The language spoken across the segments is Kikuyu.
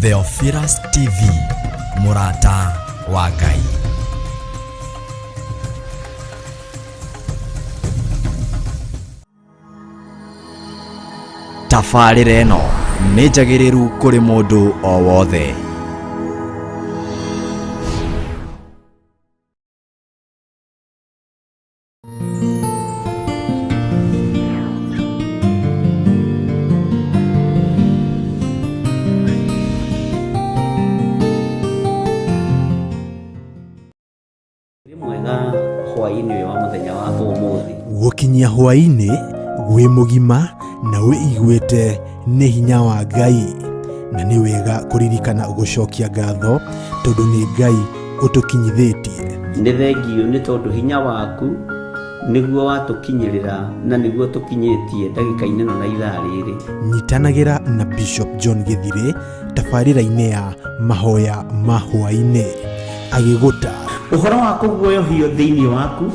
Theophilus TV, mũrata wa Ngai. Tabarĩra ĩno nĩ njagĩrĩru kũrĩ mũndũ o wothe. Wĩ mwega hwaĩ-inĩ ũyũ wa mũthenya wa ũmũthĩ. Gũkinyia hwaĩ-inĩ wĩ mũgima na wĩiguĩte nĩ hinya wa Ngai, na nĩ wega kũririkana gũcokia ngatho tondũ nĩ Ngai ũtũkinyithĩtie. Nĩ thengiũ nĩ tondũ hinya waku nĩguo watũkinyĩrĩra na nĩguo tũkinyĩtie ndagĩka-inĩ ĩno na ithaa rĩrĩ. Nyitanagĩra na Bishop John Gĩthirĩ tabarĩra-inĩ ya mahoya ma hwaĩ-inĩ agĩgũta. Ũhoro wa kũguoyohio thĩinĩ waku,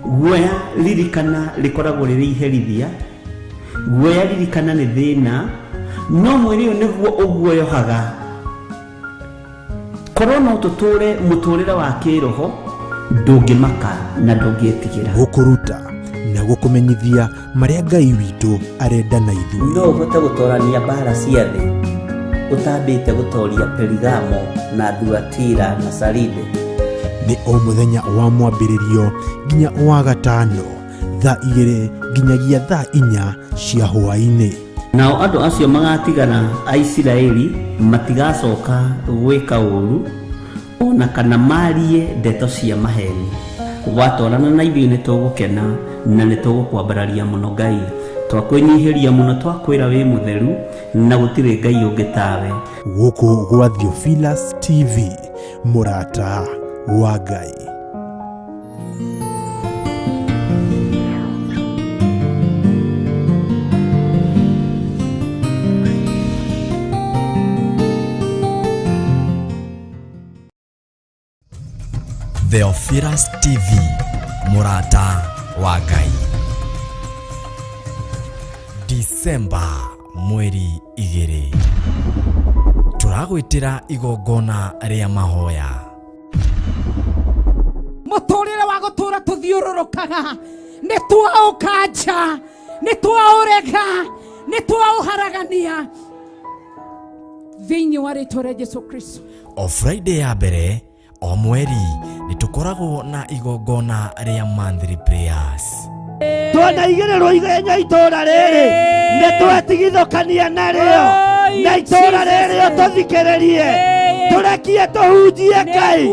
guoya ririkana rĩkoragwo rĩrĩ iherithia, guoya ririkana nĩ thĩna, no mwĩrĩ ũyũ nĩguo ũguoyohaga. Korwo no tũtũre mũtũrĩre wa kĩroho, ndũngĩmaka na ndũngĩtigĩra. Gũkũruta na gũkũmenyithia marĩa Ngai witũ arenda na ithuĩ. No ũhote gũtorania mbara cia thĩ ũtambĩte gũtoria Perigamo na Thuatira na Saride? Nĩ o mũthenya wa mwambĩrĩrio nginya wa gatano thaa igĩrĩ nginyagia thaa inya cia hwaĩ-inĩ. Nao andũ acio magaatigara a Isiraeli matigacoka gwĩka ũũru, o na kana maarie ndeto cia maheeni. Watwarana na ithuĩ nĩtũgũkena na nĩtũgũkwambararia mũno Ngai. Twakwĩnyihĩria mũno twakwĩra wĩ mũtheru na gũtirĩ Ngai ũngĩ tawe. Gũkũ gwa Theophilus TV, mũrata wa Ngai. Theophilus TV, mũrata wa Ngai. Disemba mweri igĩrĩ tũragwĩtĩra igongona rĩa mahoya. Mũtũrĩre wa gũtũra tũthiũrũrũkaga nĩ twaũkanja, nĩ twaũrega, nĩ twaũharagania thĩinĩ wa rĩtwa rĩa Jesu Kristo. O Friday ya mbere o mweri nĩ tũkoragwo na igongona rĩa monthly prayers. Twanaigĩrĩrwo ithenya itũũra rĩrĩ nĩ twetigithũkania narĩo na itũũra rĩrĩ ũtũthikĩrĩrie tũrekie tũhunjie Ngai,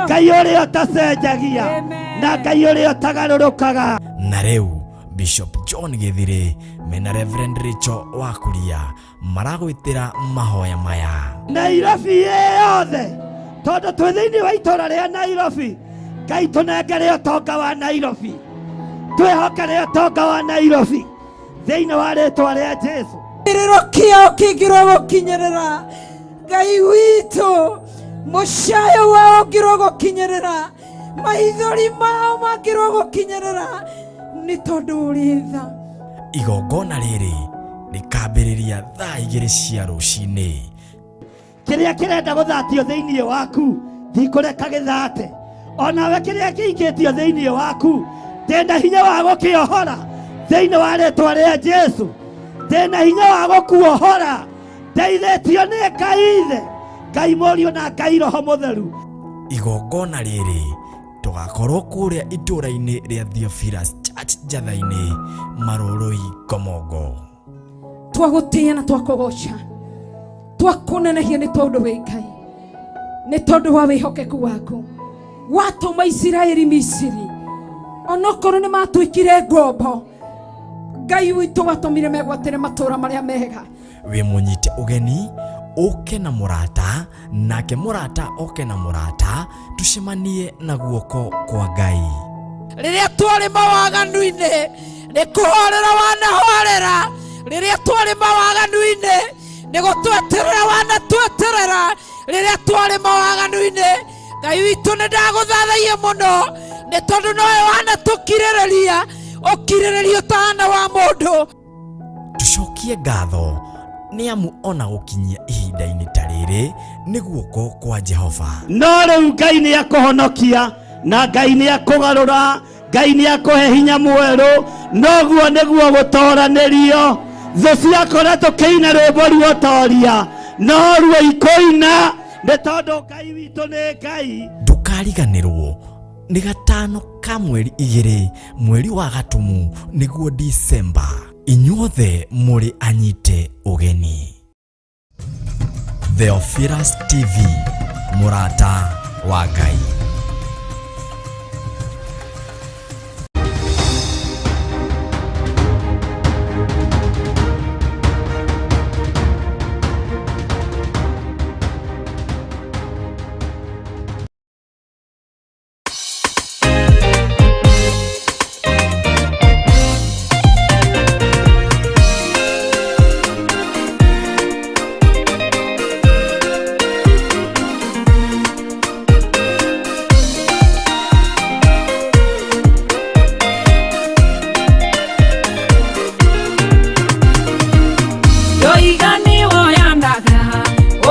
Ngai ũrĩa ũtacenjagia na Ngai ũrĩa ũtagarũrũkaga. Na rĩu Bishop John Gĩthirĩ mena Reverend Rachel Wakuria maragwĩtĩra mahoya maya. Nairobi yothe tondũ twĩ thĩinĩ wa itũũra rĩa Nairobi, Ngai tũnengere ũtonga wa Nairobi, twĩhokere ũtonga wa Nairobi thĩinĩ wa rĩtwa rĩa Jesu. Kĩrĩro kĩao kĩngĩrwo gũkinyĩrĩra Ngai witũ, mũcayo wao ũngĩrwo gũkinyĩrĩra, maithori mao mangĩrwo gũkinyĩrĩra, nĩ tondũ ũrĩ tha. Igongona rĩrĩ rĩkambĩrĩria thaa igĩrĩ cia rũcinĩ. Kĩrĩa kĩrenda gũthatio thĩinĩ waku ndikũreka gĩthate, onawe kĩrĩa kĩikĩtio thĩinĩ waku ndĩna hinya wa gũkĩohora thĩinĩ wa rĩtwa rĩa Jesu, ndĩna hinya wa gũkuohora, ndeithĩtio nĩ Ngai Ithe, Ngai Mũriũ na Ngai Roho Mũtheru. Igongona rĩrĩ tũgakorwo kũrĩa itũũra-inĩ rĩa Theophilus Church Njatha-inĩ, Marũrũi, Ngomongo. Twagũtĩĩa na twakũgoca, twakũnenehia nĩ tondũ wĩ Ngai, nĩ tondũ wa wĩhokeku waku watũma Isiraeli Misiri, onokorwo nĩ matuĩkire ngombo, Ngai witũ watũmire megwatĩre matũũra marĩa mega. Wĩ mũnyite ũgeni ũke na mũrata, nake mũrata oke na mũrata, tucemanie na guoko kwa Ngai. Rĩrĩa twarĩ mawaganu-inĩ nĩ kũhorera wanahorera, rĩrĩa twarĩ mawaganu-inĩ nĩ gũtweterera wanatweterera, rĩrĩa twarĩ mawaganu-inĩ Ngai witũ nĩ ndagũthathaia mũno nĩ tondũ nowe wanatũkirĩrĩria ũkirĩrĩria ũtahana wa mũndũ. Tucokie ngatho Nĩ amu ona gũkinyia ihinda-inĩ ta rĩrĩ nĩ guoko kwa Jehova. No rĩu Ngai nĩ akũhonokia na Ngai nĩ akũgarũra, Ngai nĩ akũhe hinya mwerũ, noguo nĩguo gũtoranĩrio. Thũ ciakora tũkĩina rwĩmbo ruotoria, no ruo ikũina nĩ tondũ Ngai witũ nĩ Ngai. Ndũkariganĩrwo nĩ gatano ka mweri igĩrĩ mweri wa Gatumu nĩguo Disemba. Inyuothe mũrĩ anyite ũgeni. Theophilus TV, mũrata wa Ngai. Ndoiga nĩwoyanaga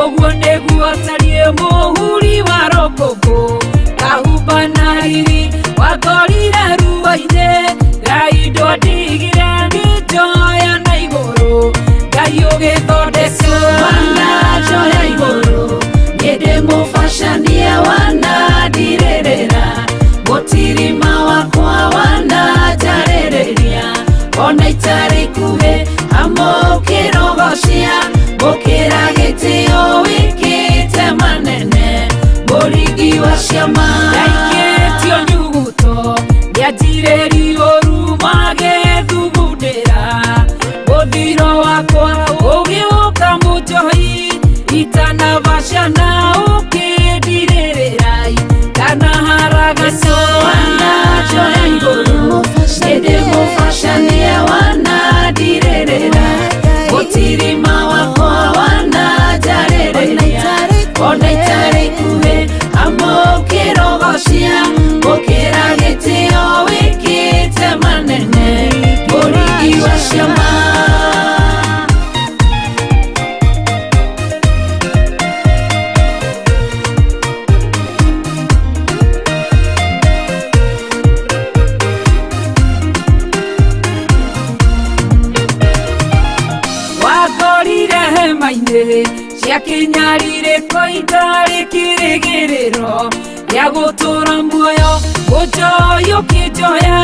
ũguo nĩguo tariĩ mũhuri wa rũkũngũ kahumba na riri wakorire ruo-inĩ Ngai ndwandigire ngĩnjoya na igũrũ Ngai ũgĩthondeka wananjoya igũrũ niĩ ndĩ mũbacanie wanandirĩrĩra mũtirima wakwa wananjarĩrĩria ona itarĩ ikuhĩ amũkĩrogocia gũkĩra gĩtĩo wĩkĩte manene mũringi wa ciama ndaikĩtio nyuguto nĩanjirĩrio ũru magĩthugundĩra mũthiro wakwa ũgĩũka mũnjohi itanabacana ũkĩndirĩrĩra kana haragana wananjoya igũrũ ĩndĩ mũbacanie wanandirĩrĩra mũtirima wakwa wananjarĩrĩria ona itarĩ ikuhĩ amũkĩrogocia gũkĩra gĩtĩo wĩkĩte manene mũringi wa ciama. Wakorire hema-inĩ cia kĩnyarire itarĩ kĩrĩgĩrĩro gĩa gũtũra muoyo ũnjoya ũkĩnjoya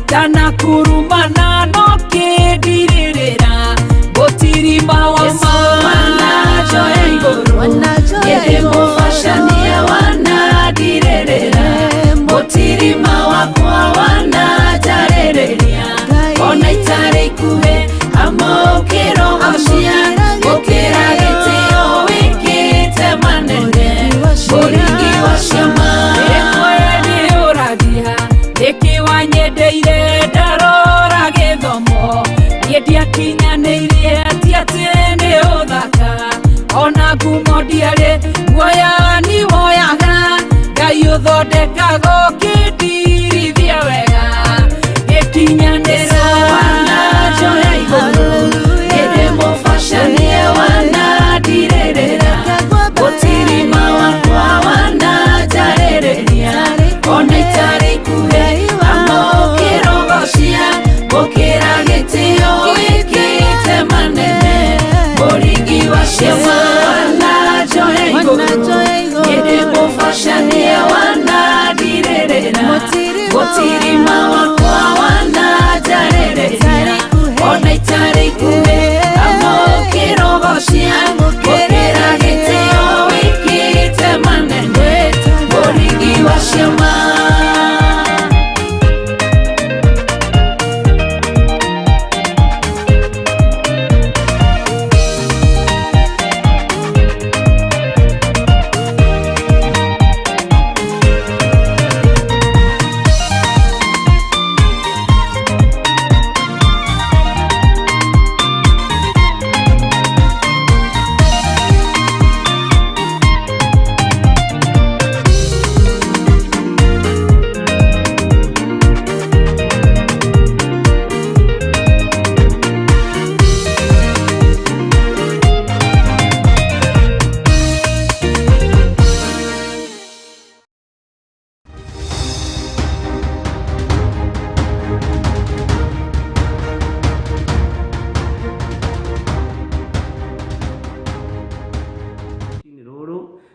ndanakurumana no kĩndirĩrĩra mũtirima wa ma wananjoya igũrũ ĩndĩ mũbacanie wanandirĩrĩra mũtirima wakwa wananjarĩrĩria ona itarĩ ikuhĩ amũkĩrogocia gũkĩra gĩtĩo wĩkĩte manene mũringi wa ciama. Rĩmwe nĩũragia nĩkĩ wanyendeire ndarora gĩthomo niĩ ndiakinyanĩirie ti atĩ nĩ ũthaka ona ngumo ndiarĩ guoya nĩwoyaga Ngai ũthondekaga ũkĩndirithia wega gĩkinyanĩra wananjoya igũrũ ĩndĩ mũbacanie wanandirĩrĩra mũtirima wakwa wananjarĩrĩria ona itarĩ ikuhĩ amũkĩrogocia gũkĩra gĩtĩo wĩkĩte manene mũringi wa ciama wananjoya igũrũ ĩndĩ mũbacanie wanandirĩrĩra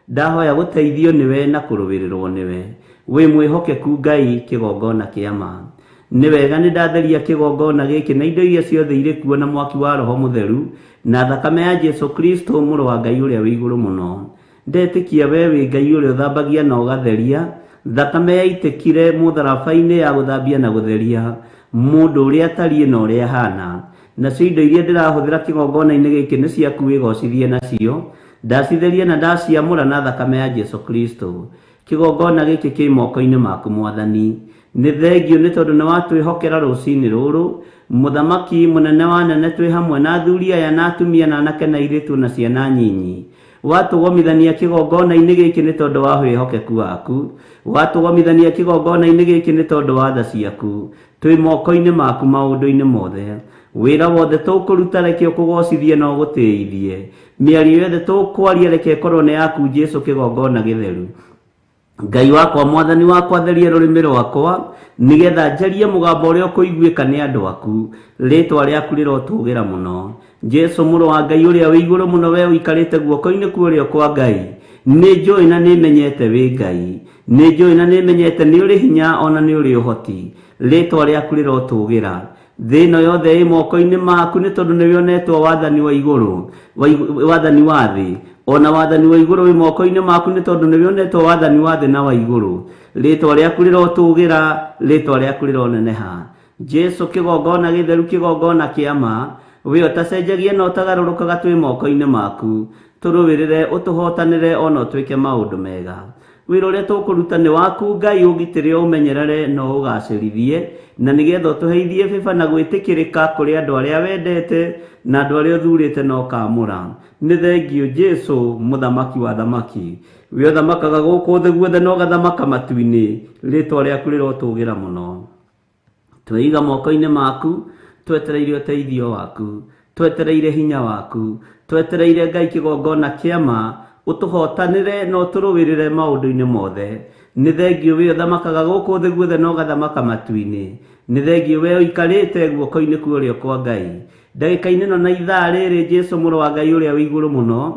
Ndahoya gũteithio nĩwe na kũrũĩrĩrwo nĩwe. Wĩ mwĩhokeku Ngai kĩgongona kĩa ma. Nĩ wega nĩ ndatheria kĩgongona gĩkĩ na indo iria ciothe irĩ kuo na mwaki wa Roho Mũtheru na thakame ya Jesu Kristo mũrũ wa Ngai ũrĩa wĩ igũrũ mũno. Ndetĩkia we wĩ Ngai ũrĩa ũthambagia na ũgatheria. Thakame yaitĩkire mũtharaba-inĩ ya gũthambia na gũtheria mũndũ ũrĩa atariĩ na ũrĩa ahana. Nacio indo iria ndĩrahũthĩra kĩgongona-inĩ gĩkĩ nĩ ciaku wĩgocithie nacio. Ndacitheria na ndaciamũra na thakame ya Jesu Kristo. Kĩgongona gĩkĩ kĩ moko-inĩ maku Mwathani. Nĩ thengio nĩ tondũ nĩ watwĩhokera rũcinĩ rũrũ. Mũthamaki mũnene wa nene twĩ hamwe na athuri aya na atumia na anake na airĩtu na ciana nyinyi. Watũgomithania kĩgongona-inĩ gĩkĩ nĩ tondũ wa wĩhokeku waku. Watũgomithania kĩgongona-inĩ gĩkĩ nĩ tondũ wa tha ciaku. Twĩ moko-inĩ maku maũndũ-inĩ mothe. Wĩra wothe tũkũruta reke ũkũgocithie na ũgũtĩithie. Mĩario yothe tũkwaria reke ĩkorwo nĩ yaku Jesu kĩgongona gĩtheru. Ngai wakwa Mwathani wakwa theria rũrĩmĩ rwakwa nĩgetha njarie mũgambo ũrĩa ũkũiguĩka nĩ andũ aku. Rĩtwa rĩaku rĩrotũgĩra mũno. Jesu mũrũ wa Ngai ũrĩa wĩ igũrũ mũno we ũikarĩte guoko-inĩ kwa ũrĩo kwa Ngai. Nĩ njũĩ na nĩ menyete wĩ Ngai. Nĩ njũĩ na nĩ menyete nĩ ũrĩ hinya ona nĩ ũrĩ ũhoti. Rĩtwa rĩaku rĩrotũgĩra. Thĩ ĩno yothe ĩ moko-inĩ maku nĩ tondũ nĩwe ũnetwo wathani wa igũrũ, wathani wa thĩ. Ona wathani wa igũrũ wĩ moko-inĩ maku nĩ tondũ nĩwe ũnetwo wathani wa thĩ na wa igũrũ. Rĩtwa rĩaku rĩrotũgĩra, rĩtwa rĩaku rĩroneneha. Jesu kĩgongona gĩtheru kĩgongona kĩa ma, we ũtacenjagia na ũtagarũrũkaga twĩ moko-inĩ maku. Tũrũĩrĩre, ũtũhotanĩre ona ũtwĩke maũndũ mega. Wĩra ũrĩa tũkũruta nĩ waku Ngai ũgitĩre ũmenyerere na ũgacĩrithie, na nĩgetha ũtũheithie bĩba na gwĩtĩkĩrĩka kũrĩ andũ arĩa wendete na andũ arĩa ũthurĩte na ũkamũra. Nĩ thengio Jesu mũthamaki wa thamaki. We ũthamakaga gũkũ thĩ guothe na ũgathamaka matu-inĩ. Rĩtwa rĩaku rĩrotũgĩra mũno. Tweiga moko-inĩ maku, twetereire ũteithio waku, twetereire hinya waku, twetereire Ngai kĩgongona kĩa ma, ũtũhotanĩre na ũtũrũĩrĩre maũndũ-inĩ mothe. Nĩ thengio we ũthamakaga gũkũ thĩ guothe na ũgathamaka matu-inĩ. Nĩ thengio we ũikarĩte guoko-inĩ kwa ũrĩo kwa Ngai. Ndagĩka-inĩ ĩno na ithaa rĩrĩ Jesu mũrũ wa Ngai ũrĩa wĩ igũrũ mũno,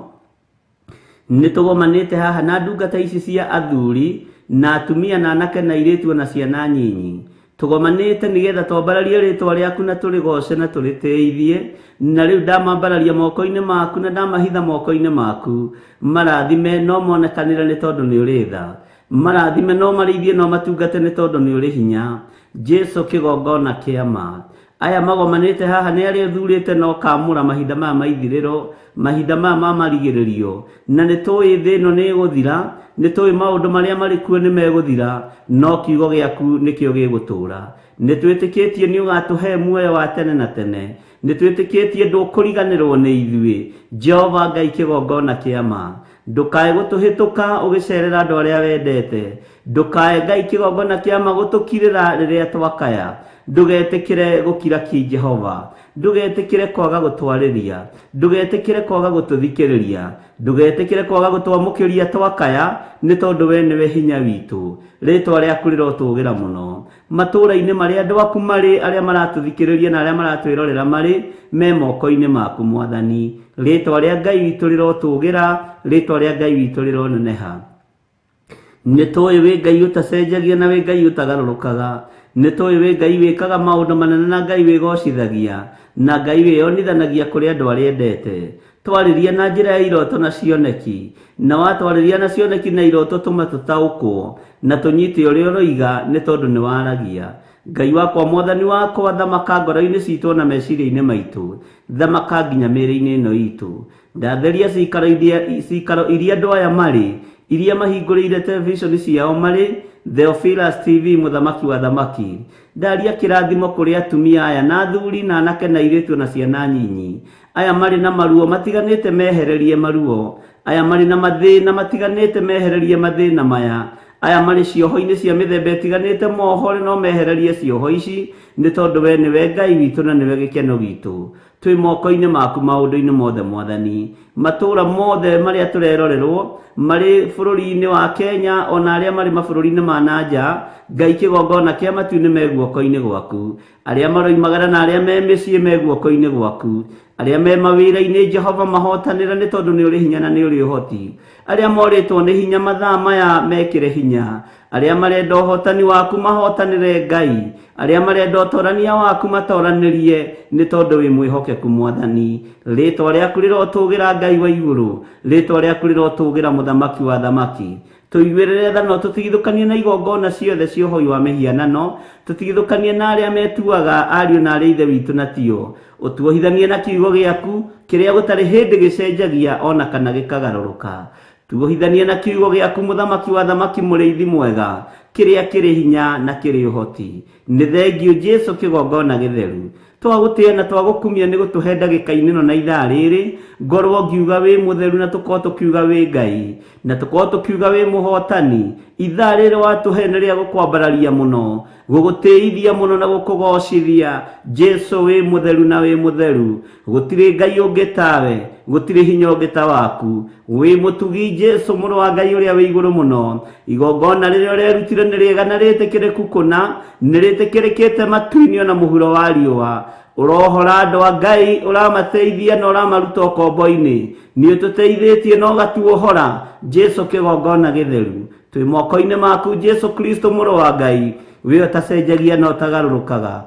nĩ tũgomanĩte haha na ndungata ici cia athuri na atumia na anake na airĩtu na ciana nyinyi. Tũgomanĩte nĩgetha twambararie rĩtwa rĩaku na tũrĩgoce na tũrĩtĩithie. Na rĩu ndamambararia moko-inĩ maku na ndamahitha moko-inĩ maku. Marathime no monekanĩre nĩ tondũ nĩ ũrĩ tha. Marathime no marĩithie no matungate nĩ tondũ nĩ ũrĩ hinya. Jesu kĩgongona kĩa ma. Aya magomanĩte haha nĩ arĩa ũthurĩte na ũkamũra mahinda maya ma ithirĩro, mahinda maya ma marigĩrĩrio. Na nĩ tũĩ thĩ ĩno nĩ ĩgũthira, nĩ tũĩ maũndũ marĩa marĩ kuo nĩ megũthira, no kiugo gĩaku nĩkĩo gĩgũtũũra. Nĩ twĩtĩkĩtie nĩ ũgatũhe muoyo wa tene na tene. Nĩ twĩtĩkĩtie ndũkũriganĩrwo nĩ ithuĩ. Jehova Ngai kĩgongona kĩa ma. Ndũkae gũtũhĩtũka ũgĩcerera andũ arĩa wendete. Ndũkae Ngai kĩgongona kĩa ma gũtũkirĩra rĩrĩa twakaya. Ndũgetĩkĩre gũkira ki Jehova. Ndũgetĩkĩre kwaga gũtwarĩria. Ndũgetĩkĩre kwaga gũtũthikĩrĩria. Ndũgetĩkĩre kwaga gũtwamũkĩria twakaya nĩ tondũ we nĩwe hinya witũ. Rĩtwa rĩaku rĩrotũgĩra mũno. Matũũra-inĩ marĩa andũ aku marĩ, arĩa maratũthikĩrĩria na arĩa maratwĩrorera marĩ, me moko-inĩ maku Mwathani. Rĩtwa rĩa Ngai witũ rĩrotũgĩra, rĩtwa rĩa Ngai witũ rĩroneneha. Nĩ tũĩ wĩ Ngai ũtacenjagia na wĩ Ngai ũtagarũrũkaga. Nĩ tũĩ wĩ Ngai wĩkaga maũndũ manene na Ngai wĩgocithagia na Ngai wĩyonithanagia kũrĩ andũ arĩa endete. Twarĩria na njĩra ya iroto na cioneki, na watwarĩria na cioneki na iroto tũma tũtaũkwo na tũnyite ũrĩa ũroiga nĩ tondũ nĩ waragia. Ngai wakwa Mwathani wakwa, thamaka ngoro-inĩ citũ na meciria-inĩ maitũ, thamaka nginya mĩĩrĩ-inĩ ĩno itũ. Ndatheria cikaro iria andũ aya marĩ, iria mahingũrĩire televisheni ciao marĩ, Theophilus TV mũthamaki wa thamaki. Ndaria kĩrathimo kũrĩ atumia aya na athuri na anake na airĩtu na ciana nyinyi. Aya marĩ na maruo matiganĩte mehererie maruo. Aya marĩ na mathĩna matiganĩte mehererie mathĩna maya. Aya marĩ cioho-inĩ cia mĩthemba ĩtiganĩte mohore no mehererie cioho ici nĩ tondũ we nĩwe Ngai witũ na nĩwe gĩkeno gitũ. Twĩ moko-inĩ maku maũndũ-inĩ mothe Mwathani. Matũũra mothe marĩa tũrerorerwo marĩ bũrũri-inĩ wa Kenya ona arĩa marĩ mabũrũri-inĩ ma na nja, Ngai kĩgongona kĩa matu-inĩ me guoko-inĩ gwaku. Arĩa maroimagara na arĩa me mĩciĩ me guoko-inĩ gwaku. Arĩa me mawĩra-inĩ Jehova mahotanĩra nĩ tondũ nĩ ũrĩ hinya na nĩ ũrĩ ũhoti. Arĩa morĩtwo nĩ hinya mathaa maya mekĩre hinya. Arĩa marenda ũhotani waku mahotanĩre Ngai. Arĩa marenda ũtorania waku matoranĩrie nĩ tondũ wĩ mwĩhokeku Mwathani. Rĩtwa rĩaku rĩrotũgĩra Ngai wa igũrũ. Rĩtwa rĩaku rĩrotũgĩra Mũthamaki wa athamaki. Tũiguĩrĩre tha na ũtũtigithũkanie na igongona ciothe cia ũhoi wa mĩhianano. Tũtigithũkanie na arĩa metuaga ariũ na arĩ ithe witũ na tio. Ũtuohithanie na kiugo gĩaku kĩrĩa gũtarĩ hĩndĩ gĩcenjagia ona kana gĩkagarũrũka. Tuohithanie na kiugo gĩaku Mũthamaki wa athamaki mũrĩithi mwega kĩrĩa kĩrĩ hinya na kĩrĩ ũhoti. Nĩ thengiũ Jesu kĩgongona gĩtheru. Twagũtĩĩa na twagũkumia nĩ gũtũhe ndagĩka-inĩ ĩno na ithaa rĩrĩ ngorwo ngiuga wĩ mũtheru na tũkorwo tũkiuga wĩ Ngai na tũkorwo tũkiuga wĩ mũhotani. Ithaa rĩrĩ watũhe nĩ rĩa gũkwambararia mũno, gũgũtĩithia mũno na gũkũgocithia. Jesu wĩ mũtheru na wĩ mũtheru. Gũtirĩ Ngai ũngĩ tawe, gũtirĩ hinya ũngĩ ta waku. Wĩ mũtugi Jesu mũrũ wa Ngai ũrĩa wĩ igũrũ mũno. Igongona rĩrĩa ũrerutire nĩ rĩega na rĩtĩkĩrĩku kũna, nĩ rĩtĩkĩrĩkĩte matu-inĩ ona mũhuro wa riũa. Ũrohora andũ a Ngai, ũramateithia na ũramaruta ũkombo-inĩ. Nĩ ũtũteithĩtie na ũgatuohora. Jesu kĩgongona gĩtheru. Twĩ moko-inĩ maku Jesu Kristo mũrũ wa Ngai, wĩ ũtacenjagia na ũtagarũrũkaga.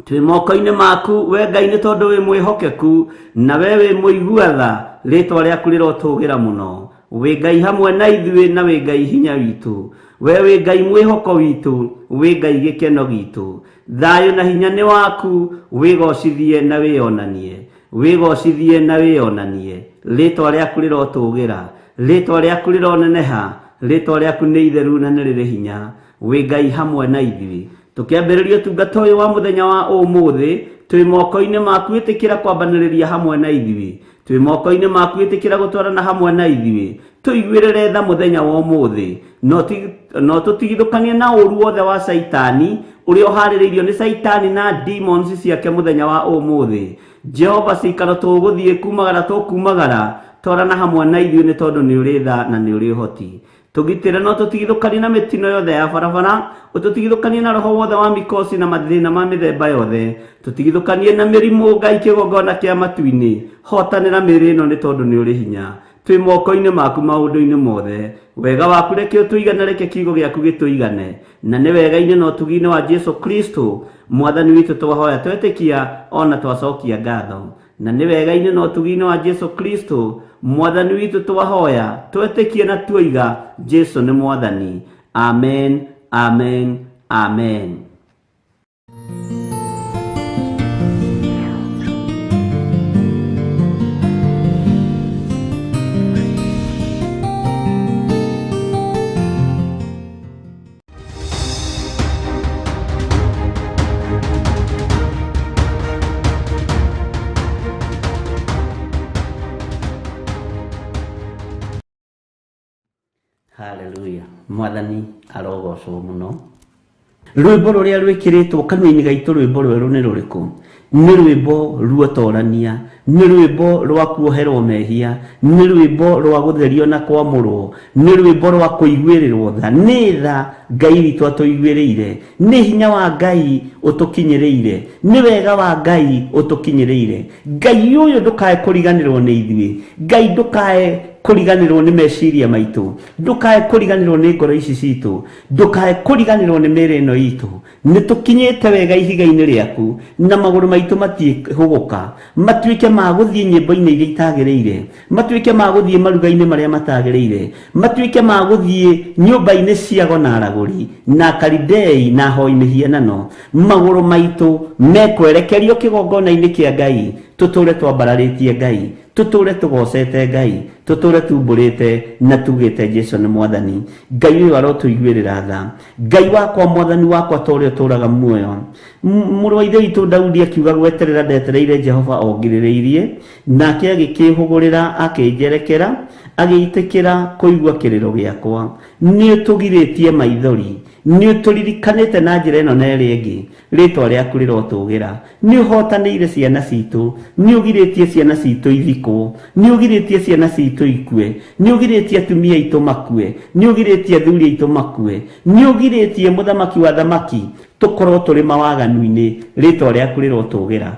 Twĩ moko-inĩ maku we Ngai nĩ tondũ wĩ mwĩhokeku na we wĩ mũigua tha, rĩtwa rĩaku rĩrotũgĩra mũno. Wĩ Ngai hamwe na ithuĩ na wĩ Ngai hinya witũ. We wĩ Ngai mwĩhoko witũ, wĩ Ngai gĩkeno gitũ. Thayũ na hinya nĩ waku, wĩgocithie na wĩonanie. Wĩgocithie na wĩonanie. Rĩtwa rĩaku rĩrotũgĩra, rĩtwa rĩaku rĩroneneha, rĩtwa rĩaku nĩ itheru na nĩ rĩrĩ hinya. Wĩ Ngai hamwe na ithuĩ. Tũkĩambĩrĩria ũtungata ũyũ wa mũthenya wa ũmũthĩ, twĩ moko-inĩ maku ĩtĩkĩra kwambanĩrĩria hamwe na ithuĩ. Twĩ moko-inĩ maku ĩtĩkĩra gũtwarana hamwe na ithuĩ. Tũiguĩrĩre tha mũthenya wa ũmũthĩ. No tũtigithũkanie na ũru wothe wa Caitani, ũrĩa ũharĩrĩirio nĩ Caitani na demons ciake mũthenya wa ũmũthĩ. Jehova cikaro tũgũthiĩ kumagara tũkumagara, twarana hamwe na ithuĩ nĩ tondũ nĩ ũrĩ tha na nĩ ũrĩ ũhoti. Tũgitĩre no tũtigithũkanie na mĩtino yothe ya barabara, ũtũtigithũkanie na roho wothe wa mikosi na mathĩna ma mĩthemba yothe. Tũtigithũkanie na mĩrimũ Ngai kĩgongona kĩa matu-inĩ. Hotanĩra mĩĩrĩ ĩno nĩ tondũ nĩ ũrĩ hinya. Twĩ moko-inĩ maku maũndũ-inĩ mothe. Wega waku reke ũtũigane, reke kiugo gĩaku gĩtũigane. Na nĩ wega-inĩ na ũtugi-inĩ wa Jesu Kristo Mwathani witũ twahoya twetĩkia ona twacokia ngatho. Na nĩ wega-inĩ na ũtugi-inĩ wa Jesu Kristo Mwathani witũ twahoya twetĩkia na tuoiga Jesu nĩ Mwathani. Amen, amen, amen. Haleluya. Mwathani arogocwo mũno. Rwĩmbo rũrĩa rwĩkĩrĩtwo kanua-inĩ gaitũ rwĩmbo rwerũ nĩ rũrĩkũ? Nĩ rwĩmbo ruotorania, nĩ rwĩmbo rwa kuoherwo mehia, nĩ rwĩmbo rwa gũtherio na kwamũrwo, nĩ rwĩmbo rwa kũiguĩrĩrwo tha. Nĩ tha Ngai witũ atũiguĩrĩire, nĩ hinya wa Ngai ũtũkinyĩrĩire, nĩ wega wa Ngai ũtũkinyĩrĩire. Ngai ũyũ ndũkae kũriganĩrwo nĩ ithuĩ, Ngai ndũkae kũriganĩrwo nĩ meciria maitũ, ndũkae kũriganĩrwo nĩ ngoro ici citũ, ndũkae kũriganĩrwo nĩ mĩĩrĩ ĩno itũ. Nĩ tũkinyĩte wega ihiga-inĩ rĩaku, na magũrũ maitũ matiĩhũgũka, matuĩke ma gũthiĩ nyĩmbo-inĩ iria itagĩrĩire, matuĩke ma gũthiĩ maruga-inĩ marĩa matagĩrĩire, matuĩke ma gũthiĩ nyũmba-inĩ cia ago na aragũri, na Akalidei na ahoi mĩhianano. Magũrũ maitũ mekwerekerio kĩgongona-inĩ kĩa Ngai, tũtũũre twambararĩtie Ngai, tũtũũre tũgocete Ngai, tũtũũre tumbũrĩte na tugĩte Jesu nĩ Mwathani. Ngai ũyũ arotũiguĩrĩra tha. Ngai wakwa, Mwathani wakwa, ta ũrĩa ũtũũraga muoyo. Mũrũ wa Ithe witũ Daudi akiuga, gweterera ndetereire Jehova o ngirĩrĩirie, nake agĩkĩĩhũgũrĩra akĩnjerekera, agĩitĩkĩra kũigua kĩrĩro gĩakwa. Nĩ ũtũgirĩtie maithori. Nĩ ũtũririkanĩte na njĩra ĩno na ĩrĩa ĩngĩ. Rĩtwa rĩaku rĩrotũgĩra. Nĩ ũhotanĩire ciana citũ. Nĩ ũgirĩtie ciana citũ ithikwo. Nĩ ũgirĩtie ciana citũ ikue. Nĩ ũgirĩtie atumia aitũ makue. Nĩ ũgirĩtie athuri aitũ makue. Nĩ ũgirĩtie mũthamaki wa thamaki tũkorwo tũrĩ mawaganu-inĩ. Rĩtwa rĩaku rĩrotũgĩra.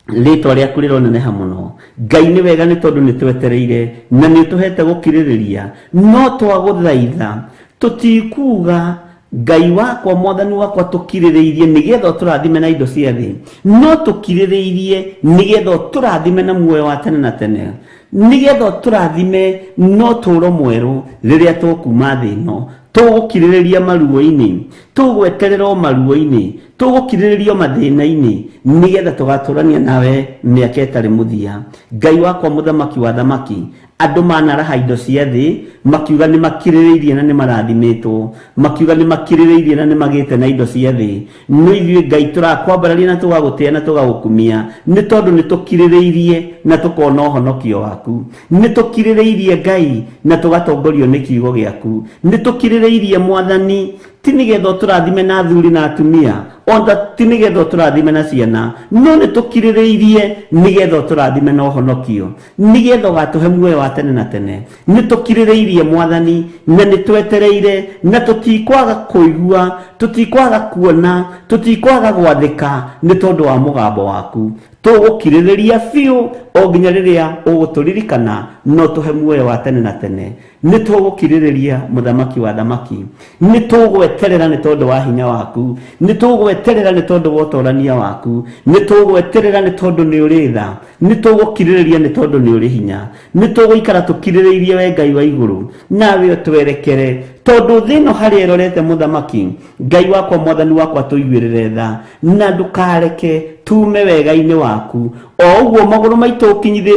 Rĩtwa rĩaku rĩroneneha mũno. Ngai, nĩ wega nĩ tondũ nĩ twetereire na nĩ ũtũhete gũkirĩrĩria. No twagũthaitha, tũtikuga Ngai wakwa, mwathani wakwa, tũkirĩrĩirie nĩgetha ũtũrathime na indo cia thĩ, no tũkirĩrĩirie nĩgetha ũtũrathime na muoyo wa tene na tene, nĩgetha ũtũrathime na ũtũũro mwerũ rĩrĩa tũkuma thĩ ĩno. Tũgũkirĩrĩria maruo-inĩ, tũgweterera o maruo-inĩ, tũgũkirĩrĩria mathĩna-inĩ, nĩgetha tũgatũrania nawe mĩaka ĩtarĩ mũthia. Ngai wakwa, mũthamaki wa thamaki, andũ manaraha indo cia thĩ makiuga nĩ makirĩrĩirie na nĩ marathimĩtwo, makiuga nĩ makirĩrĩirie na nĩ magĩte na indo cia thĩ. No ithuĩ Ngai tũrakwambararia na tũgagũtĩa na tũgagũkumia, nĩ tondũ nĩ tũkirĩrĩirie na tũkona ũhonokio waku. Nĩ tũkirĩrĩirie Ngai na tũgatongorio nĩ kiugo gĩaku. Nĩ tũkirĩrĩirie mwathani, ti nĩgetha ũtũrathime na athuri na atumia, ona ti nĩgetha ũtũrathime na ciana, no nĩ tũkirĩrĩirie nĩgetha ũtũrathime na ũhonokio, nĩgetha ũgatũhe muoyo wa tene na tene. Nĩ tũkirĩrĩirie mwathani, na nĩ twetereire, na tũtikwaga kũigua, tũtikwaga kuona, tũtikwaga gwathĩka nĩ tondũ wa mũgambo waku. Tũgũkirĩrĩria biũ o nginya rĩrĩa ũgũtũririkana na ũtũhe muoyo wa tene na tene. Nĩ tũgũkirĩrĩria mũthamaki wa thamaki. Nĩ tũgweterera nĩ tondũ wa hinya waku. Nĩ tũgweterera nĩ tondũ wa ũtorania waku. Nĩ tũgweterera nĩ tondũ nĩ ũrĩ tha. Nĩ tũgũkirĩrĩria nĩ tondũ nĩ ũrĩ hinya. Nĩ tũgũikara tũkirĩrĩirie we Ngai wa igũrũ, nawe ũtwerekere, tondũ thĩ ĩno harĩa ĩrorete mũthamaki. Ngai wakwa, mwathani wakwa, tũiguĩrĩre tha na ndũkareke tume wega-inĩ waku. O ũguo magũrũ maitũ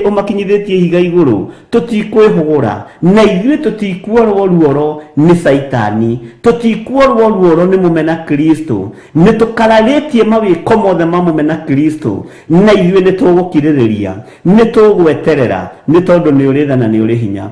ũmakinyithĩtie ihiga igũrũ, tũtikwĩhũgũra, na ithuĩ tũtikuorwo ruoro nĩ Caitani, tũtikuorwo ruoro nĩ mũmena Kristo. Nĩ tũkararĩtie mawĩko mothe ma mũmena Kristo, na ithuĩ nĩ tũgũkirĩrĩria, nĩ tũgweterera, nĩ tondũ nĩ ũrĩ tha na nĩ ũrĩ hinya.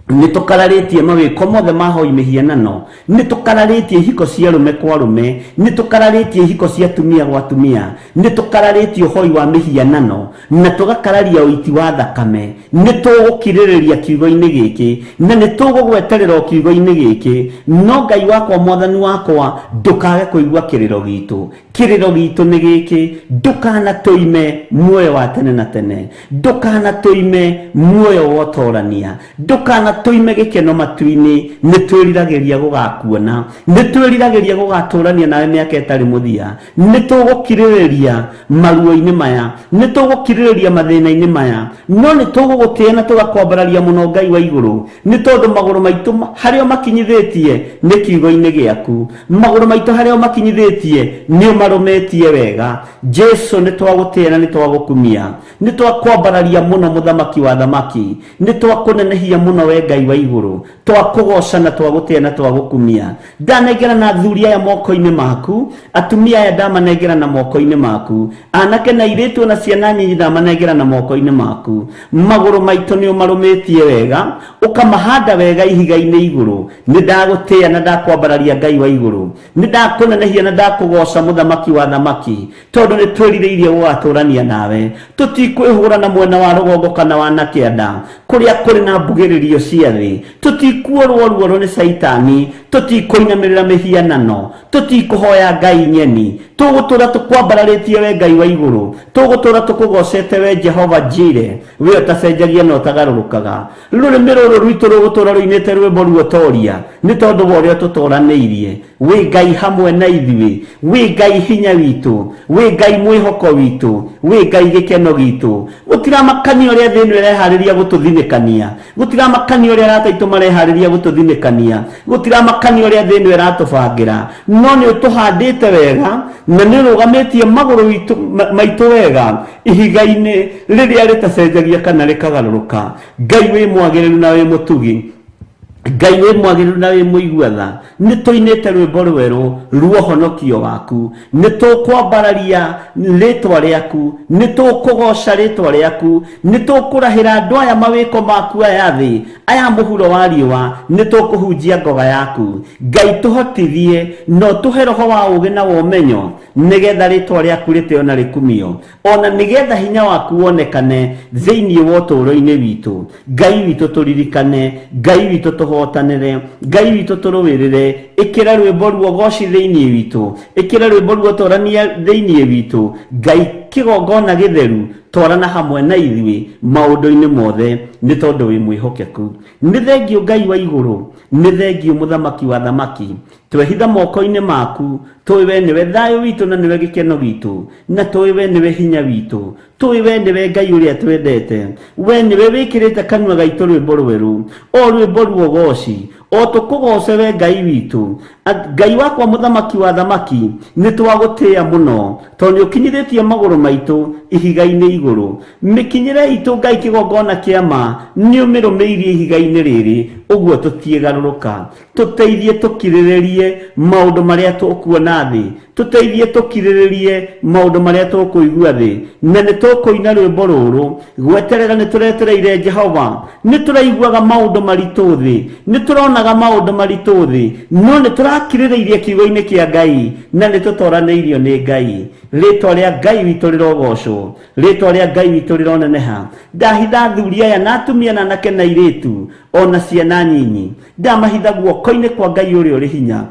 Nĩ tũkararĩtie mawĩko mothe ma hoi mĩhianano. Nĩ tũkararĩtie ihiko cia arũme kwa arũme. Nĩ tũkararĩtie ihiko cia atumia gwa atumia. Nĩ tũkararĩtie ũhoi wa mĩhianano na tũgakararia ũiti wa thakame. Nĩ tũgũkirĩrĩria kiugo-inĩ gĩkĩ na nĩ tũgũgweterera o kiugo-inĩ gĩkĩ. No Ngai wakwa, mwathani wakwa, ndũkage kũigua kĩrĩro gitũ. Kĩrĩro gitũ nĩ gĩkĩ, ndũkanatũime muoyo wa tene na tene, ndũkanatũime muoyo wa ũtorania, ndũkanatũime gĩkeno matu-inĩ. Nĩ twĩriragĩria gũgakuona, nĩ twĩriragĩria gũgatũrania nawe mĩaka ĩtarĩ mũthia. Nĩ tũgũkirĩrĩria maruo-inĩ maya, nĩ tũgũkirĩrĩria mathĩna-inĩ maya, no nĩ tũgũgũtĩa na tũgakwambararia mũno Ngai wa igũrũ, nĩ tondũ magũrũ maitũ harĩa ũmakinyithĩtie nĩ kiugo-inĩ gĩaku. Magũrũ maitũ harĩa ũmakinyithĩtie nĩ ũmarũmĩtie wega. Jesu, nĩ twagũtĩa na nĩ twagũkumia, nĩ twakwambararia mũno mũthamaki wa thamaki, nĩ twakũnenehia mũno we Ngai wa igũrũ, twakũgoca na twagũtĩa na twagũkumia. Ndanengera na athuri aya moko-inĩ maku, atumia aya ndamanengera na moko-inĩ maku, anake na airĩtu na ciana nyinyi ndamanengera na moko-inĩ maku. Magũrũ maitũ nĩ ũmarũmĩtie wega, ũkamahanda wega ihiga-inĩ igũrũ. Nĩ ndagũtĩa na ndakwambararia Ngai wa igũrũ, nĩ ndakũnenehia na ndakũgoca mũthamaki wa thamaki, tondũ nĩ twĩrirĩirie gũgatũrania nawe. Tũtikwĩhũra na mwena wa rũgongo kana wa na kĩanda kũrĩa kũrĩ na mbugĩrĩrio cia thĩ. Tũtikuorwo ruoro nĩ Caitani, tũtikũinamĩrĩra mĩhianano, tũtikũhoya ngai nyeni. Tũgũtũra tũkwambararĩtie we Ngai wa igũrũ, tũgũtũra tũkũgocete we Jehova Jire, we ũtacenjagia na ũtagarũrũkaga. Rũrĩmĩ rũrũ rwitũ rũgũtũra rũinĩte rwĩmbo ruotoria nĩ tondũ wa ũrĩa ũtũtoranĩirie. Wĩ Ngai hamwe na ithuĩ, wĩ Ngai hinya witũ, wĩ Ngai mwĩhoko witũ, wĩ Ngai gĩkeno gitũ. Gũtiramakania ũrĩa thĩ ĩno ĩreharĩria gũtũthinĩkania, gũtiramakania ũrĩa arata aitũ mareharĩria gũtũthinĩkania, gũtiramakania ũrĩa thĩ ĩno ĩratũbangĩra, no nĩ ũtũhandĩte wega na nĩ ũrũgamĩtie magũrũ maitũ wega ihiga-inĩ rĩrĩa rĩtacenjagia kana rĩkagarũrũka. Ngai wĩ mwagĩrĩru na wĩ mũtugi. Ngai wĩ mwagĩrĩru na wĩ mũigua tha, nĩ tũinĩte rwĩmbo rwerũ ruohonokio waku, nĩ tũkwambararia rĩtwa rĩaku, nĩ tũkũgoca rĩtwa rĩaku, nĩ tũkũrahĩra andũ aya mawĩko maku aya thĩ, aya mũhuro wa riũa, nĩ tũkũhunjia ngoga yaku. Ngai tũhotithie na ũtũhe roho wa ũũgĩ na wa ũmenyo, nĩgetha rĩtwa rĩaku rĩtĩo na rĩkumio, ona nĩgetha hinya waku wonekane thĩinĩ wa ũtũũro-inĩ witũ. Ngai witũ tũririkane, Ngai witũ tũhotanĩre, Ngai witũ tũrũĩrĩre. Ĩkĩra rwĩmbo ruogoci thĩinĩ witũ, ĩkĩra rwĩmbo ruotorania thĩinĩ witũ. Ngai kĩgongona gĩtheru, twarana hamwe na ithuĩ maũndũ-inĩ mothe, nĩ tondũ wĩ mwĩhokeku. Nĩ thengiũ Ngai wa igũrũ, nĩ thengiũ mũthamaki wa thamaki. Twehitha moko-inĩ maku, tũĩ we nĩwe thayũ witũ na nĩwe gĩkeno gitũ, na tũĩ we nĩwe hinya witũ. Tũĩ we nĩwe Ngai ũrĩa twendete, we nĩwe wĩkĩrĩte kanua gaitũ rwĩmbo rwerũ, o rwĩmbo ruogoci, o tũkũgoce we Ngai witũ. Ngai wakwa mũthamaki wa thamaki, nĩ twagũtĩĩa mũno, tondũ nĩ ũkinyithĩtie magũrũ maitũ ihiga-inĩ igũrũ. Mĩkinyĩre itũ Ngai kĩgongona kĩa ma, nĩ ũmĩrũmĩirie ihiga-inĩ rĩrĩ, ũguo tũtiĩgarũrũka. Tũteithie tũkirĩrĩrie maũndũ marĩa tũkuona thĩ, tũteithie tũkirĩrĩrie maũndũ marĩa tũkũigua thĩ, na nĩ tũkũina rwĩmbo rũrũ gweterera. Nĩ tũretereire Jehova, nĩ tũraiguaga maũndũ maritũ thĩ, nĩ tũronaga maũndũ maritũ thĩ, no nĩ tũrakirĩrĩirie kiugo-inĩ kĩa Ngai na nĩ tũtoranĩirio nĩ Ngai. Rĩtwa rĩa Ngai witũ rĩrogocwo, rĩtwa rĩa Ngai witũ rĩroneneha. Ndahitha athuri aya na atumia na anake na airĩtu ona ciana nyinyi, ndamahitha guoko-inĩ kwa Ngai ũrĩa ũrĩ hinya.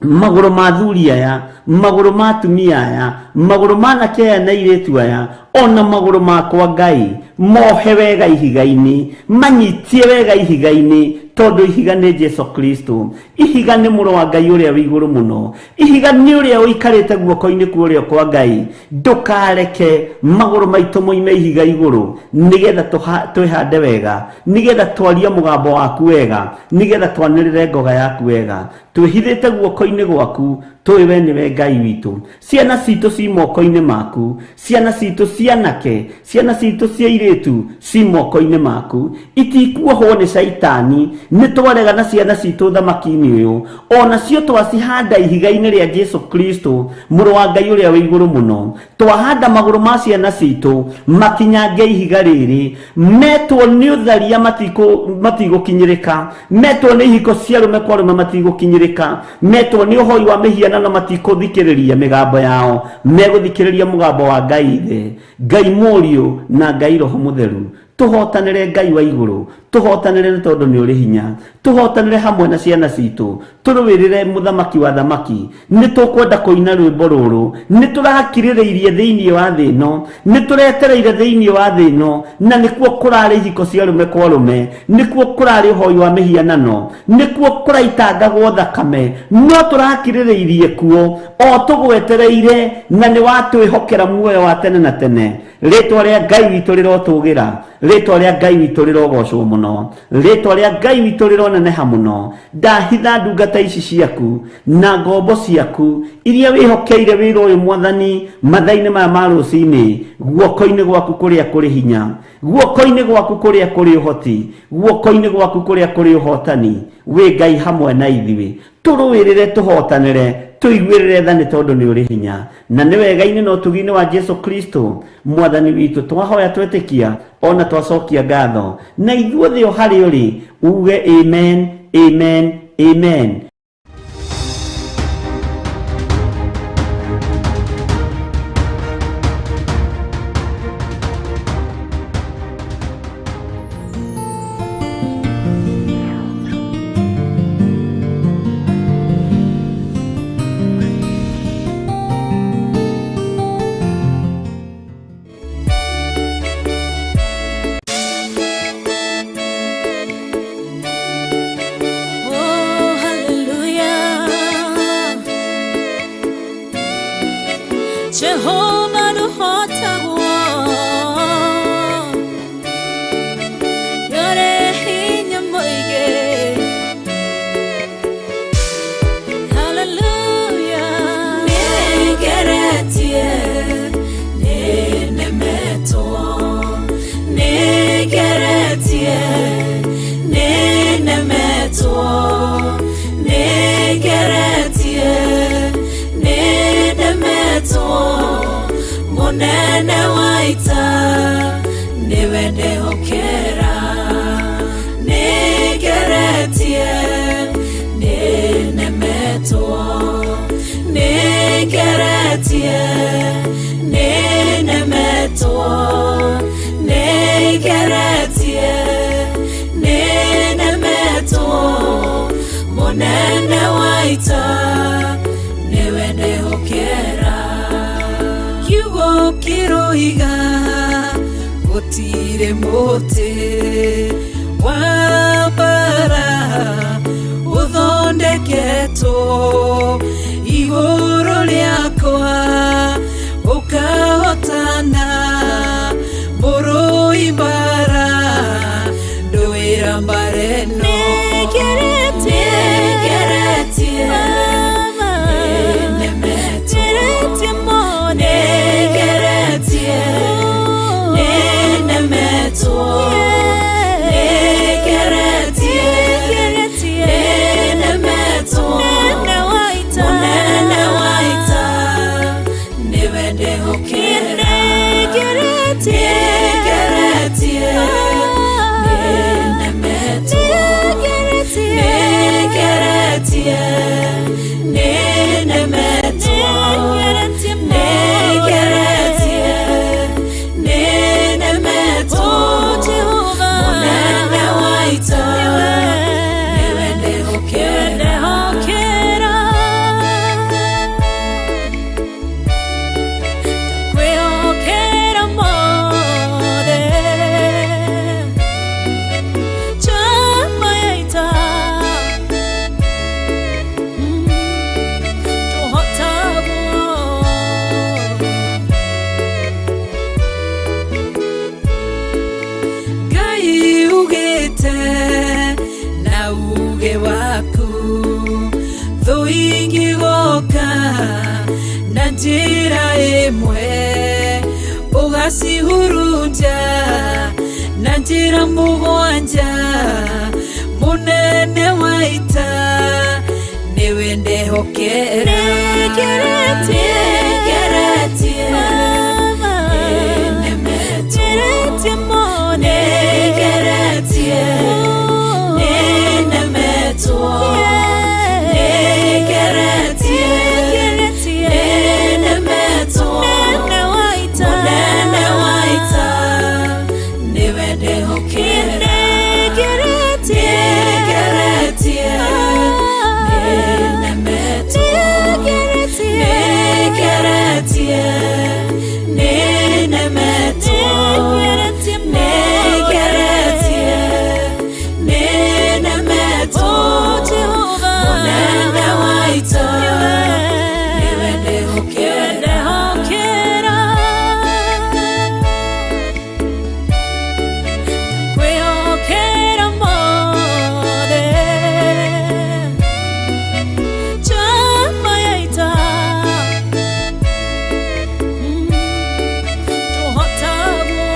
Magũrũ ma athuri aya, magũrũ ma atumia aya, magũrũ ma anake aya na airĩtu aya, ona magũrũ makwa Ngai, mohe wega ihiga-inĩ, manyitie wega ihiga-inĩ, tondũ ihiga nĩ Jesu Kristo. Ihiga nĩ mũrũ wa Ngai ũrĩa wĩ igũrũ mũno. Ihiga nĩ ũrĩa ũikarĩte guoko-inĩ kwa ũrĩo kwa Ngai. Ndũkareke magũrũ maitũ moime ihiga igũrũ, nĩgetha twĩhande wega, nĩgetha twarie mũgambo waku wega, nĩgetha twanĩrĩre ngoga yaku wega. Twĩhithĩte guoko-inĩ gwaku, tũĩ we nĩwe Ngai witũ. Ciana citũ ci moko-inĩ maku, ciana citũ cianake, ciana citũ cia airĩtu ci moko-inĩ maku, itikuohwo nĩ caitani. Nĩ twarega na ciana citũ thamaki-inĩ ũyũ, onacio twacihanda ihiga-inĩ rĩa Jesu Kristo, mũrũ wa Ngai ũrĩa wĩ igũrũ mũno. Twahanda magũrũ ma ciana citũ makinyange ihiga rĩrĩ, metwo nĩ ũtharia matigũkinyĩrĩka, metwo nĩ ihiko cia arũme kwa arũme matigũkinyĩrĩka, metwo nĩ ũhoi wa mĩhianano matikũthikĩrĩria mĩgambo yao, megũthikĩrĩria mũgambo wa Ngai Ithe, Ngai Mũriũ na Ngai Roho Mũtheru. Tũhotanĩre Ngai wa igũrũ, tũhotanĩre nĩ tondũ nĩ ũrĩ hinya, tũhotanĩre hamwe na ciana citũ, tũrũĩrĩre mũthamaki wa thamaki. Nĩ tũkwenda kũina rwĩmbo rũrũ, nĩ tũrakirĩrĩirie thĩinĩ wa thĩ ĩno, nĩ tũretereire thĩinĩ wa thĩ ĩno, na nĩkuo kũrarĩ ihiko cia arũme kwa arũme, nĩkuo kũrarĩ ũhoi wa mĩhianano, nĩkuo kũraitangagwo thakame, no tũrakirĩrĩirie kuo o tũgwetereire, na nĩ watwĩhokera muoyo wa tene na tene. Rĩtwa rĩa Ngai witũ rĩrotũgĩra, rĩtwa rĩa Ngai witũ rĩrogocwo mũno, rĩtwa rĩa Ngai witũ rĩroneneha mũno. Ndahitha ndungata ici ciaku na ngombo ciaku iria wĩhokeire wĩra ũyũ Mwathani, mathaa-inĩ maya ma rũcinĩ, guoko-inĩ gwaku kũrĩa kũrĩ hinya, guoko-inĩ gwaku kũrĩa kũrĩ ũhoti, guoko-inĩ gwaku kũrĩa kũrĩ ũhotani. Wĩ Ngai hamwe na ithuĩ, tũrũĩrĩre, tũhotanĩre, tũiguĩrĩre tha nĩ tondũ nĩ ũrĩ hinya. Na nĩ wega-inĩ na ũtugi-inĩ wa Jesu Kristo Mwathani witũ twahoya twetĩkia ona twacokia ngatho, na ithuothe o harĩ ũrĩ uge amen, amen, amen. Oh, hallelujah. Munene wa ita niwe ndehokera Nigeretie ninemetwo Nigeretie ninemetwo Nigeretie ninemetwo Munene wa ita niwe ndehokera Kiugo kĩroiga gũtirĩ mũtĩ wa mbara ũthondeketwo igũrũ rĩakwa ũkahotana mũrũi mbara ndũĩra mbara ĩno Nĩngeretie nĩnemetwo Nĩngeretie nĩnemetwo Nĩngeretie nĩnemetwo Mũnene wa ita nĩwe ndehokera Nĩngeretie nĩnemetwo Nĩngeretie nĩnemetwo Nĩngeretie nĩnemetwo Mũnene wa ita nĩwe ndehokera Kwĩhokera mothe Chama ya ita Tũhotagwo Ngai ugĩte na uge waku thũ ingĩgoka na njĩra ĩmwe ũgacihurunja na njĩra mũgwanja mũnene wa ita nĩwe ndehokera Nĩngeretie Nĩngeretie nĩnemetwo Nĩngeretie nĩnemetwo Nĩngeretie nĩnemetwo Mũnene wa ita nĩwe ndehokera Nĩngeretie nĩnemetwo Nĩngeretie nĩnemetwo Nĩngeretie nĩnemetwo Mũnene wa ita nĩwe ndehokera Kwĩhokera mothe Chama ya ita Tũhotagwo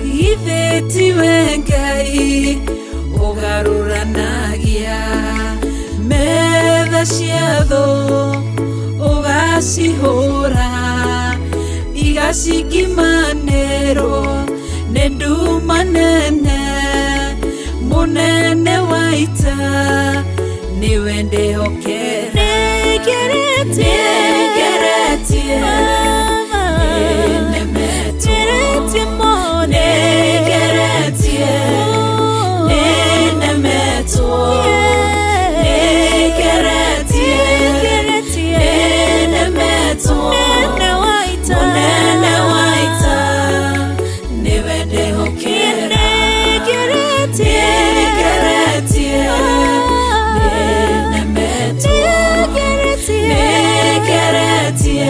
Githĩ tiwe Ngai ũgarũranagia metha cia thũ ũgacihũra igacikimanĩrwo nĩ nduma nene mũnene wa ita nĩwe ndehokera Nĩngeretie Nĩngeretie nĩnemetwo Nĩngeretie nĩnemetwo Nĩngeretie nĩnemetwo Mũnene wa ita nĩwe ndehokera Nĩngeretie nĩnemetwo Nĩngeretie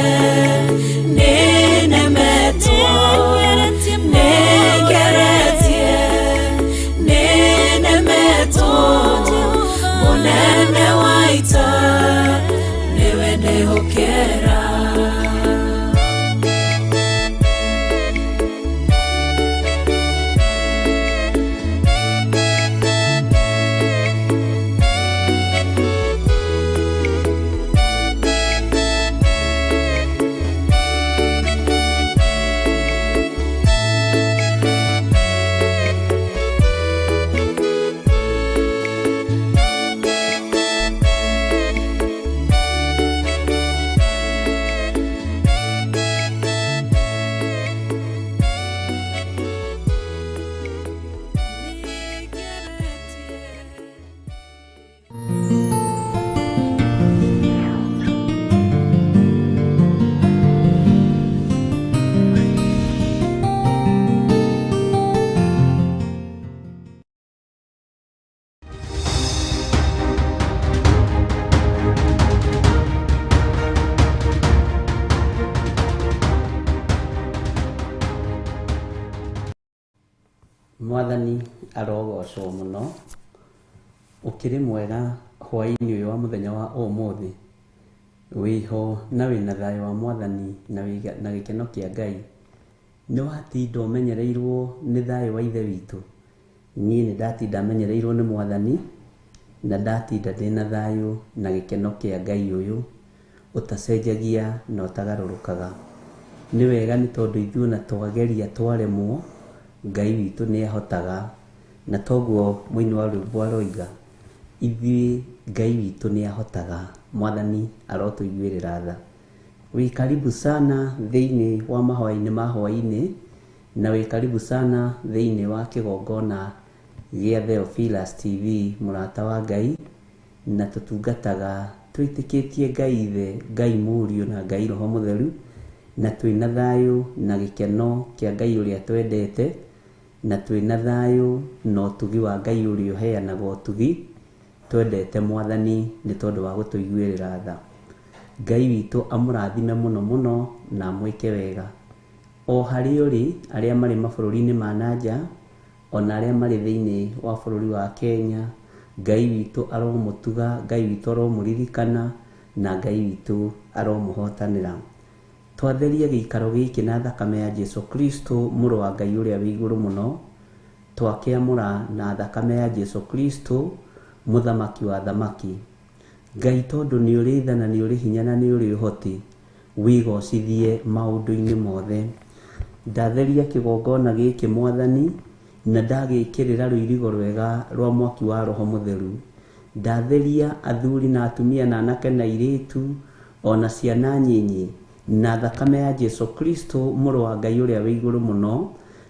Mwathani arogocwo mũno. Ũkĩrĩ mwega hwaĩ-inĩ ũyũ wa mũthenya wa ũmũthĩ. Wĩho na wĩna thayũ wa Mwathani na gĩkeno kĩa Ngai. Nĩ watinda ũmenyereirwo nĩ thayũ wa Ithe witũ. Niĩ nĩ ndatinda menyereirwo nĩ Mwathani na ndatinda ndĩna thayũ na gĩkeno kĩa Ngai ũyũ ũtacenjagia na ũtagarũrũkaga. Nĩ wega nĩ tondũ ithuĩ ona twageria twaremwo, Ngai witũ nĩ ahotaga. Na toguo mũini wa rwĩmbo aroiga, ithuĩ Ngai witũ nĩ ahotaga. Mwathani arotũiguĩrĩra tha. Wĩ karibu sana thĩinĩ wa mahoya-inĩ ma hwaĩ-inĩ, na wĩ karibu sana thĩinĩ wa kĩgongona gĩa Theophilus TV, mũrata wa Ngai, na tũtungataga twĩtĩkĩtie Ngai Ithe, Ngai Mũriũ na Ngai Roho Mũtheru, na twĩna thayũ na gĩkeno kĩa Ngai ũrĩa twendete, na twĩna thayũ na ũtugi wa Ngai ũrĩa ũheanaga ũtugi, twendete Mwathani nĩ tondũ wa gũtũiguĩrĩra tha. Ngai witũ amũrathime mũno mũno na amwĩke wega. O harĩa ũrĩ, arĩa marĩ mabũrũri-inĩ ma na nja, ona arĩa marĩ thĩinĩ wa bũrũri wa Kenya, Ngai witũ aromũtuga, Ngai witũ aromũririkana, na Ngai witũ aromũhotanĩra. Twatheria gĩikaro gĩkĩ na thakame ya Jesu Kristo, mũrũ wa Ngai ũrĩa wĩ igũrũ mũno. Twakĩamũra na thakame ya Jesu Kristo, mũthamaki wa thamaki. Ngai tondũ nĩ ũrĩ tha na nĩ ũrĩ hinya na nĩ ũrĩ ũhoti, wĩgocithie maũndũ-inĩ mothe. Ndatheria kĩgongona gĩkĩ Mwathani, na ndagĩkĩrĩra rũirigo rwega rwa mwaki wa Roho Mũtheru. Ndatheria athuri na atumia na anake na airĩtu, ona ciana nyinyi, na thakame ya Jesu Kristo, mũrũ wa Ngai ũrĩa wĩ igũrũ mũno,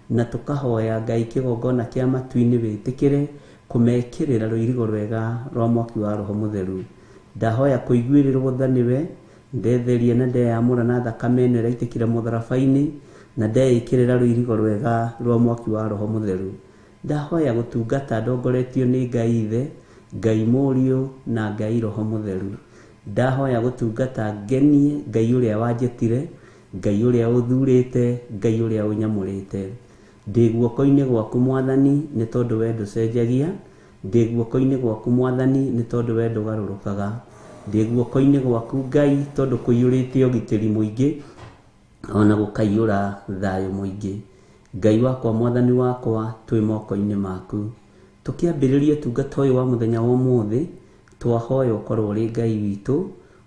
na tũkahoya Ngai kĩgongona kĩa matu-inĩ wĩtĩkĩre kũmekĩrĩra rũirigo rwega rwa mwaki wa Roho Mũtheru. Ndahoya kũiguĩrĩrwo tha nĩwe, ndetheria na ndeyamũra na thakame ĩno ĩraitĩkĩra mũtharaba-inĩ, na ndeĩkĩrĩra rũirigo rwega rwa mwaki wa Roho Mũtheru. Ndahoya gũtungata ndongoretio nĩ Ngai Ithe, Ngai Mũriũ na Ngai Roho Mũtheru. Ndahoya gũtungata ngenie Ngai ũrĩa wanjĩtire, Ngai ũrĩa ũthurĩte, Ngai ũrĩa ũnyamũrĩte. Ndĩ guoko-inĩ gwaku Mwathani nĩ tondũ we ndũcenjagia, ndĩ guoko-inĩ gwaku Mwathani nĩ tondũ we ndũgarũrũkaga, ndĩ guoko-inĩ gwaku Ngai tondũ kũiyũrĩte ũgitĩri mũingĩ ona gũkaiyũra thayũ mũingĩ. Ngai wakwa, Mwathani wakwa, twĩ moko-inĩ maku. Tũkĩambĩrĩria ũtungata ũyũ wa mũthenya wa ũmũthĩ, twahoya ũkorwo ũrĩ Ngai witũ,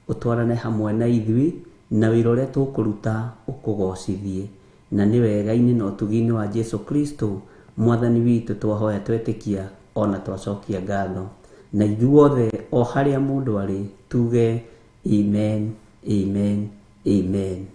ũtwarane hamwe na ithuĩ, na wĩra ũrĩa tũkũruta ũkũgocithie. Na nĩ wega-inĩ na ũtugi-inĩ wa Jesu Kristo, Mwathani witũ, twahoya twetĩkia ona twacokia ngatho. Na ithuothe o harĩa mũndũ arĩ tuge amen, amen, amen.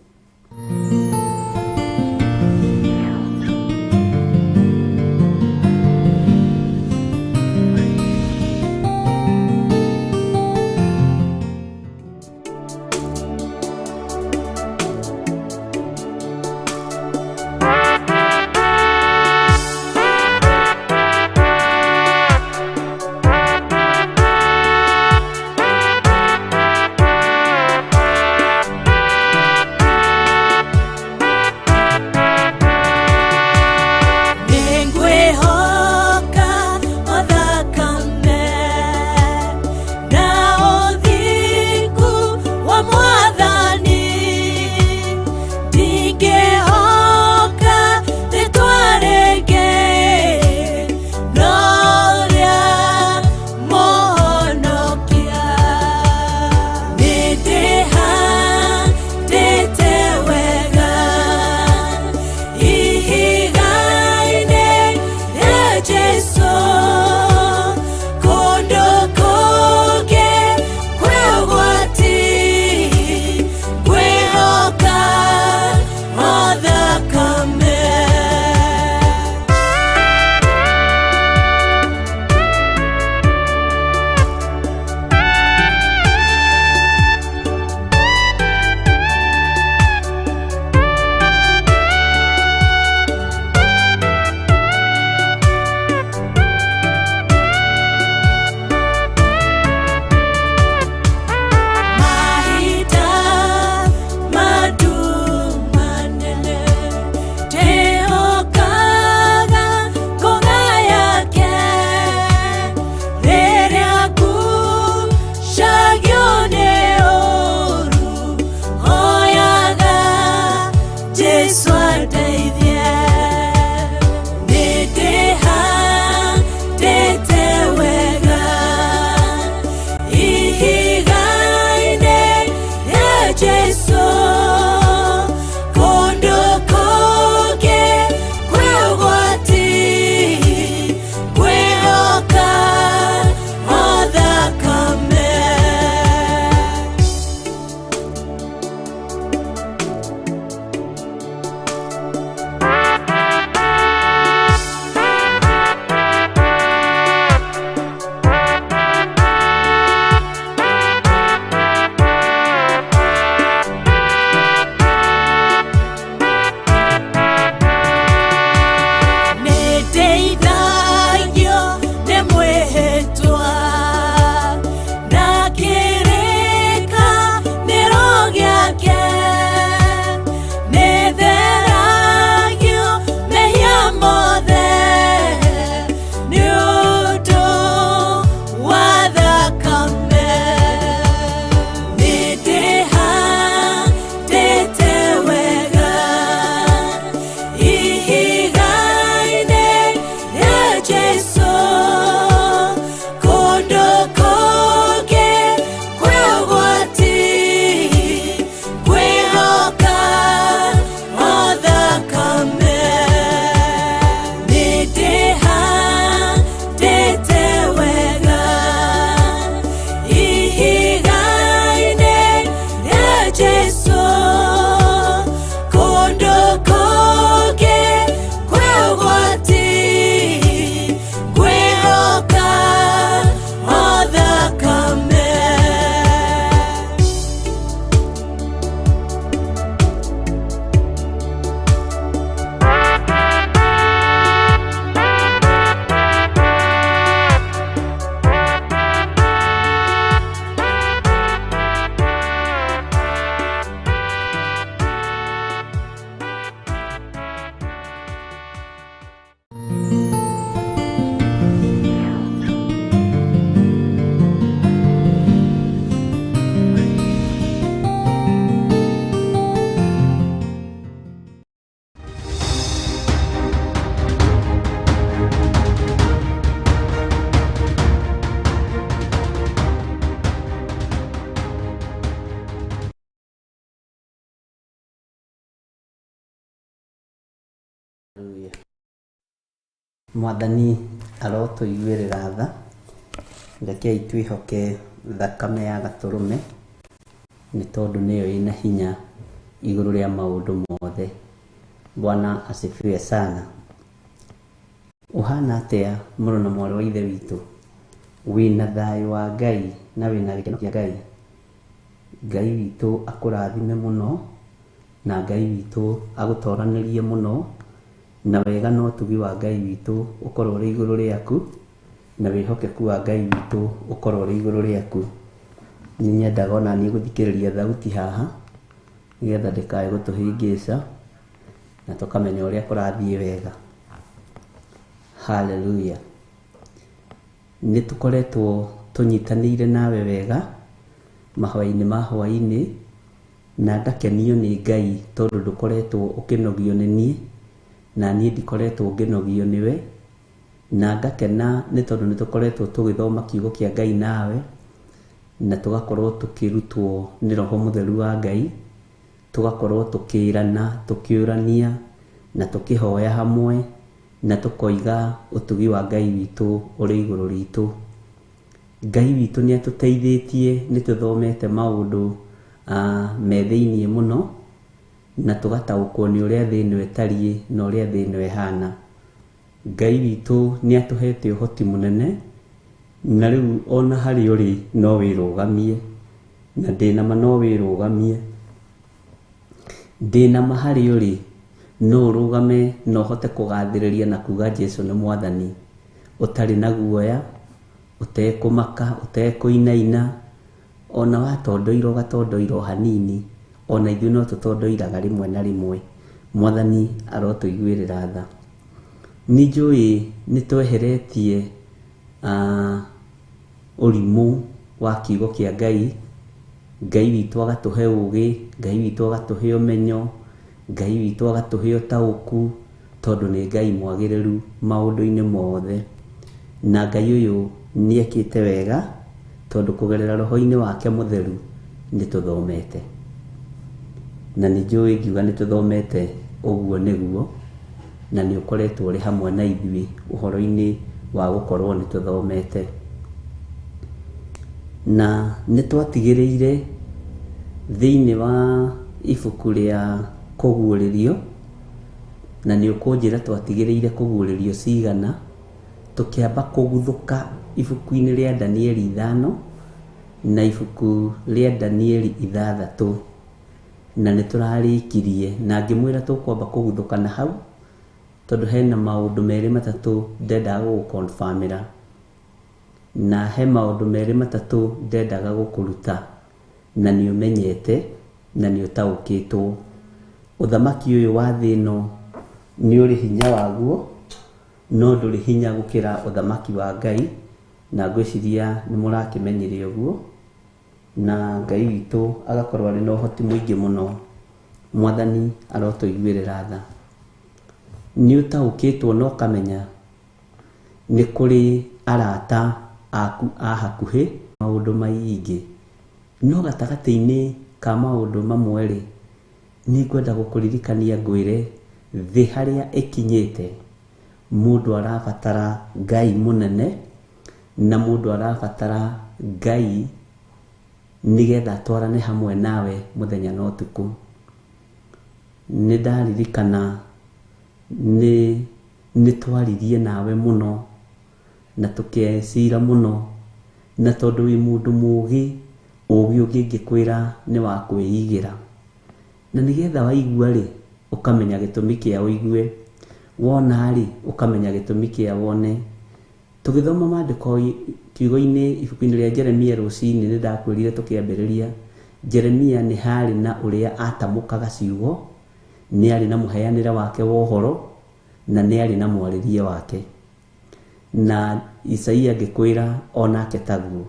Mwathani arotũiguĩrĩra tha. Rekei twĩhoke thakame ya Gatũrũme, nĩ tondũ nĩyo ĩna hinya igũrũ rĩa maũndũ mothe. Bwana asifiwe sana. Ũhana atĩa mũrũ na mwarĩ wa Ithe witũ? Wĩna thayũ wa Ngai na wĩna gĩkeno kĩa Ngai. Ngai witũ akũrathime mũno, na Ngai witũ agũtoranĩrie mũno, na wega na ũtugi wa Ngai witũ ũkorwo ũrĩ igũrũ rĩaku, na wĩhokeku wa Ngai witũ ũkorwo ũrĩ igũrũ rĩaku. Nĩ nyendaga ona niĩ gũthikĩrĩria thauti haha, nĩgetha ndĩkae gũtũhĩngĩca, na tũkamenya ũrĩa kũrathiĩ wega. Hallelujah. Nĩ tũkoretwo tũnyitanĩire nawe wega mahoya-inĩ ma hwaĩ-inĩ, na ngakenio nĩ Ngai tondũ ndũkoretwo ũkĩnogio nĩ niĩ, na niĩ ndikoretwo ngĩnogio nĩwe, na ngakena nĩ tondũ nĩ tũkoretwo tũgĩthoma kiugo kĩa Ngai nawe, na tũgakorwo tũkĩrutwo nĩ Roho Mũtheru wa Ngai, tũgakorwo tũkĩrana, tũkĩũrania, na tũkĩhoya hamwe, na tũkoiga ũtugi wa Ngai witũ ũrĩ igũrũ ritũ. Ngai witũ nĩ atũteithĩtie, nĩ tũthomete maũndũ me thĩiniĩ mũno, na tũgataũkwo nĩ ũrĩa thĩ ĩno ĩtariĩ na ũrĩa thĩ ĩno ĩhana. Ngai witũ nĩ atũhete ũhoti mũnene, na rĩu ona harĩa ũrĩ no wĩrũgamie, na ndĩna ma no wĩrũgamie. Ndĩna ma harĩa ũrĩ no ũrũgame na ũhote kũgathĩrĩria na kuga Jesu nĩ Mwathani, ũtarĩ na guoya, ũtekũmaka, ũtekũinaina, ona watondoira ũgatondoira o hanini, ona ithuĩ no tũtondoiraga rĩmwe na rĩmwe. Mwathani arotũiguĩrĩra tha. Nĩ njũĩ nĩ tweheretie ũrimũ wa kiugo kĩa Ngai. Ngai witũ agatũhe ũgĩ, Ngai witũ agatũhe ũmenyo, Ngai witũ agatũhe ũtaũku, tondũ nĩ Ngai mwagĩrĩru maũndũ-inĩ mothe. Na Ngai ũyũ nĩ ekĩte wega, tondũ kũgerera roho-inĩ wake mũtheru nĩ tũthomete. Na nĩ njũĩ ngiuga nĩ tũthomete ũguo nĩguo, na nĩ ũkoretwo ũrĩ hamwe na ithuĩ ũhoro-inĩ wa gũkorwo nĩ tũthomete. Na nĩ twatigĩrĩire thĩinĩ wa ibuku rĩa kũguũrĩrio, na nĩ ũkũnjĩra twatigĩrĩire kũguũrĩrio cigana, tũkĩamba kũguthũka ibuku-inĩ rĩa Danieli 5 na ibuku rĩa Danieli 6, na nĩ tũrarĩkirie, na ngĩmwĩra tũkwamba kũguthũka na hau, tondũ hena maũndũ merĩ matatũ ndendaga gũgũconfirmĩra, na he maũndũ merĩ matatũ ndendaga gũkũruta, na nĩ ũmenyete na nĩ ũtaũkĩtwo. Ũthamaki ũyũ wa thĩ ĩno nĩ ũrĩ hinya waguo, no ndũrĩ hinya gũkĩra ũthamaki wa Ngai, na ngwĩciria nĩ mũrakĩmenyire ũguo, na Ngai witũ agakorwo arĩ na ũhoti mũingĩ mũno. Mwathani arotũiguĩrĩra tha. Nĩ ũtaũkĩtwo na ũkamenya nĩ kũrĩ arata aku a hakuhĩ maũndũ maingĩ, no gatagatĩ-inĩ ka maũndũ mamwe rĩ, nĩ ngwenda gũkũririkania ngwĩre thĩ harĩa ĩkinyĩte, mũndũ arabatara Ngai mũnene, na mũndũ arabatara Ngai nĩgetha atwarane hamwe nawe mũthenya na ũtukũ. Nĩ ndaririkana nĩ twaririe nawe mũno, na tũkecira mũno, na tondũ wĩ mũndũ mũũgĩ, ũũgĩ ũngĩ ngĩkwĩra nĩ wa kwĩigĩra. Na nĩgetha waigua rĩ, ũkamenya gĩtũmi kĩa ũigue, wona rĩ, ũkamenya gĩtũmi kĩa wone. Tũgĩthoma maandĩko kiugo-inĩ ibuku-inĩ rĩa Jeremia rũcinĩ, nĩ ndakwĩrire tũkĩambĩrĩria, Jeremia nĩ harĩ na ũrĩa atamũkaga ciugo, nĩ arĩ na mũheanĩre wake wa ũhoro, na nĩ arĩ na mwarĩrie wake. Na Isaia ngĩkwĩra onake taguo.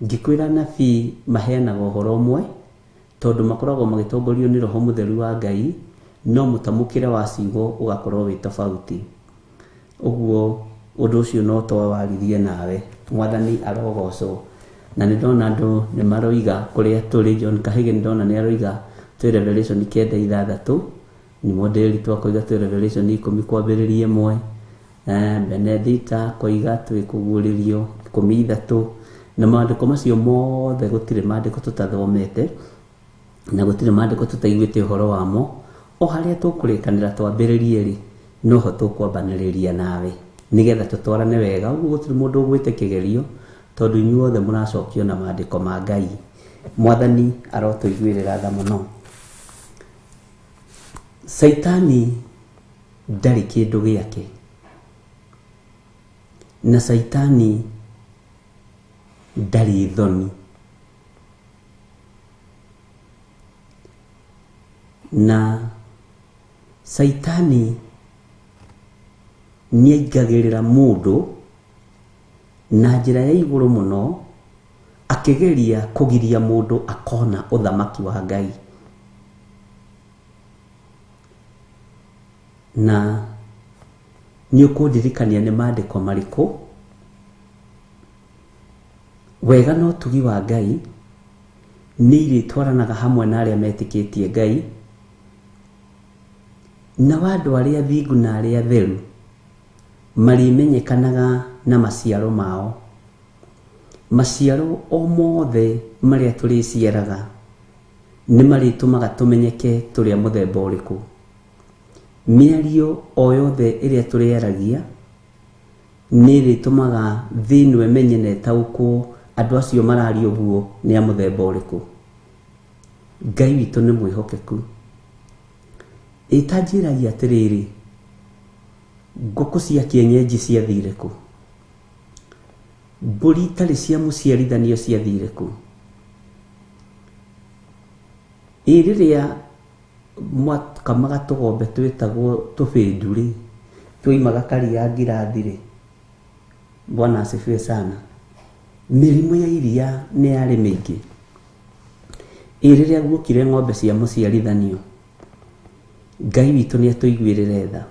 Ngĩkwĩra nabii maheanaga ũhoro ũmwe, tondũ makoragwo magĩtongorio nĩ Roho Mũtheru wa Ngai, no mũtamũkĩre wa ciugo ũgakorwo wĩ tofauti. Ũguo ũndũ ũcio no twawaririe nawe. Mwathani arogocwo. Na nĩ ndona andũ nĩ maroiga kũrĩa tũrĩ, John Kahige nĩ ndona nĩ aroiga twĩ Revelation 9:6, nĩ mũndĩri twakoiga twĩ Revelation 10 kwambĩrĩria 1. Benedita akoiga twĩ kũguũrĩrio 13, na maandĩko macio mothe gũtirĩ maandĩko tũtathomete na gũtirĩ maandĩko tũtaiguĩte ũhoro wamo. O harĩa tũkũrĩkanĩra twambĩrĩrie rĩ, noho tũkwambanĩrĩria nawe nĩgetha tũtwarane wega. Ũguo gũtirĩ mũndũ ũgwĩte kĩgerio, tondũ inyuothe mũracokio na maandĩko ma Ngai. Mwathani arotũiguĩrĩra tha mũno. Caitani ndarĩ kĩndũ gĩake, na Caitani ndarĩ thoni, na Caitani nĩaingagĩrĩra mũndũ na njĩra ya igũrũ mũno, akĩgeria kũgiria mũndũ akona ũthamaki wa Ngai. Na nĩ ũkũndirikania nĩ maandĩko marĩkũ? Wega na ũtugi wa Ngai nĩ irĩtwaranaga hamwe na arĩa metĩkĩtie Ngai, na wa andũ arĩa athingu na arĩa atheru marĩmenyekanaga na maciaro mao. Maciaro o mothe marĩa tũrĩciaraga nĩ marĩtũmaga tũmenyeke tũrĩ a mũthemba ũrĩkũ. Mĩario o yothe ĩrĩa tũrĩaragia nĩ ĩrĩtũmaga thĩ ĩno ĩmenye na ĩtaũkwo andũ acio mararia ũguo nĩ a mũthemba ũrĩkũ. Ngai witũ nĩ mwĩhokeku. Ĩ ta njĩragia atĩrĩrĩ, ngũkũ cia kĩenyenji ciathire kũ? Mbũri itarĩ cia mũciarithanio ciathire kũ? Ĩ rĩrĩa mwakamaga tũgombe twĩtagwo tũbĩndu rĩ, twoimaga karia ngirathi rĩ, Bwana asifiwe sana. Mĩrimũ ya iria nĩ yarĩ mĩingĩ. Ĩ rĩrĩa guokire ng'ombe cia mũciarithanio, Ngai witũ nĩ atũiguĩrĩre tha.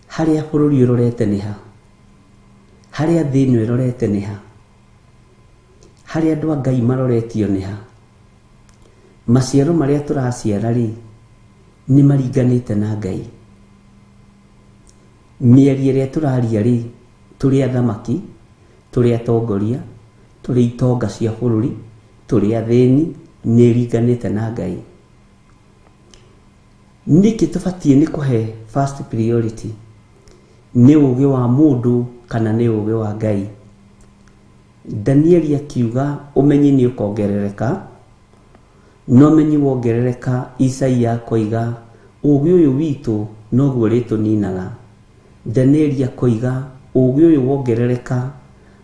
Harĩa bũrũri ũrorete nĩ ha? Harĩa thĩ ĩno ĩrorete nĩ ha? Harĩa andũ a Ngai maroretio nĩ ha? Maciaro marĩa tũraciara rĩ, nĩ maringanĩte na Ngai. Mĩario ĩrĩa tũraria rĩ, tũrĩ athamaki, tũrĩ atongoria, tũrĩ itonga cia bũrũri, tũrĩ athĩni, nĩ ĩringanĩte na Ngai. Nĩkĩ tũbatiĩ nĩ kũhe first priority? Nĩ ũgĩ wa mũndũ kana nĩ ũgĩ wa Ngai? Danieli akiuga ũmenyi nĩ ũkongerereka, na ũmenyi wongerereka, Isaia akoiga ũgĩ ũyũ witũ noguo ũrĩtũninaga. Danieli akoiga ũgĩ ũyũ wongerereka,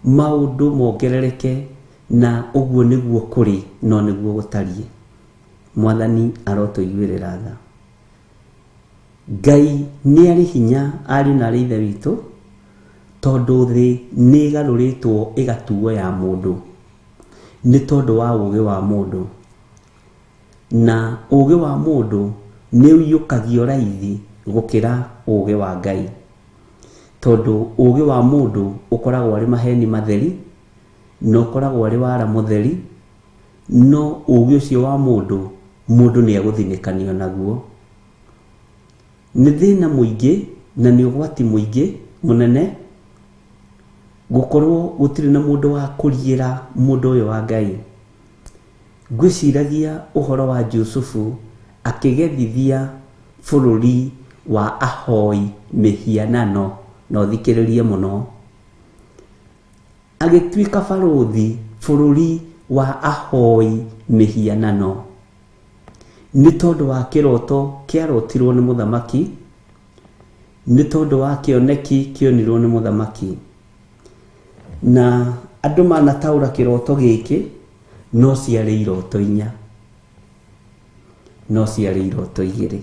maũndũ mongerereke, na ũguo nĩguo kũrĩ, no nĩguo gũtariĩ. Mwathani arotũiguĩrĩra tha. Ngai nĩ arĩ hinya ariũ na arĩ ithe witũ, tondũ thĩ nĩ ĩgarũrĩtwo ĩgatuo ya mũndũ nĩ tondũ wa ũgĩ wa mũndũ. Na ũgĩ wa mũndũ nĩ ũiyũkagio raithi gũkĩra ũgĩ wa Ngai, tondũ ũgĩ wa mũndũ ũkoragwo arĩ maheni matheri na ũkoragwo arĩ wara mũtheri, no ũgĩ ũcio wa mũndũ, mũndũ nĩ egũthinĩkanio naguo. Nĩ thĩna mũingĩ na nĩ ũgwati mũingĩ mũnene gũkorwo gũtirĩ na mũndũ wa kũriĩra mũndũ ũyũ wa Ngai. Ngwĩciragia ũhoro wa Jusufu akĩgethithia bũrũri wa ahoi mĩhianano, na ũthikĩrĩrie mũno. Agĩtuĩka barũthi bũrũri wa ahoi mĩhianano nĩ tondũ wa kĩroto kĩarotirwo nĩ mũthamaki, nĩ tondũ wa kĩoneki kĩonirwo nĩ mũthamaki. Na andũ manataũra kĩroto gĩkĩ, no ciarĩ iroto inya, no ciarĩ iroto igĩrĩ.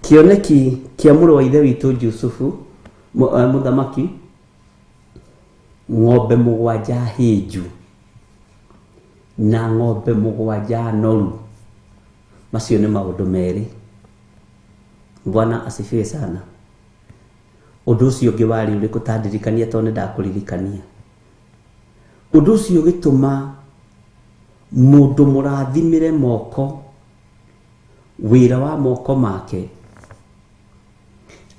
Kĩoneki kĩa mũrũ wa ithe witũ Jusufu, mũthamaki, ng'ombe mũgwanja hĩnju na ng'ombe mũgwanja noru, macio nĩ maũndũ merĩ. Bwana asifiwe sana. Ũndũ ũcio ũngĩ warĩ ũrĩkũ? Ta ndirikania, tondũ nĩ ndakũririkania. Ũndũ ũcio ũgĩtũma mũndũ mũrathimĩre moko, wĩra wa moko make,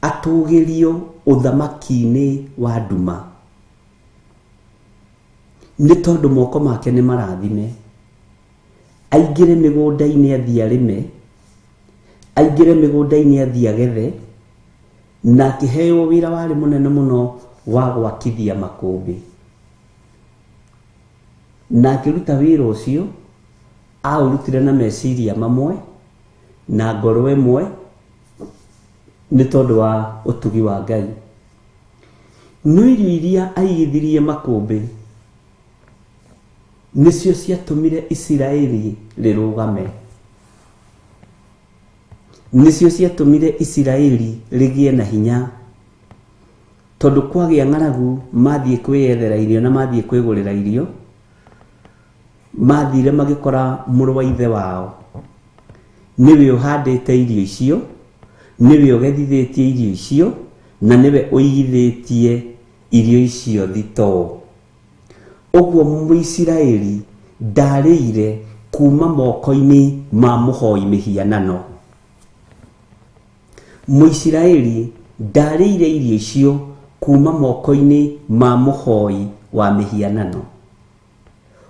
Atũgĩrio ũthamaki-inĩ wa nduma nĩ tondũ moko make nĩ marathime. Aingĩre mĩgũnda-inĩ athiĩ arĩme, aingĩre mĩgũnda-inĩ athiĩ agethe, na akĩheo wĩra warĩ mũnene mũno wa gwakithia makũmbĩ. Na akĩruta wĩra ũcio, aũrutire na meciria mamwe na ngoro ĩmwe nĩ tondũ wa ũtugi wa Ngai. No irio iria aigithirie makũmbĩ nĩcio ciatũmire Isiraeli rĩrũgame, nĩcio ciatũmire Isiraeli rĩgĩe na hinya, tondũ kwagĩa ng'aragu mathiĩ kwĩyethera irio na mathiĩ kwĩgũrĩra irio, mathire magĩkora mũrũ wa ithe wao nĩwe ũhandĩte irio icio, nĩwe ũgethithĩtie irio icio, na nĩwe ũigithĩtie irio icio thitoo. Ũguo Mũisiraeli ndarĩire kuma moko-inĩ ma mũhoi mĩhianano. Mũisiraeli ndarĩire irio icio kuma moko-inĩ ma mũhoi wa mĩhianano.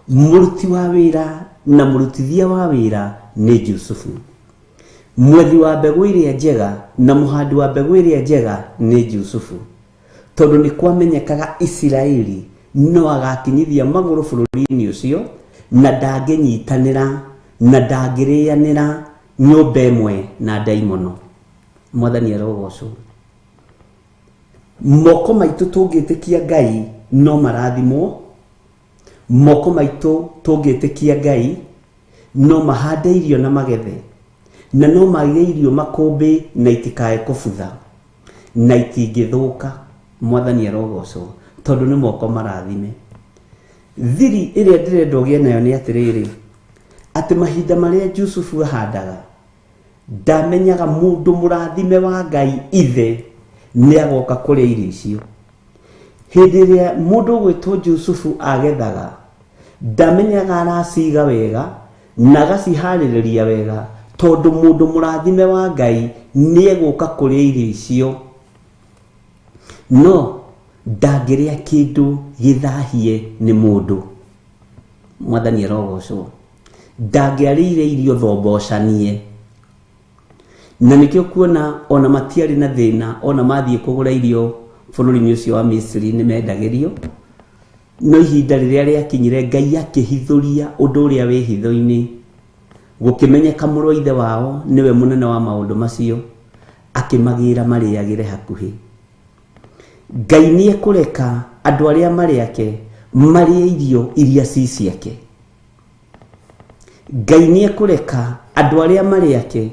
Mũruti wa wĩra na mũrutithia wa wĩra nĩ Jusufu. Mwethi wa mbegũ ĩrĩa njega na mũhandi wa mbegũ ĩrĩa njega nĩ Jusufu. Tondũ nĩ kwamenyekaga Isiraeli no agakinyithia magũrũ bũrũri-inĩ ũcio na ndangĩnyitanĩra na ndangĩrĩanĩra nyũmba ĩmwe na ndaimono. Mwathani arogocwo. Moko maitũ tũngĩtĩkia Ngai no marathimwo, moko maitũ tũngĩtĩkia Ngai no mahande irio na magethe, na no maige irio makũmbĩ na itikae kũbutha na itingĩthũka. Mwathani arogocwo tondũ nĩ moko marathime. Thiri ĩrĩa ndĩrenda ũgĩe nayo nĩ atĩrĩrĩ, atĩ mahinda marĩa Jusufu ahandaga ndamenyaga mũndũ mũrathime wa Ngai ithe nĩ agoka kũrĩa irio icio. Hĩndĩ ĩrĩa mũndũ ũgwĩtwo Jusufu agethaga ndamenyaga araciga wega na agaciharĩrĩria wega, tondũ mũndũ mũrathime wa Ngai nĩ egũka kũrĩa irio icio, no ndangĩrĩa kĩndũ gĩthahie nĩ mũndũ. Mwathani arogocwo. Ndangĩarĩire irio thombocanie. Na nĩkĩo kuona ona matiarĩ na thĩna, ona mathiĩ kũgũra irio bũrũri-inĩ ũcio wa Misiri nĩ mendagĩrio. No ihinda rĩrĩa rĩakinyire Ngai akĩhithũria ũndũ ũrĩa wĩ hitho-inĩ, gũkĩmenyeka mũrũ wa ithe wao nĩwe mũnene wa maũndũ macio, akĩmagĩra marĩagĩre hakuhĩ. Ngai nĩ ekũreka andũ arĩa marĩ ake marĩe irio iria ci ciake. Ngai nĩ ekũreka andũ arĩa marĩ ake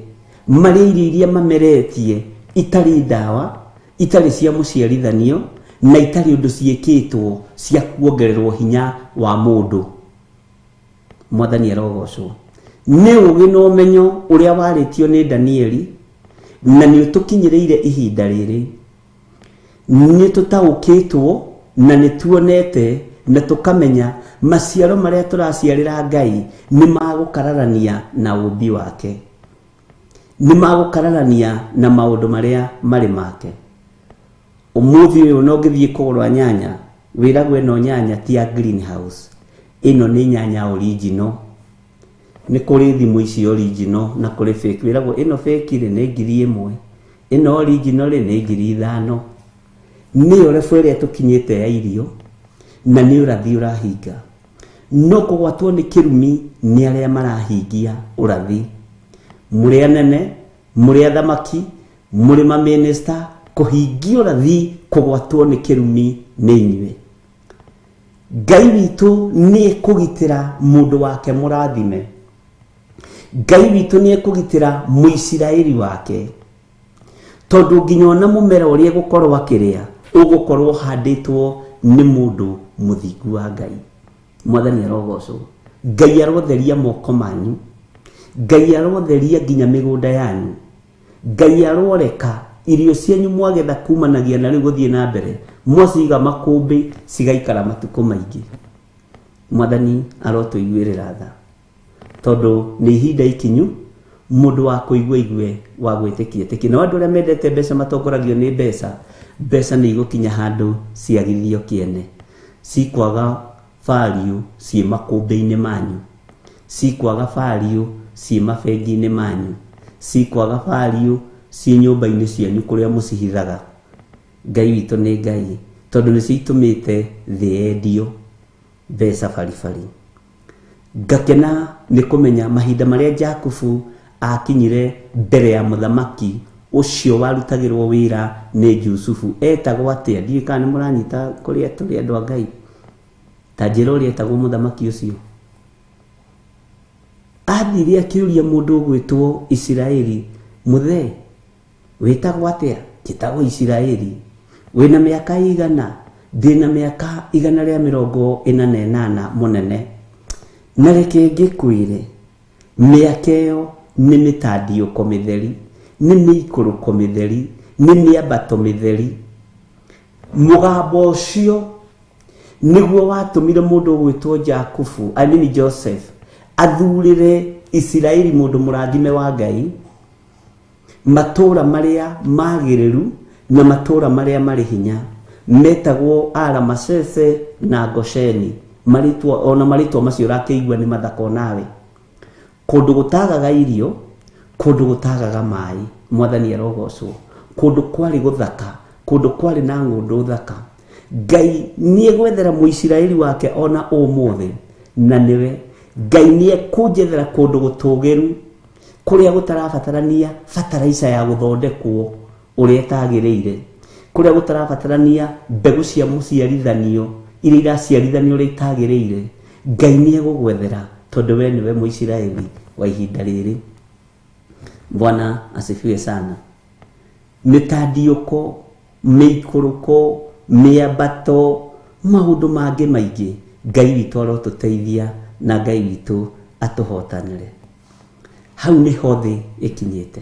marĩe irio iria mameretie itarĩ ndawa, itarĩ cia mũciarithanio, na itarĩ ũndũ ciĩkĩtwo cia kuongererwo hinya wa mũndũ. Mwathani arogocwo. Nĩ ũũgĩ na ũmenyo ũrĩa warĩtio nĩ Danieli, na nĩ ũtũkinyĩrĩire ihinda rĩrĩ. Nĩ tũtaũkĩtwo na nĩ tuonete na tũkamenya maciaro marĩa tũraciarĩra Ngai nĩ magũkararania na ũũmbi wake, nĩ magũkararania na maũndũ marĩa marĩ make. Ũmũthĩ ũyũ no ngĩthiĩ kũgũra nyanya, wĩragwo ĩno nyanya ti ya greenhouse, ĩno nĩ nyanya original. Nĩ kũrĩ thimũ ici original na kũrĩ fake. Wĩragwo ĩno fake rĩ nĩ 1000, ĩno original rĩ nĩ 5000. Nĩyo level ĩrĩa tũkinyĩte ya irio, na nĩ ũrathi ũrahinga. No kũgwatwo nĩ kĩrumi nĩ arĩa marahingia ũrathi. Mũrĩ anene, mũrĩ athamaki, mũrĩ mamĩnĩsta, kũhingia ũrathi kũgwatwo nĩ kĩrumi nĩ inyuĩ. Ngai witũ nĩ ekũgitĩra mũndũ wake mũrathime. Ngai witũ nĩ ekũgitĩra Mũisiraeli wake, tondũ nginya ona mũmera ũrĩa egũkorwo akĩrĩa ũgũkorwo ũhandĩtwo nĩ mũndũ mũthingu wa Ngai. Mwathani arogocwo. Ngai arotheria moko manyu, Ngai arotheria nginya mĩgũnda yanyu, Ngai aroreka irio cianyu mwagetha kumanagia na rĩu gũthiĩ na mbere, mwaciga makũmbĩ cigaikara matukũ maingĩ. Mwathani arotũiguĩrĩra tha, tondũ nĩ ihinda ikinyu Mũndũ wa kũigua igue, wa gwĩtĩkia ĩtĩkie. Nao andũ arĩa mendete mbeca matongoragio nĩ mbeca, mbeca nĩ igũkinya handũ ciagithio kĩene. Cikwaga value ciĩ makũmbĩ-inĩ manyu. Cikwaga value ciĩ mabengi-inĩ manyu. Cikwaga value ciĩ nyũmba-inĩ cianyu kũrĩa mũcihithaga. Ngai witũ nĩ Ngai, tondũ nĩcio itũmĩte thĩ yendio mbeca baribari. Ngakena nĩ kũmenya mahinda marĩa Jakubu aakinyire mbere ya mũthamaki ũcio warutagĩrwo wĩra nĩ Jusufu. Etagwo atĩa? Ndiũĩ kana nĩ mũranyita kũrĩa tũrĩ andũ a Ngai. Ta njĩra ũrĩa etagwo mũthamaki ũcio. Athire akĩũria mũndũ ũgwĩtwo Isiraeli, mũthee, Wĩtagwo atĩa? Njĩtagwo Isiraeli. Wĩna mĩaka ĩigana? Ndĩna mĩaka 148, mũnene. Na reke ngĩkwĩre, mĩaka ĩyo nĩ mĩtandiũko mĩtheri, nĩ mĩikũrũko mĩtheri, nĩ mĩambato mĩtheri. Mũgambo ũcio nĩguo watũmire mũndũ ũgwĩtwo Jakubu, I mean Joseph, athurĩre Isiraeli mũndũ mũrathime wa Ngai, Matũũra marĩa magĩrĩru na matũũra marĩa marĩ hinya metagwo Aramasese na Gosheni. Marĩtwa, o na marĩtwa macio ũrakĩigua nĩ mathaka o nawe. Kũndũ gũtagaga irio, kũndũ gũtagaga maĩ, Mwathani arogocwo. Kũndũ kwarĩ gũthaka, kũndũ kwarĩ na ng'ũndũ thaka. Ngai nĩegwethera Mũisiraeli wake o na ũmũthĩ, na nĩwe. Ngai nĩekũnjethera kũndũ gũtũgĩru kũrĩa gũtarabatarania bataraica ya gũthondekwo ũrĩa ĩtagĩrĩire, kũrĩa gũtarabatarania mbegũ cia mũciarithanio iria iraciarithanio ũrĩa itagĩrĩire, Ngai nĩ egũgwethera tondũ we nĩwe Mũisiraeli wa ihinda rĩrĩ. Bwana asifiwe sana. Mĩtandiũko, mĩikũrũko, mĩambato, maũndũ mangĩ maingĩ, Ngai witũ arotũteithia na Ngai witũ atũhotanĩre. Hau nĩho thĩ ĩkinyĩte.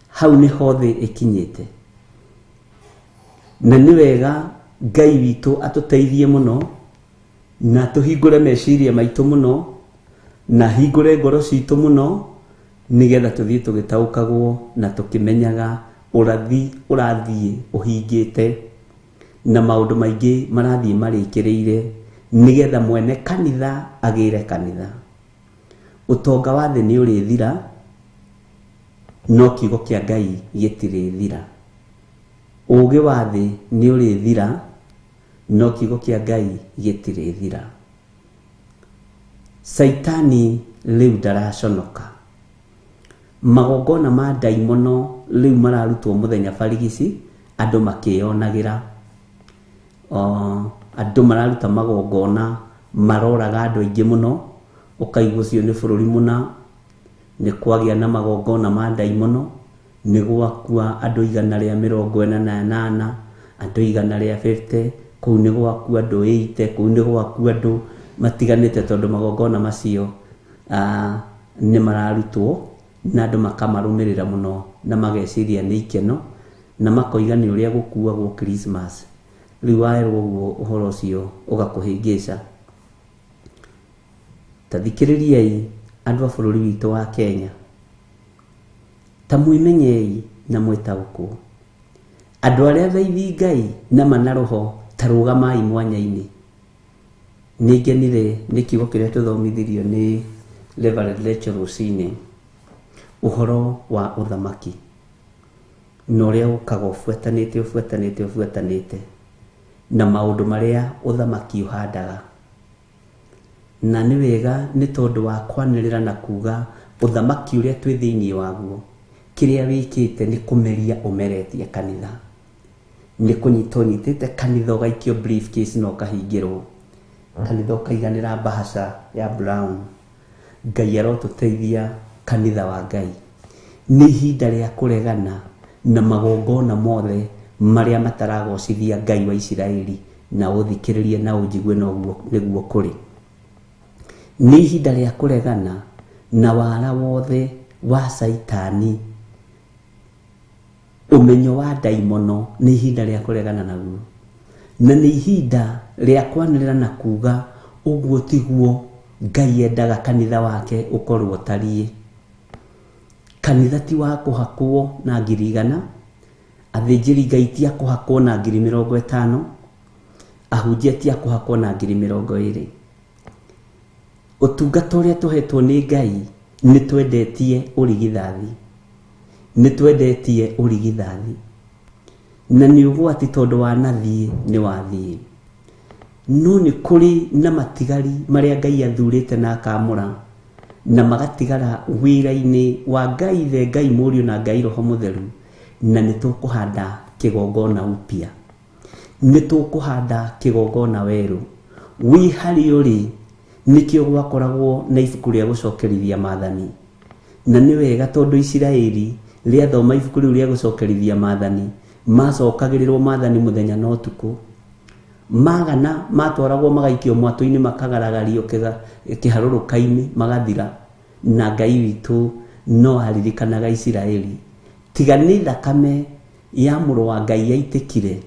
Hau nĩho thĩ ĩkinyĩte. Na nĩ wega Ngai witũ atũteithie mũno na tũhingũre meciria maitũ mũno na hingũre ngoro citũ mũno nĩgetha tũthiĩ tũgĩtaũkagwo na tũkĩmenyaga ũrathi ũrathiĩ ũhingĩte na maũndũ maingĩ marathiĩ marĩkĩrĩire nĩgetha mwene kanitha agĩre kanitha. Ũtonga wa thĩ nĩ ũrĩthira, no kiugo kĩa Ngai gĩtirĩthira. Ũũgĩ wa thĩ nĩ ũrĩthira, no kiugo kĩa Ngai gĩtirĩthira. Caitani rĩu ndaraconoka. Magongona ma ndaimono rĩu mararutwo mũthenya barigici andũ makĩyonagĩra. Andũ mararuta magongona maroraga andũ aingĩ mũno, ũkaigua ũcio nĩ bũrũri mũna, nĩ kwagĩa na magongona ma ndaimono, nĩ gwakua andũ 148, andũ 150, kũu nĩ gwakua andũ 80, kũu nĩ gwakua andũ matiganĩte tondũ magongona macio nĩ mararutwo na andũ makamarũmĩrĩra mũno na mageciria nĩ ikeno na makoiga nĩ ũrĩa gũkuagwo Christmas. Rĩu werwo ũguo ũhoro ũcio ũgakũhĩngĩca. Ta thikĩrĩriai andũ a bũrũri witũ wa Kenya, ta mwĩmenyei na mwĩtaũkwo. Andũ arĩa athaithi Ngai na ma na roho ta rũgamai mwanya-inĩ. Nĩ ngenire nĩ kiugo kĩrĩa tũthomithirio nĩ Reverend Rachel rũcinĩ, ũhoro wa ũthamaki na ũrĩa ũkaga ũbuatanĩte ũbuatanĩte ũbuatanĩte na maũndũ marĩa ũthamaki ũhandaga. Na nĩ wega nĩ tondũ wa kwanĩrĩra na kuga ũthamaki ũrĩa twĩ thĩinĩ waguo, kĩrĩa wĩkĩte nĩ kũmeria ũmeretie kanitha. Nĩ kũnyita ũnyitĩte kanitha ũgaikio briefcase na ũkahingĩrwo. Kanitha ũkaiganĩra mbahaca ya brown. Ngai arotũteithia kanitha wa Ngai. Nĩ ihinda rĩa kũregana na magongona mothe marĩa mataragocithia Ngai wa Isiraeli na ũthikĩrĩrie na ũnjigue noguo nĩguo kũrĩ. Nĩ ihinda rĩa kũregana na wara wothe wa Caitani. Ũmenyo wa ndaimono nĩ ihinda rĩa kũregana naguo. Na nĩ ihinda rĩa kwanĩrĩra na kuuga ũguo tiguo Ngai endaga kanitha wake ũkorwo ũtariĩ. Kanitha ti wa kũhakwo na 100,000, athĩnjĩri Ngai ti a kũhakwo na 50,000, ahunjia ti a kũhakwo na 20,000. Ũtungata ũrĩa tũhetwo nĩ Ngai nĩ twendetie ũrigithathi, nĩ twendetie ũrigithathi, na nĩ ũgwati tondũ wanathiĩ nĩ wathiĩ. No nĩ kũrĩ na matigari marĩa Ngai athurĩte na akamũra, na magatigara wĩra-inĩ wa Ngai Ithe, Ngai Mũriũ na Ngai Roho Mũtheru, na nĩ tũkũhanda kĩgongona upya, nĩ tũkũhanda kĩgongona werũ. Wĩ harĩa ũrĩ nĩkĩo gwakoragwo na ibuku rĩa gũcokerithia maathani, na nĩ wega tondũ Isiraeli rĩathoma ibuku rĩu rĩa gũcokerithia maathani, macokagĩrĩrwo maathani mũthenya na ũtukũ. Magana matwaragwo magaikio mwatũ-inĩ, makagaragario kĩharũrũka-inĩ, magathira. Na Ngai witũ no aririkanaga Isiraeli. Tiga nĩ thakame ya mũrũ wa Ngai yaitĩkire,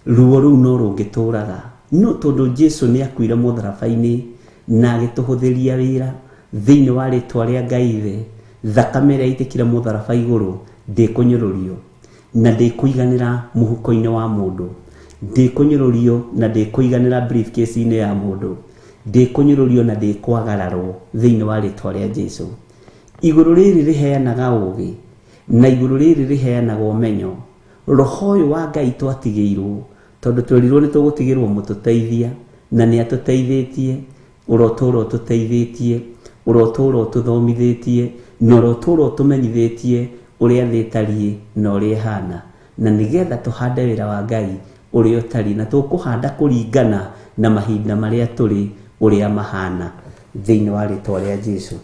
ruo rũu no rũngĩtũraga. No tondũ Jesu nĩ akuire mũtharaba-inĩ na agĩtũhũthĩria wĩra thĩinĩ wa rĩtwa rĩa Ngai Ithe, thakame ĩrĩa yaitĩkire mũtharaba igũrũ ndĩkũnyũrũrio na ndĩkũiganĩra mũhuko-inĩ wa mũndũ, ndĩkũnyũrũrio na ndĩkũiganĩra briefcase-inĩ ya mũndũ, ndĩkũnyũrũrio na ndĩkwagararwo thĩinĩ wa rĩtwa rĩa Jesu. Igũrũ rĩrĩ rĩheanaga ũũgĩ na igũrũ rĩrĩ rĩheanaga ũmenyo. Roho ũyũ wa Ngai twatigĩirwo tondũ twerirwo nĩ tũgũtigĩrwo mũtũteithia, na nĩ atũteithĩtie, ũrotũũra ũtũteithĩtie, ũrotũũra ũtũthomithĩtie, na ũrotũũra ũtũmenyithĩtie ũrĩa thĩ ĩtariĩ na ũrĩa ĩhana, na nĩgetha tũhande wĩra wa Ngai ũrĩa ũtariĩ, na tũkũhanda kũringana na mahinda marĩa tũrĩ ũrĩa mahana thĩinĩ wa rĩtwa rĩa Jesu.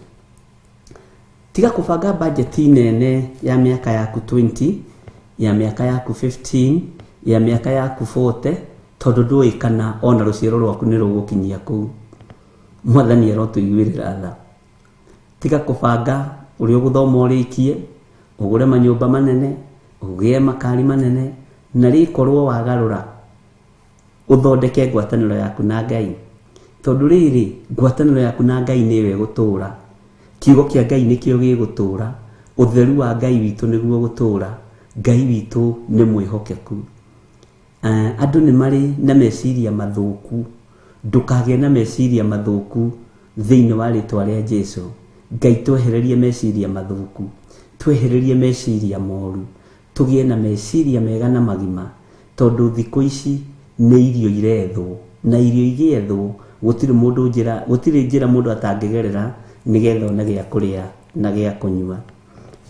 Tiga kũbanga bajeti nene ya mĩaka yaku 20, ya mĩaka yaku 15, ya mĩaka yaku 40, tondũ ndũĩ kana ona rũciaro rwaku nĩ rũgũkinyia kũu. Mwathani arotũiguĩrĩra tha. Tiga kũbanga ũrĩa ũgũthoma ũrĩkie, ũgũre manyũmba manene, ũgĩe makari manene, na rĩkorwo wagarũra ũthondeke ngwatanĩro yaku na Ngai. Tondũ rĩrĩ, ngwatanĩro yaku na Ngai nĩyo ĩgũtũũra, kiugo kĩa Ngai nĩkĩo gĩgũtũũra, ũtheru wa Ngai witũ nĩguo gũtũũra. Ngai witũ nĩ mwĩhokeku. Andũ nĩ marĩ na meciria mathũku, ndũkagĩe na meciria mathũku thĩinĩ wa rĩtwa rĩa Jesu. Ngai twehererie meciria mathũku, twehererie meciria moru, tũgĩe na meciria mega na magima, tondũ thikũ ici nĩ irio irethwo, na irio igĩethwo gũtirĩ mũndũ njĩra, gũtirĩ njĩra mũndũ atangĩgerera nĩgetha one gĩa kũrĩa na gĩa kũnyua.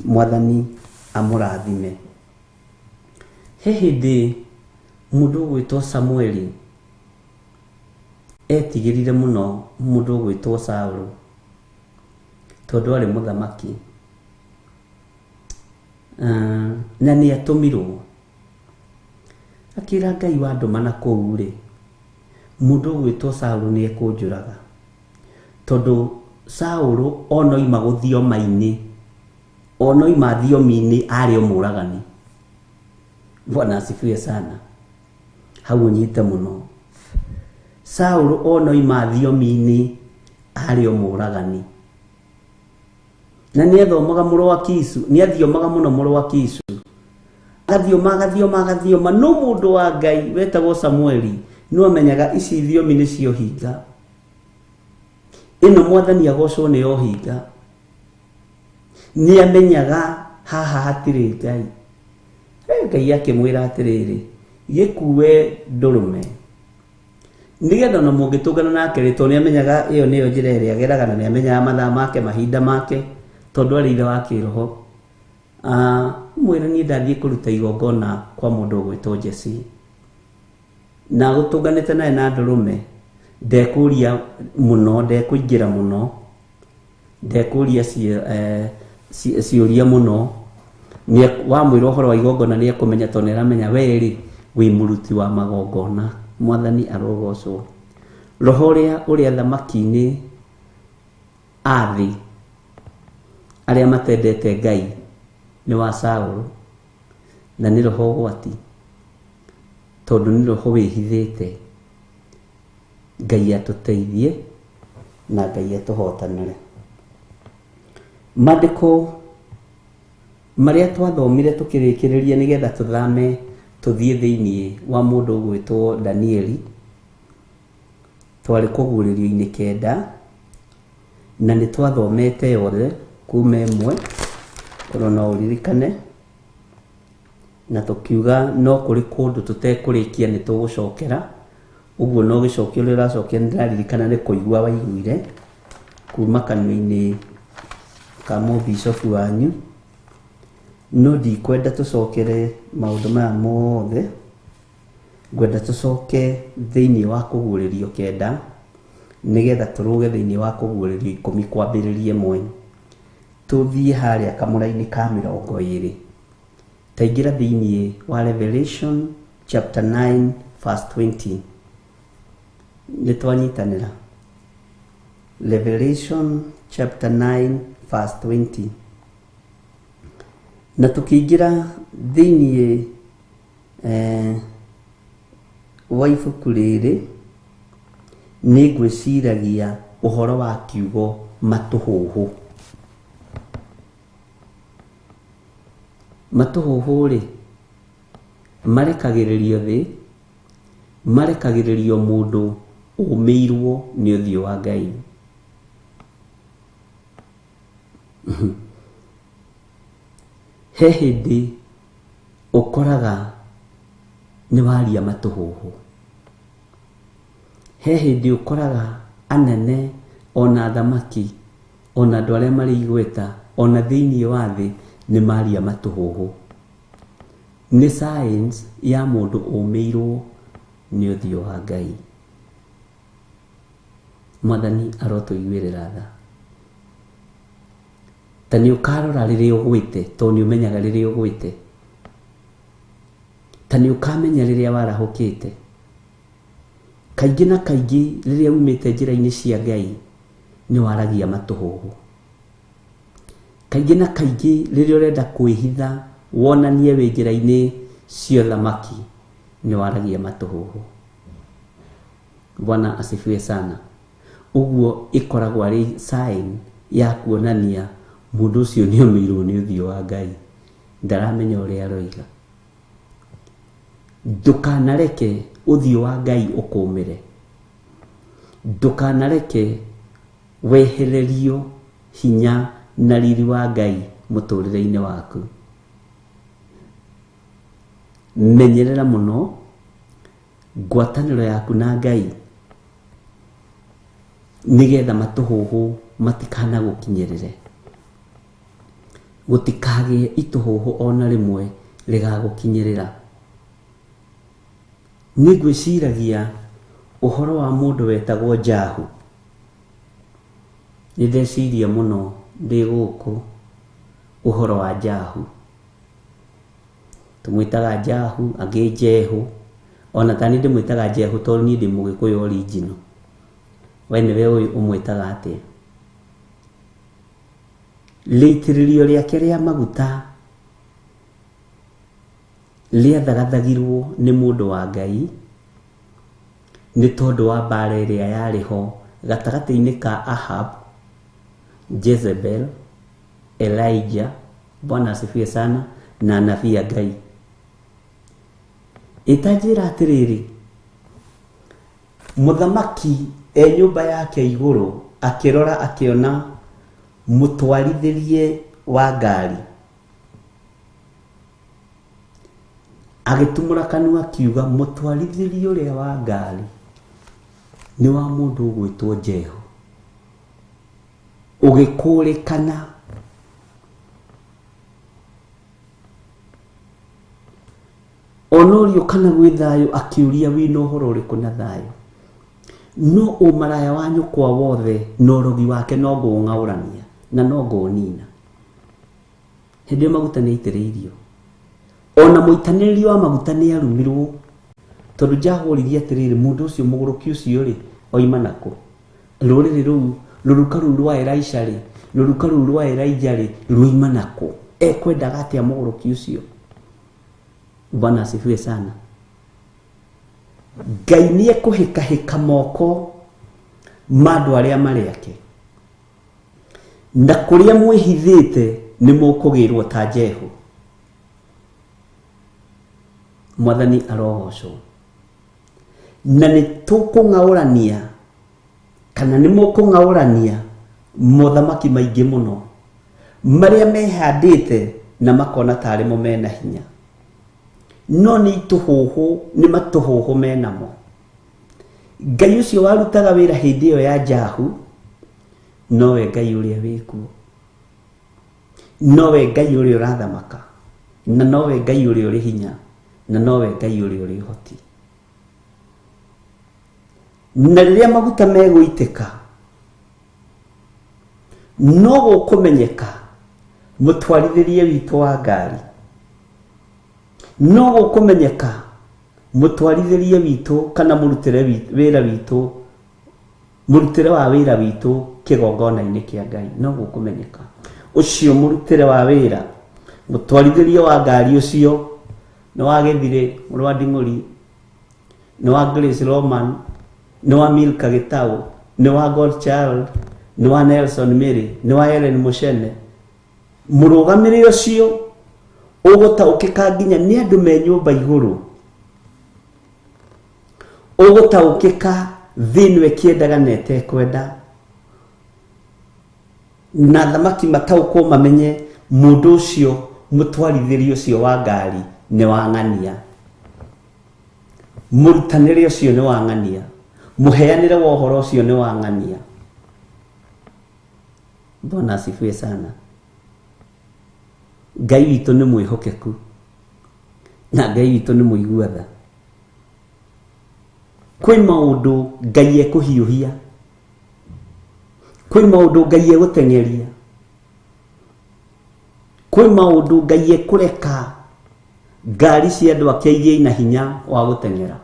Mwathani amũrathime. He hĩndĩ mũndũ ũgwĩtwo Samueli etigĩrire mũno mũndũ ũgwĩtwo Saũlũ tondũ arĩ mũthamaki, na nĩ atũmirwo. Akĩra Ngai wandũma na kũu rĩ, mũndũ ũgwĩtwo Saũlũ nĩ ekũnjũraga, tondũ Saũlũ ona oima gũthioma-inĩ, ona oima thiomi-inĩ arĩ o mũragani. Bwana asifiwe sana. Hau ũnyite mũno. Saũlũ ona oima thiomi-inĩ arĩ o mũragani, na nĩ athomaga mũrũ wa Kisu, nĩ athiomaga mũno mũrũ wa Kisu, agathioma agathioma agathioma. No mũndũ wa Ngai wetagwo Samueli no amenyaga ici thiomi nĩcio hinga, ĩno Mwathani agocwo nĩ yo hinga. Nĩ amenyaga haha hatirĩ Ngai. Ngai akĩmwĩra atĩrĩrĩ, gĩkue ndũrũme nĩgetha ona mũngĩtũngana nake rĩ, tondũ nĩ amenyaga ĩyo nĩyo njĩra ĩrĩa ageraga, na nĩ amenyaga mathaa make, mahinda make, tondũ arĩ ithe wa kĩroho. Mwĩre niĩ ndathiĩ kũruta igongona kwa mũndũ ũgwĩtwo Jesse, na gũtũnganĩte naye na ndũrũme, ndekũria mũno, ndekũingĩra mũno, ndekũria ciũria mũno. Wamwĩra ũhoro wa igongona nĩ ekũmenya, tondũ nĩ aramenya we rĩ wĩ mũruti wa magongona. Mwathani arogocwo. Roho ũrĩa ũrĩ athamaki-inĩ a thĩ arĩa matendete Ngai nĩ wa Saũlũ, na nĩ roho ũgwati, tondũ nĩ roho wĩhithĩte. Ngai atũteithie na Ngai atũhotanĩre. Maandĩko Marĩa twathomire tũkĩrĩkĩrĩria nĩgetha tũthame tũthiĩ thĩinĩ wa mũndũ ũgwĩtwo Danieli, twarĩ kũguũrĩrio-inĩ kenda, na nĩ twathomete yothe kuma ĩmwe, korwo no ũririkane, na tũkiuga no kũrĩ kũndũ tũtekũrĩkia nĩ tũgũcokera, ũguo no gĩcokio ũrĩa ũracokia nĩ ndĩraririkana nĩ kũigua waiguire kuma kanua-inĩ ka mũbicobu wanyu, no ndikwenda tũcokere maũndũ maya mothe, ngwenda tũcoke thĩinĩ wa kũguũrĩrio kenda, nĩgetha tũrũge thĩinĩ wa kũguũrĩrio ikũmi kwambĩrĩria ĩmwe, tũthiĩ harĩa kamũra-inĩ ka mĩrongo ĩrĩ. Taingĩra thĩinĩ wa Revelation chapter 9 verse 20. Nĩ twanyitanĩra. Revelation chapter 9 verse 20. Na tũkĩingĩra thĩinĩ wa ibuku rĩrĩ, nĩ ngwĩciragia ũhoro wa kiugo matũhũhũ. Matũhũhũ rĩ, marekagĩrĩrio thĩ, marekagĩrĩrio mũndũ ũmĩirwo nĩ ũthiũ wa Ngai. He hĩndĩ ũkoraga nĩ waria matũhũhũ. He hĩndĩ ũkoraga anene ona athamaki ona andũ arĩa marĩ igweta ona thĩinĩ wa thĩ nĩ maria matũhũhũ. Nĩ signs ya mũndũ ũmĩirwo nĩ ũthiũ wa Ngai. Mwathani arotũiguĩrĩra tha. Ta nĩ ũkarora rĩrĩa ũgwĩte, tondũ nĩ ũmenyaga rĩrĩa ũgwĩte. Ta nĩ ũkamenya rĩrĩa warahũkĩte. Kaingĩ na kaingĩ rĩrĩa umĩte njĩra-inĩ cia Ngai, nĩ waragia matũhũhũ. Kaingĩ na kaingĩ rĩrĩa ũrenda kwĩhitha wonanie wĩ njĩra-inĩ cia ũthamaki, nĩ waragia matũhũhũ. Bwana asifiwe sana. Ũguo ĩkoragwo arĩ sign ya kuonania mũndũ ũcio nĩ omĩirwo nĩ ũthiũ wa Ngai, ndaramenya ũrĩa aroiga. Ndũkanareke ũthiũ wa Ngai ũkũmĩre. Ndũkanareke wehererio hinya na riri wa Ngai mũtũrĩre-inĩ waku. Menyerera mũno ngwatanĩro yaku na Ngai, nĩgetha matũhũhũ matikanagũkinyĩrĩre. Gũtikagĩe itũhũhũ ona rĩmwe rĩgagũkinyĩrĩra. Nĩ ngwĩciragia ũhoro wa mũndũ wetagwo Jahu. Nĩ ndeciria mũno ndĩ gũkũ ũhoro wa Jahu. Tũmwĩtaga Jahu, angĩ Jehu. Ona ta niĩ ndĩmwĩtaga Jehu tondũ niĩ ndĩ mũgĩkũyũ original. We nĩwe ũĩ ũmwĩtaga atĩa? Rĩitĩrĩrio rĩake rĩa maguta rĩathagathagirwo nĩ mũndũ wa Ngai nĩ tondũ wa mbara ĩrĩa yarĩ ho gatagatĩ-inĩ ka Ahab, Jezebel, Elijah, Bwana asifiwe sana, na anabii a Ngai. Ĩtanjĩra atĩrĩrĩ, mũthamaki e nyũmba yake igũrũ akĩrora akĩona mũtwarithĩrie wa ngari, agĩtumũra kanua akiuga mũtwarithĩrie ũrĩa wa ngari nĩ wa mũndũ ũgwĩtwo Jehu. Ũgĩkũrĩkana onorio kana gwĩ thayũ, akĩũria wĩna ũhoro ũrĩkũ na thayũ, no ũmaraya wa nyũkwa wothe na ũrogi wake no ngũũng'aũrania na no ngũũnina. Hĩndĩ ĩyo maguta nĩ aitĩrĩirio, ona mũitanĩrĩrio wa maguta nĩ arumirwo, tondũ Jehu oririe atĩrĩrĩ, mũndũ ũcio mũgũrũki ũcio rĩ oima nakũ? Rũrĩrĩ rũu, rũruka rũu rwa Elisha rĩ, rũruka rũu rwa Elijah rĩ, rwoima nakũ? Ekwendaga atĩa mũgũrũki ũcio? Bwana asifiwe sana. Ngai nĩ ekũhĩkahĩka moko ma andũ arĩa marĩ ake, na kũrĩa mwĩhithĩte Nĩ mũkũgĩrwo ta Jehu. Mwathani arogocwo. Na nĩ tũkũng'aũrania kana nĩ mũkũng'aũrania mothamaki maingĩ mũno marĩa mehandĩte na makona tarĩ mo mena hinya, no nĩ itũhũhũ, nĩ matũhũhũ menamo. Ngai ũcio warutaga wĩra hĩndĩ ĩyo ya Jahu nowe Ngai ũrĩa wĩkuo, nowe Ngai ũrĩa ũrathamaka, na nowe Ngai ũrĩa ũrĩ hinya, na nowe Ngai ũrĩa ũrĩ ũhoti. Na rĩrĩa maguta megũitĩka, no gũkũmenyeka mũtwarithĩrie witũ wa ngari, no gũkũmenyeka mũtwarithĩrie witũ kana mũrutĩre wĩra witũ, mũrutĩre wa wĩra witũ kĩgongona-inĩ kĩa Ngai, no gũkũmenyeka ũcio mũrutĩre wa wĩra, mũtwarithĩrie wa ngari ũcio nĩ wa Gĩthirĩ mũrũ wa Nding'ũri, nĩ wa Grace Roman, nĩ wa Milka Gĩtaũ, nĩ wa Godchild, nĩ wa Nelson Mary, nĩ wa Ellen Muchene. Mũrũgamĩrĩre ũcio ũgũtaũkĩka nginya nĩ andũ me nyũmba igũrũ, ũgũtaũkĩka thĩ ĩno ĩkĩendaga na ĩtekwenda, na thamaki mataũkwo mamenye mũndũ ũcio mũtwarithĩrie ũcio wa ngari nĩ wa ng'ania, mũrutanĩre ũcio nĩ wa ng'ania, mũheanĩre wa ũhoro ũcio nĩ wa ng'ania. Bwana asifiwe sana. Ngai witũ nĩ mwĩhokeku na Ngai witũ nĩ mũigua tha. Kwĩ maũndũ Ngai ekũhiũhia, kwĩ maũndũ Ngai egũteng'eria, kwĩ maũndũ Ngai ekũreka ngari cia andũ ake igĩe na hinya wa gũteng'era,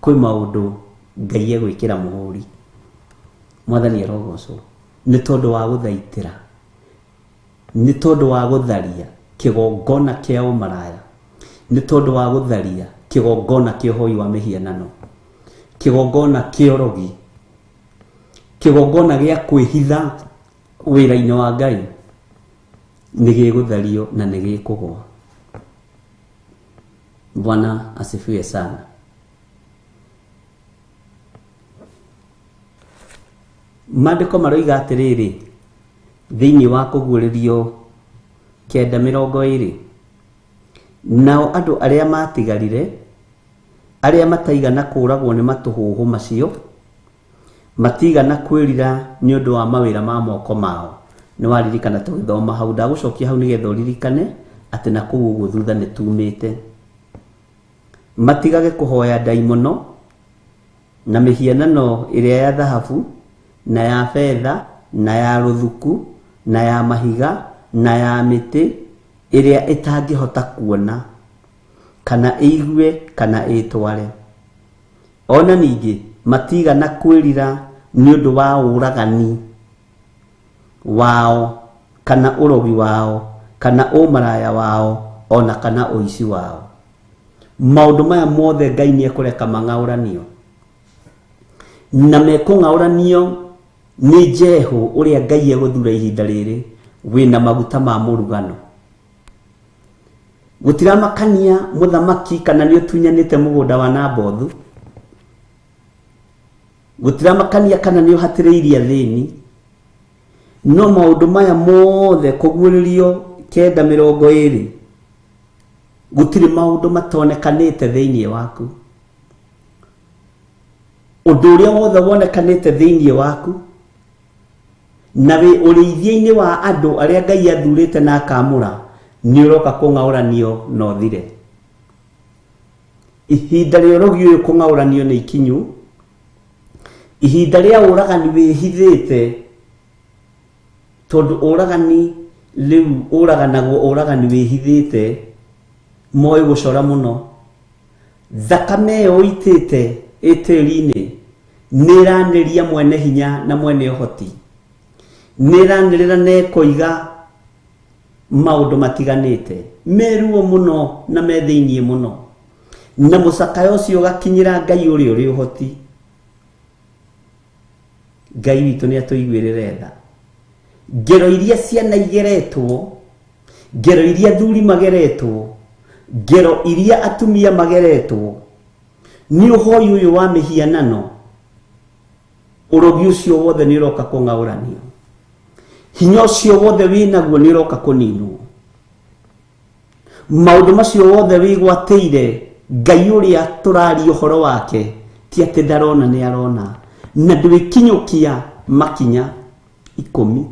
kwĩ maũndũ Ngai egwĩkĩra mũhũri. Mwathani arogocwo nĩ tondũ wa gũthaitĩra, nĩ tondũ wa gũtharia kĩgongona kĩa ũmaraya, nĩ tondũ wa gũtharia kĩgongona kĩa ũhoi wa mĩhianano, kĩgongona kĩa ũrogi, kĩgongona gĩa kwĩhitha wĩra-inĩ wa Ngai, nĩ gĩgũthario na nĩ gĩkũgwa. Bwana asifiwe sana. Maandĩko maroiga atĩrĩrĩ thĩinĩ wa kũguũrĩrio 9:20, nao andũ arĩa matigarire, arĩa mataigana kũũragwo nĩ matũhũhũ macio, matigana kwĩrira nĩ ũndũ wa mawĩra ma moko mao. Nĩ waririkana tũgĩthoma hau, ndagũcokia hau nĩgetha ũririkane atĩ na kũu ũguo thutha nĩ tumĩte. Matigage kũhoya ndaimono na mĩhianano ĩrĩa ya thahabu na ya betha na ya rũthuku na ya mahiga na ya mĩtĩ ĩrĩa ĩtangĩhota kuona kana ĩigue kana ĩtware. Ona ningĩ matigana kwĩrira nĩ ũndũ wa ũragani wao kana ũrogi wao kana ũmaraya wao ona kana ũici wao. Maũndũ maya mothe Ngai nĩ ekũreka mang'aũranio, na mekũng'aũranio nĩ Jehu ũrĩa Ngai egũthura ihinda rĩrĩ wĩna maguta ma mũrugano. Gũtiramakania mũthamaki kana nĩ ũtunyanĩte mũgũnda wa Nabothu, gũtiramakania kana nĩ ũhatĩrĩirie athĩni, no maũndũ maya mothe kũguũrĩrio 9:20 gũtirĩ maũndũ matonekanĩte thĩinĩ waku. Ũndũ ũrĩa wothe wonekanĩte thĩinĩ waku na wĩ ũrĩithia-inĩ wa andũ arĩa Ngai athurĩte na akamũra, nĩ ũroka kũng'aũranio na ũthire. Ihinda rĩa ũrogi ũyũ kũng'aũranio nĩ ikinyu, ihinda rĩa ũragani wĩhithĩte, tondũ ũragani rĩu ũraganagwo ũragani wĩhithĩte, moĩ gũcora mũno. Thakame ĩyo ũitĩte ĩtĩri-inĩ nĩ ĩranĩria mwene hinya na mwene ũhoti, nĩ ĩranĩrĩra na ĩkoiga maũndũ matiganĩte meruo mũno na me thĩiniĩ mũno, na mũcakayo ũcio ũgakinyĩra Ngai ũrĩa ũrĩ ũhoti. Ngai witũ nĩ atũiguĩrĩre tha. Ngero iria ciana igeretwo, ngero iria athuri mageretwo, ngero iria atumia mageretwo nĩ ũhoi ũyũ wa mĩhianano, ũrogi ũcio wothe nĩ ũroka kũng'aũranio, hinya ũcio wothe wĩnaguo nĩ ũroka kũninwo, maũndũ macio wothe wĩgwatĩire Ngai ũrĩa tũraria ũhoro wake ti atĩ ndarona, nĩ arona, na ndwĩkinyũkia makinya 10,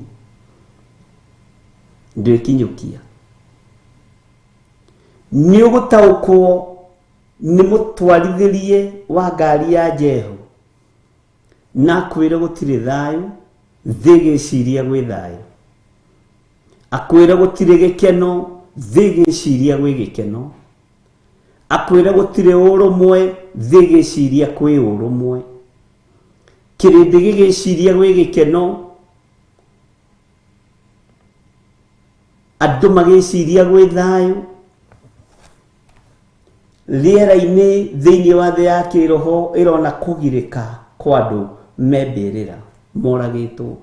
ndwĩkinyũkia. Nĩ ũgũtaũkwo nĩ mũtwarithĩrie wa ngari ya Jehu na akwĩre gũtirĩ thayũ, thĩ ĩgĩciria gwĩ thayũ, akwĩre gũtirĩ gĩkeno, thĩ ĩgĩciria gwĩ gĩkeno, akwĩre gũtirĩ ũrũmwe, thĩ ĩgĩciria kwĩ ũrũmwe, kĩrĩndĩ gĩgĩciria gwĩ gĩkeno, andũ magĩciria gwĩ thayũ. Rĩera-inĩ thĩinĩ wa thĩ ya kĩroho ĩrona kũgirĩka kwa andũ me mbĩrĩra moragĩtwo.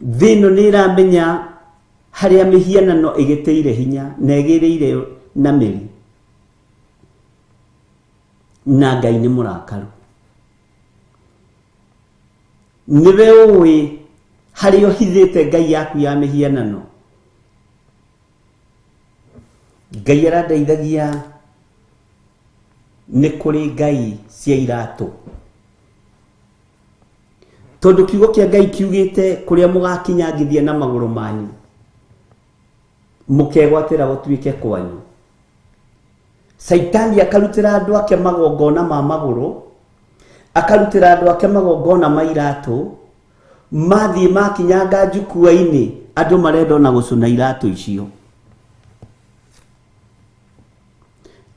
Thĩ ĩno nĩ ĩramenya harĩa mĩhianano ĩgĩtĩire hinya na ĩgĩrĩire na mĩri, na Ngai nĩ mũrakaru. Nĩwe ũĩ harĩa ũhithĩte ngai yaku ya mĩhianano. Ngai arandeithagia nĩ kũrĩ ngai cia iratũ, tondũ kiugo kĩa Ngai kiugĩte kũrĩa mũgakinyangithia na magũrũ manyu mũkegwatĩra gũtuĩke kwanyu. Caitani akarutĩra andũ ake magongona ma magũrũ, akarutĩra andũ ake magongona ma iratũ, mathiĩ makinyanga njukua-inĩ andũ marenda ona gũcũna iratũ icio,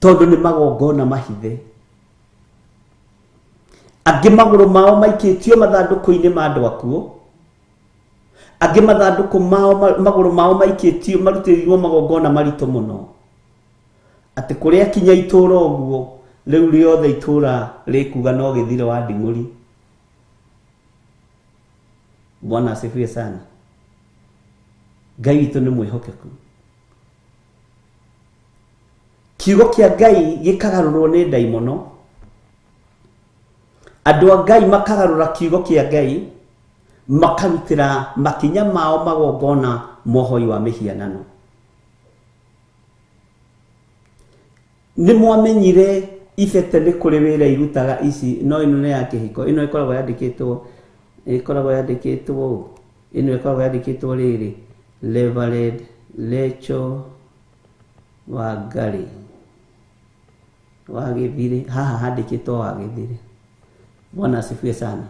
tondũ nĩ magongona mahithe. Angĩ magũrũ mao maikĩtio mathandũkũ-inĩ ma andũ akuũ, angĩ mathandũkũ mao magũrũ mao maikĩtio marutĩirwo magongona maritũ mũno, atĩ kũrĩa kinya itũra ũguo rĩu rĩothe itũra rĩkuga no gĩthire wa nding'ũri. Bwana asifiwe sana. Ngai witũ nĩ mwĩhokeku. Kiugo kĩa Ngai gĩkagarũrwo nĩ ndaimono, andũ a Ngai makagarũra kiugo kĩa Ngai, makarutĩra makinya mao magongona mohoi wa mĩhianano. Nĩ mwamenyire ibete nĩ kũrĩ wĩra irutaga ici, no ĩno nĩ ya kĩhiko, ĩno ĩkoragwo yandĩkĩtwo, ĩkoragwo yandĩkĩtwo, ĩno ĩkoragwo yandĩkĩtwo rĩrĩ, Reverend Rachel Wangari wa Gĩthirĩ, haha handĩkĩtwo wa Gĩthirĩ. Bwana asifiwe sana.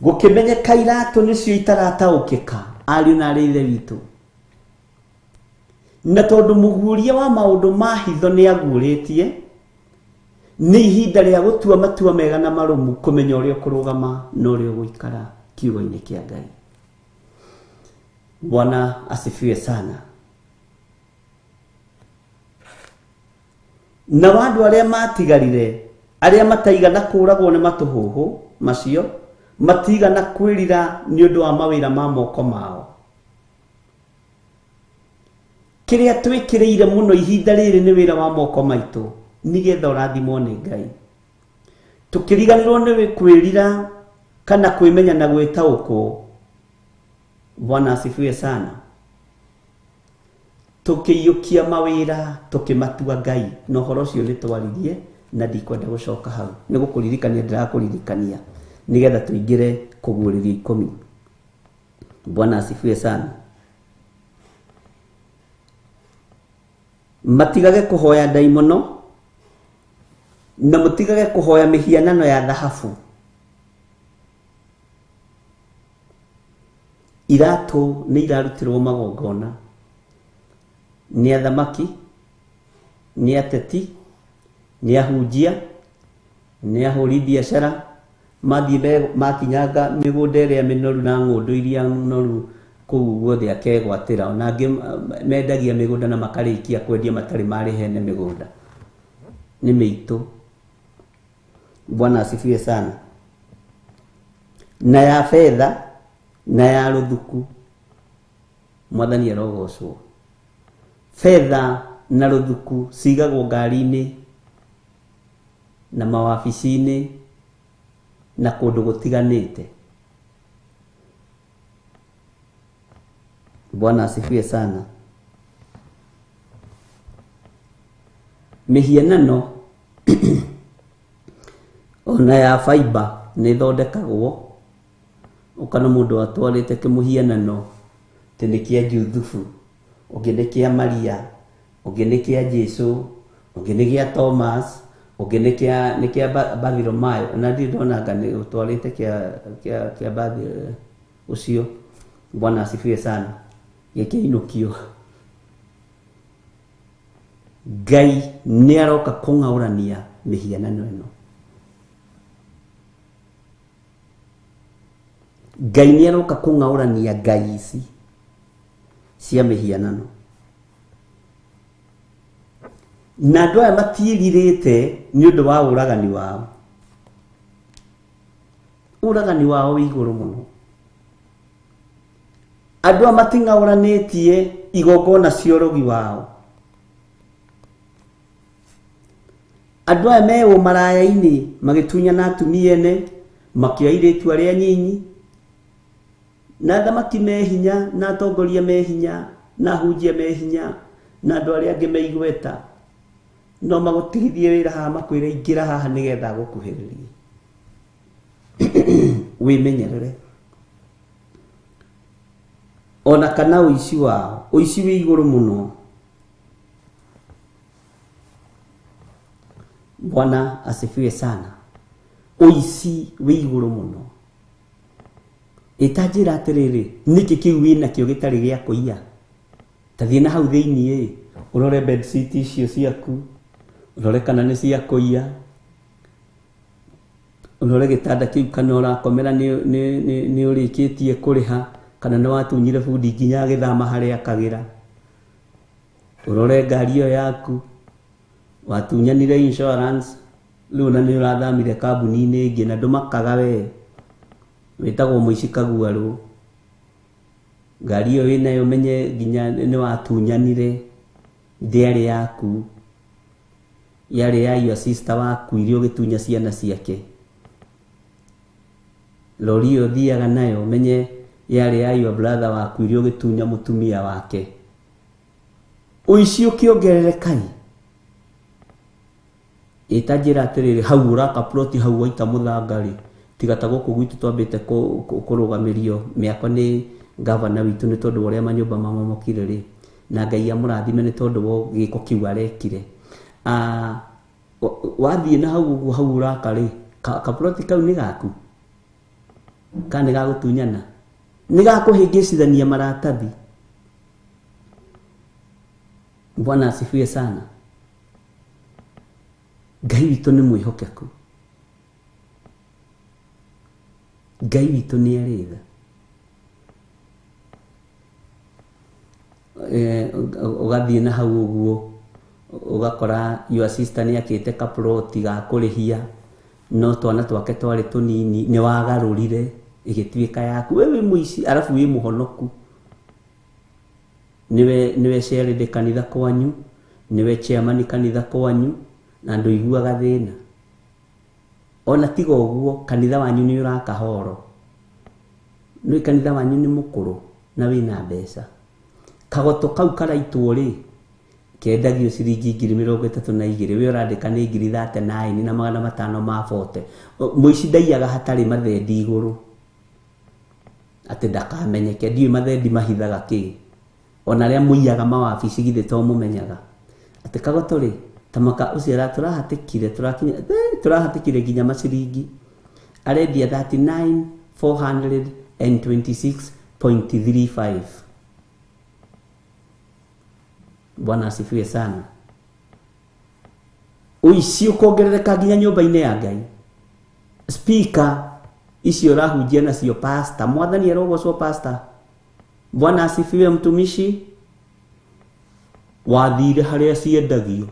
Gũkĩmenyeka iratũ nĩcio itarataũkĩka, ariũ na arĩ ithe witũ, na tondũ mũguũria wa maũndũ ma hitho nĩ aguũrĩtie, nĩ ihinda rĩa gũtua matua mega na marũmu, kũmenya ũrĩa ũkũrũgama na ũrĩa ũgũikara kiugo-inĩ kĩa Ngai. Bwana asifiwe sana. Na andũ arĩa matigarire, arĩa mataigana kũragwo nĩ matũhũhũ macio, matigana kwĩrira nĩ ũndũ wa mawĩra ma moko mao. Kĩrĩa twĩkĩrĩire mũno ihinda rĩrĩ nĩ wĩra wa moko maitũ, nĩgetha ũrathimwo nĩ Ngai. Tũkĩriganĩrwo nĩ kwĩrira kana kwĩmenya na gwĩtaũkwo. Bwana asifiwe sana. Tũkĩiyũkia mawĩra tũkĩmatua Ngai, na ũhoro ũcio nĩ twaririe na ndikwenda gũcoka hau, nĩ gũkũririkania ndĩrakũririkania nĩgetha tũingĩre kũguũrĩrio 10. Bwana asifiwe sana. Matigage kũhoya ndaimono na mũtigage kũhoya mĩhianano ya thahabu. Iratũ nĩ irarutĩrwo magongona nĩ athamaki, nĩ ateti, nĩ ahunjia, nĩ ahũri biacara, mathiĩ makinyanga mĩgũnda ĩrĩa mĩnoru na ng'ũndũ iria noru kũu guothe akegwatĩra. Ona angĩ mendagia mĩgũnda na makarĩkia kwendia matarĩ marĩhe ene mĩgũnda, nĩ mĩitũ. Bwana asifiwe sana. Na ya fedha na ya rũthuku. Mwathani arogocwo. Fedha na rũthuku cigagwo ngari-inĩ na mawabici-inĩ na kũndũ gũtiganĩte. Bwana asifiwe sana. Mĩhianano ona ya fiber nĩ ĩthondekagwo. Ũkona mũndũ atwarĩte kĩmũhianano atĩ nĩ kĩa Juthubu, ũngĩ nĩ kĩa Maria, ũngĩ nĩ kĩa Jesu, ũngĩ nĩ gĩa Thomas, ũngĩ nĩ kĩa Bartholomayo. Na ndirĩ ndona anga nĩ ũtwarĩte kĩa Bathi ũcio. Bwana asifiwe sana. Gĩkĩinũkio. Ngai nĩ aroka kũng'aũrania mĩhianano ĩno. Ngai nĩ aroka kũng'aũrania ngai ici cia mĩhianano. Na andũ aya matiĩrirĩte nĩ ũndũ wa ũragani wao. Ũragani wao wĩ igũrũ mũno. Andũ aya mating'aũranĩtie igongona cia ũrogi wao. Andũ aya me ũmaraya-inĩ magĩtunyana atumia ene, makĩoya airĩtu arĩa nyinyi, na athamaki me hinya, na atongoria me hinya, na ahunjia me hinya, na andũ arĩa angĩ me igweta. No magũtigithie wĩra haha makwĩre ingĩra haha nĩgetha gũkuhĩrĩrie. Wĩmenyerere. Ona kana ũici wao, ũici wĩ igũrũ mũno. Bwana asifiwe sana. Ũici wĩ igũrũ mũno. Ĩtanjĩra atĩrĩrĩ, nĩkĩ kĩu wĩnakĩo gĩtarĩ gĩa kũiya? Ta thiĩ na hau thĩiniĩ, ũrore bedsheet icio ciaku, ũrore kana nĩ cia kũiya, ũrore gĩtanda kĩu kana ũrakomera nĩ ũrĩkĩtie kũrĩha, kana nĩ watunyire bundi nginya agĩthama harĩa akagĩra. Ũrore ngari ĩyo yaku, watunyanire insurance, rĩu na nĩ ũrathamire kambuni-inĩ ĩngĩ na ndũmakaga we. Wĩtagwo mũici kaguarũ. Ngari ĩyo wĩnayo menye nginya nĩ watunyanire, ndĩarĩ yaku, yarĩ ya your sister wakuire ũgĩtunya ciana ciake. Lori ĩyo ũthiaga nayo menye yarĩ ya your brother wakuire ũgĩtunya mũtumia wake. Ũici ũkĩongerereka ĩtanjĩra atĩrĩrĩ, hau ũraka ploti hau waita mũthanga rĩ, tiga ta gũkũ gwitũ twambĩte kũrũgamĩrio mĩako nĩ gavana witũ nĩ tondũ wa ũrĩa manyũmba mamomokire rĩ, na Ngai amũrathime nĩ tondũ wa gĩko kĩu arekire. Wathiĩ na hau ũguo hau ũraka rĩ, kaploti kau nĩ gaku kana nĩ gagũtunyana, nĩ gakũhĩngĩcithania maratathi. Bwana asifiwe sana. Ngai witũ nĩ mwĩhokeku. Ngai witũ nĩ arĩ tha. Ũgathiĩ na hau ũguo ũgakora your sister nĩ akĩte kaploti ga kũrĩhia, no twana twake twarĩ tũnini, nĩ wagarũrire ĩgĩtuĩka yaku. We wĩ mũici arabu wĩ mũhonoku. Nĩwe chairlady kanitha kwanyu, nĩwe chairman kanitha kwanyu, na ndũiguaga thĩna. Ona tiga ũguo kanitha wanyu nĩ ũraka horo. Nĩ kanitha wanyu nĩ mũkũrũ na wĩna mbeca. Kagoto kau karaitwo rĩ, kendagio ciringi 32,000, we ũrandĩka nĩ 39,540. Mũici ndaiyaga hatarĩ mathendi igũrũ, atĩ ndakamenyeke. Ndiũĩ mathendi mahithaga kĩ. Ona arĩa mũiyaga mawabici githĩ to mũmenyaga atĩ kagoto rĩ, ta maka ũcio tũrahatĩkire, tũrakinya, tũrahatĩkire nginya maciringi. Arendia 39,426.35. Bwana asifiwe sana. Ũici ũkongerereka nginya nyũmba-inĩ ya Ngai. Speaker icio ũrahunjia nacio pastor, Mwathani arogocwo pastor. Bwana asifiwe mtumishi. Wathire harĩa ciendagio,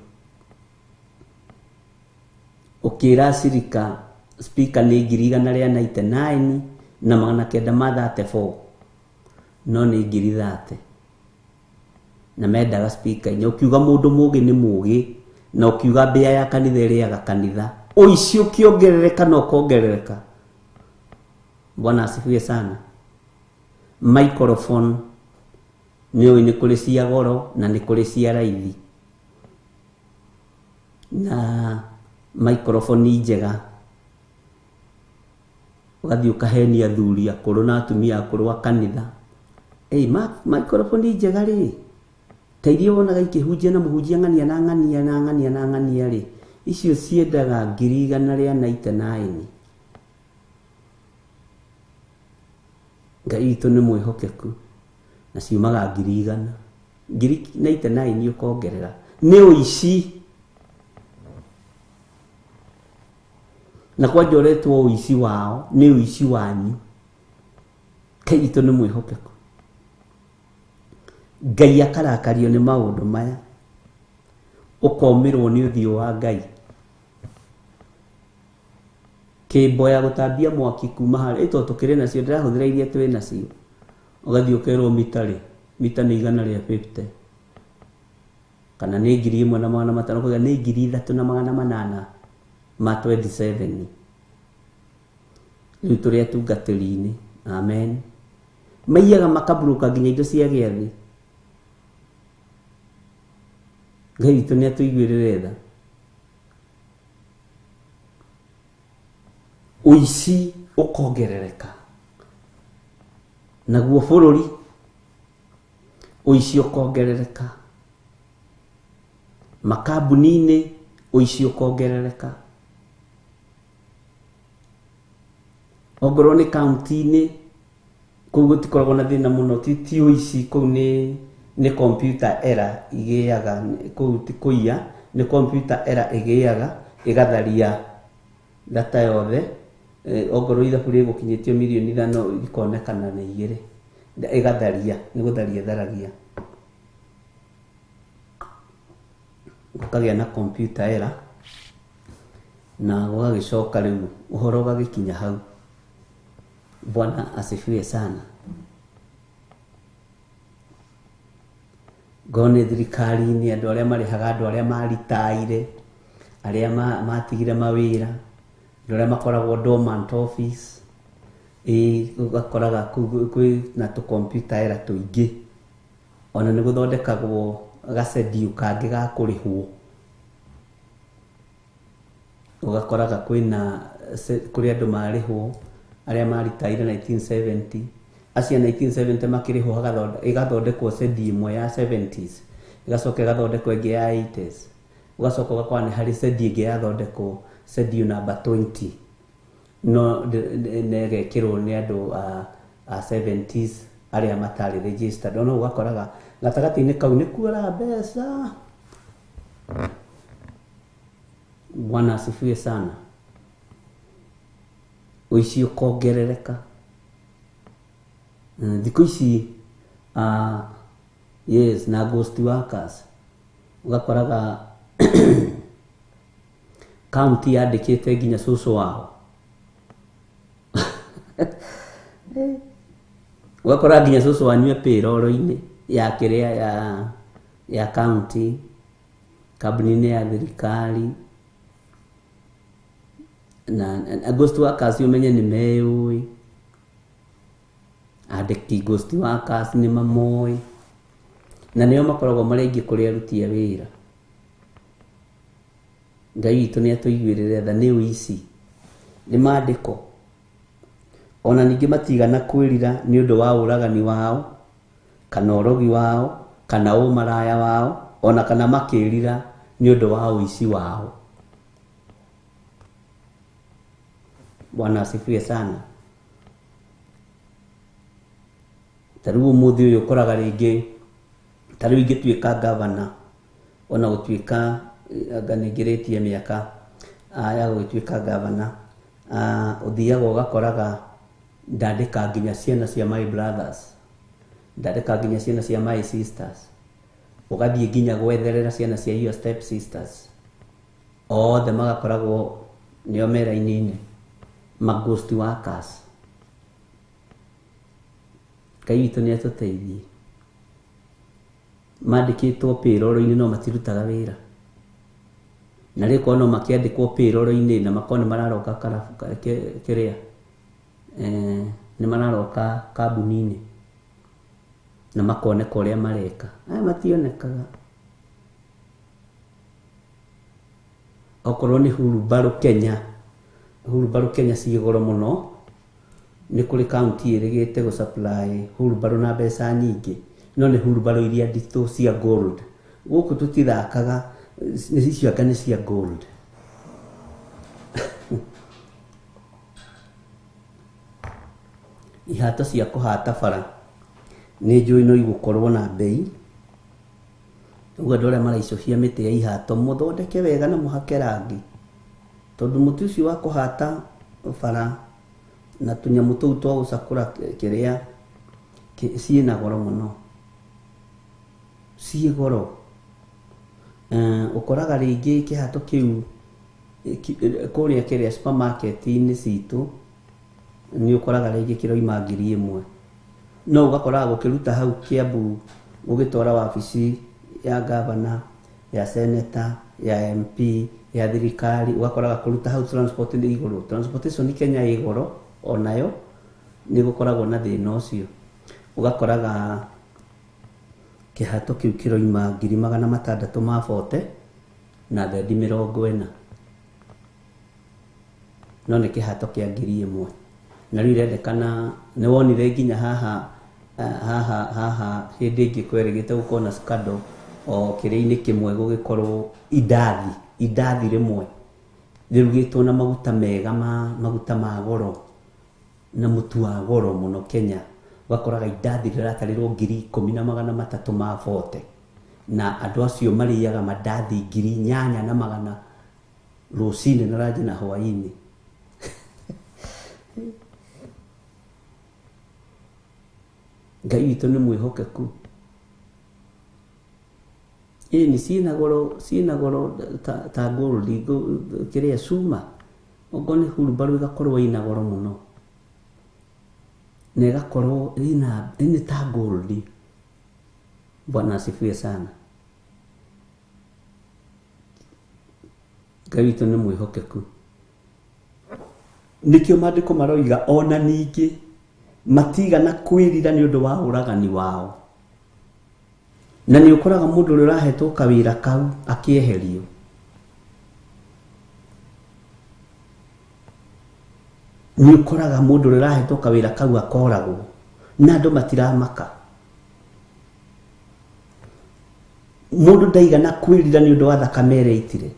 ũkĩra cirika speaker nĩ 199,000, na magana kenda ma 34 no nĩ ngiri 30 na mendaga speaker inya. Ũkiuga mũndũ mũgĩ nĩ mũgĩ, na ũkiuga mbĩa ya kanitha ĩrĩaga kanitha, ũici ũkĩongerereka na ũkongerereka. Bwana asifiwe sana. Microphone nĩ ũĩ nĩ kũrĩ cia goro na nĩ kũrĩ cia raithi, na microphone njega ũgathiĩ ũkahenia athuri akũrũ na atumia akũrũ a kanitha. Ĩ microphone njega rĩ, ta iria wonaga ikĩhunjia na mũhunjia ng'ania na ng'ania na ng'ania na ng'ania rĩ, icio ciendaga 199. Ngai witũ nĩ mwĩhokeku na ciumaga 100,000 99 ũkongerera nĩ ũici. Na kwanja ũretwo ũici wao nĩ ũici wanyu. Ngai witũ nĩ mwĩhokeku. Ngai akarakario nĩ maũndũ maya, ũkomĩrwo nĩ ũthiũ wa Ngai. Kĩmbo ya gũtambia mwaki kuma harĩa ĩto tũkĩrĩ nacio, ndĩrahũthĩra iria twĩ nacio, ũgathiĩ ũkerwo mita rĩ, mita nĩ 150 kana nĩ 1500, ũkauga nĩ 3800 ma 27. Rĩu tũrĩ atungatĩri-inĩ. Amen. Maiyaga makaburuka nginya indo cia gĩathĩ. Ngai witũ nĩ atũiguĩrĩre tha. Ũici ũkongerereka naguo bũrũri, ũici ũkongerereka makambuni-inĩ, ũici ũkongerereka ongorwo nĩ kaunti-inĩ, kũu gũtikoragwo na thĩna mũno, ti ũici kũu nĩ computer error igĩaga, kũu ti kũiya, nĩ computer error ĩgĩaga ĩgatharia data yothe. Ongorwo ithabu rĩgũkinyĩtio mirioni 5 ikonekana nĩ 2, ĩgatharia, nĩ gũtharia ĩtharagia. Gũkagĩa na computer error na gũgagĩcoka rĩu ũhoro ũgagĩkinya hau. Bwana asifiwe sana. Ngone thirikari-inĩ andũ arĩa marĩhaga andũ arĩa maritaire, arĩa matigire mawĩra, andũ arĩa makoragwo dormant office, ũgakoraga kwĩ na tũ computer error tũingĩ. Ona nĩ gũthondekagwo gacendio kangĩ ga kũrĩhwo, ũgakoraga kwĩna kũrĩ andũ marĩhwo arĩa maritaire 1970, acio 1970 makĩrĩhwo, ĩgathondekwo cendi ĩmwe ya 70s, ĩgacoka ĩgathondekwo ĩngĩ ya 80s, ũgacoka ũgakora nĩ harĩ cendi ĩngĩ yathondekwo cendi namba 20, no na ĩgekĩrwo nĩ andũ a 70s arĩa matarĩ registered. Ona ũgakoraga gatagatĩ-inĩ kau nĩ kuora mbeca. Bwana asifiwe sana. Ũici ũkongerereka. Thikũ ici yes, na ghost workers ũgakoraga kaunti yandĩkĩte nginya cũcũ wao, ũgakora nginya cũcũ wanyu e payroll-inĩ ya kĩrĩa ya kaunti, kambuni-inĩ ya thirikari. Na ghost workers ũmenye nĩ meyũĩ, andĩki ghost workers nĩ mamoĩ, na nĩo makoragwo marĩ aingĩ kũrĩ aruti a wĩra. Ngai witũ nĩ atũiguĩrĩre tha, nĩ ũici, nĩ maandĩko. Ona ningĩ matigana kwĩrira nĩ ũndũ wa ũragani wao, kana ũrogi wao, kana ũmaraya wao, ona kana makĩrira nĩ ũndũ wa ũici wao. Bwana asifiwe sana. Ta rĩu ũmũthĩ ũyũ ũkoraga rĩngĩ, ta rĩu ingĩtuĩka gavana, ona gũtuĩka anga nĩngĩrĩtie mĩaka ya gũgĩtuĩka gavana, ũthiaga ũgakoraga ndandĩka nginya ciana cia my brothers, ndandĩka nginya ciana cia my sisters, ũgathiĩ nginya gwetherera ciana cia your step sisters, othe magakoragwo nĩo me raini-inĩ, ma ghost workers. Ngai witũ nĩ atũteithie. Mandĩkĩtwo payroll-inĩ no matirutaga wĩra. Na rĩu korwo no makĩandĩkwo payroll-inĩ na makorwo nĩ mararoka karabu kĩrĩa nĩ mararoka kambuni-inĩ na makoneka ũrĩa mareka. Aya mationekaga. Okorwo nĩ hurumbarũ Kenya, hurumbarũ Kenya ciĩ goro mũno. Nĩ kũrĩ kaunti ĩrĩgĩte gũ supply hurumbarũ na mbeca nyingĩ, no nĩ hurumbarũ iria nditũ cia gold. Gũkũ tũtithakaga, nĩ icio anga nĩ cia gold. Ihato cia kũhata bara nĩ njũĩ no igũkorwo na mbei. Ũguo andũ arĩa maraicũhia mĩtĩ ya ihato mũthondeke wega na mũhake rangi, tondũ mũtĩ ũcio wa kũhata bara na tũnyamũ tũu twa gũcakũra kĩrĩa ciĩna goro mũno, ciĩ goro. Ũkoraga rĩngĩ kĩhato kĩu kũrĩa kĩrĩa supermarket-inĩ citũ nĩ ũkoraga rĩngĩ kĩroima 1000, no ũgakoraga gũkĩruta hau Kiambu ũgĩtwara wabici ya gavana, ya seneta, ya MP, ya thirikari, ũgakoraga kũruta hau transport nĩ igũrũ. Transportation Kenya ĩ goro onayo, nĩ gũkoragwo na thĩna ũcio. Ũgakoraga kĩhato kĩu kĩroima 640,000 na thendi 40, no nĩ kĩhato kĩa 1000. Na rĩu irendekana nĩ wonire nginya haha haha haha hĩndĩ ĩngĩ kwerĩgĩte gũkorwo na scandal o kĩrĩa-inĩ kĩmwe gũgĩkorwo indathi rĩmwe rĩrugĩtwo na maguta mega ma maguta ma goro na mũtu wa goro mũno Kenya. Ũgakoraga indathi rĩratarĩrwo 10,340, na andũ acio marĩaga mandathi 8,100 rũcinĩ na ranji na hwaĩ-inĩ. Ngai witũ nĩ mwĩhokeku. Ĩni ciĩna goro, ciĩna goro ta gold, kĩrĩa cuma. Okorwo nĩ hurumbarũ ĩgakorwo ĩna goro mũno, na ĩgakorwo ĩna nĩ ta gold. Bwana asifiwe sana. Ngai witũ nĩ mwĩhokeku. Nĩkĩo maandĩko maroiga ona ningĩ matigana kwĩrira nĩ ũndũ wa ũragani wao. Na nĩ ũkoraga mũndũ ũrĩa ũrahetwo kawĩra kau akĩeherio. Nĩ ũkoraga mũndũ ũrĩa ũrahetwo kawĩra kau akoragwo na andũ matiramaka. Mũndũ ndaigana kwĩrira nĩ ũndũ wa thakame ĩrĩa aitire.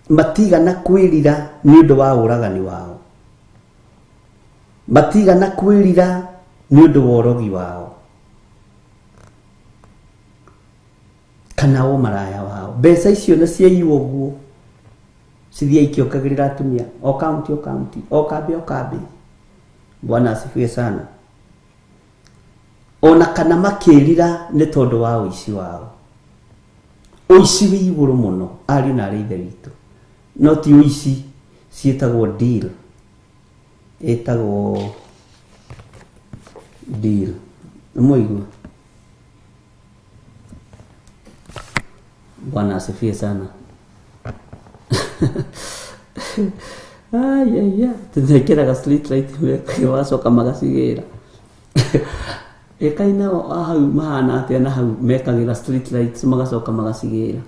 Matigana kwĩrira nĩ ũndũ wa ũragani wao. Matigana kwĩrira nĩ ũndũ wa ũrogi wao kana ũmaraya wao. Mbeca icio nĩ ciaiywo ũguo, cithiĩ ikĩongagĩrĩra atumia o kaunti o kaunti, o kambĩ o kambĩ. Bwana asifiwe sana. Ona kana makĩrira nĩ tondũ wa ũici wao. Ũici wĩ igũrũ mũno, ariũ na arĩ ithe witũ. No ti ũici, ciĩtagwo deal. Ĩtagwo deal. Nĩmwaigua? Bwana asifiwe sana. Ai ai, tũmekĩraga street light magacoka magacigĩra. Ĩkai nao a hau mahana atĩa na hau mekagĩra street lights magacoka magacigĩra.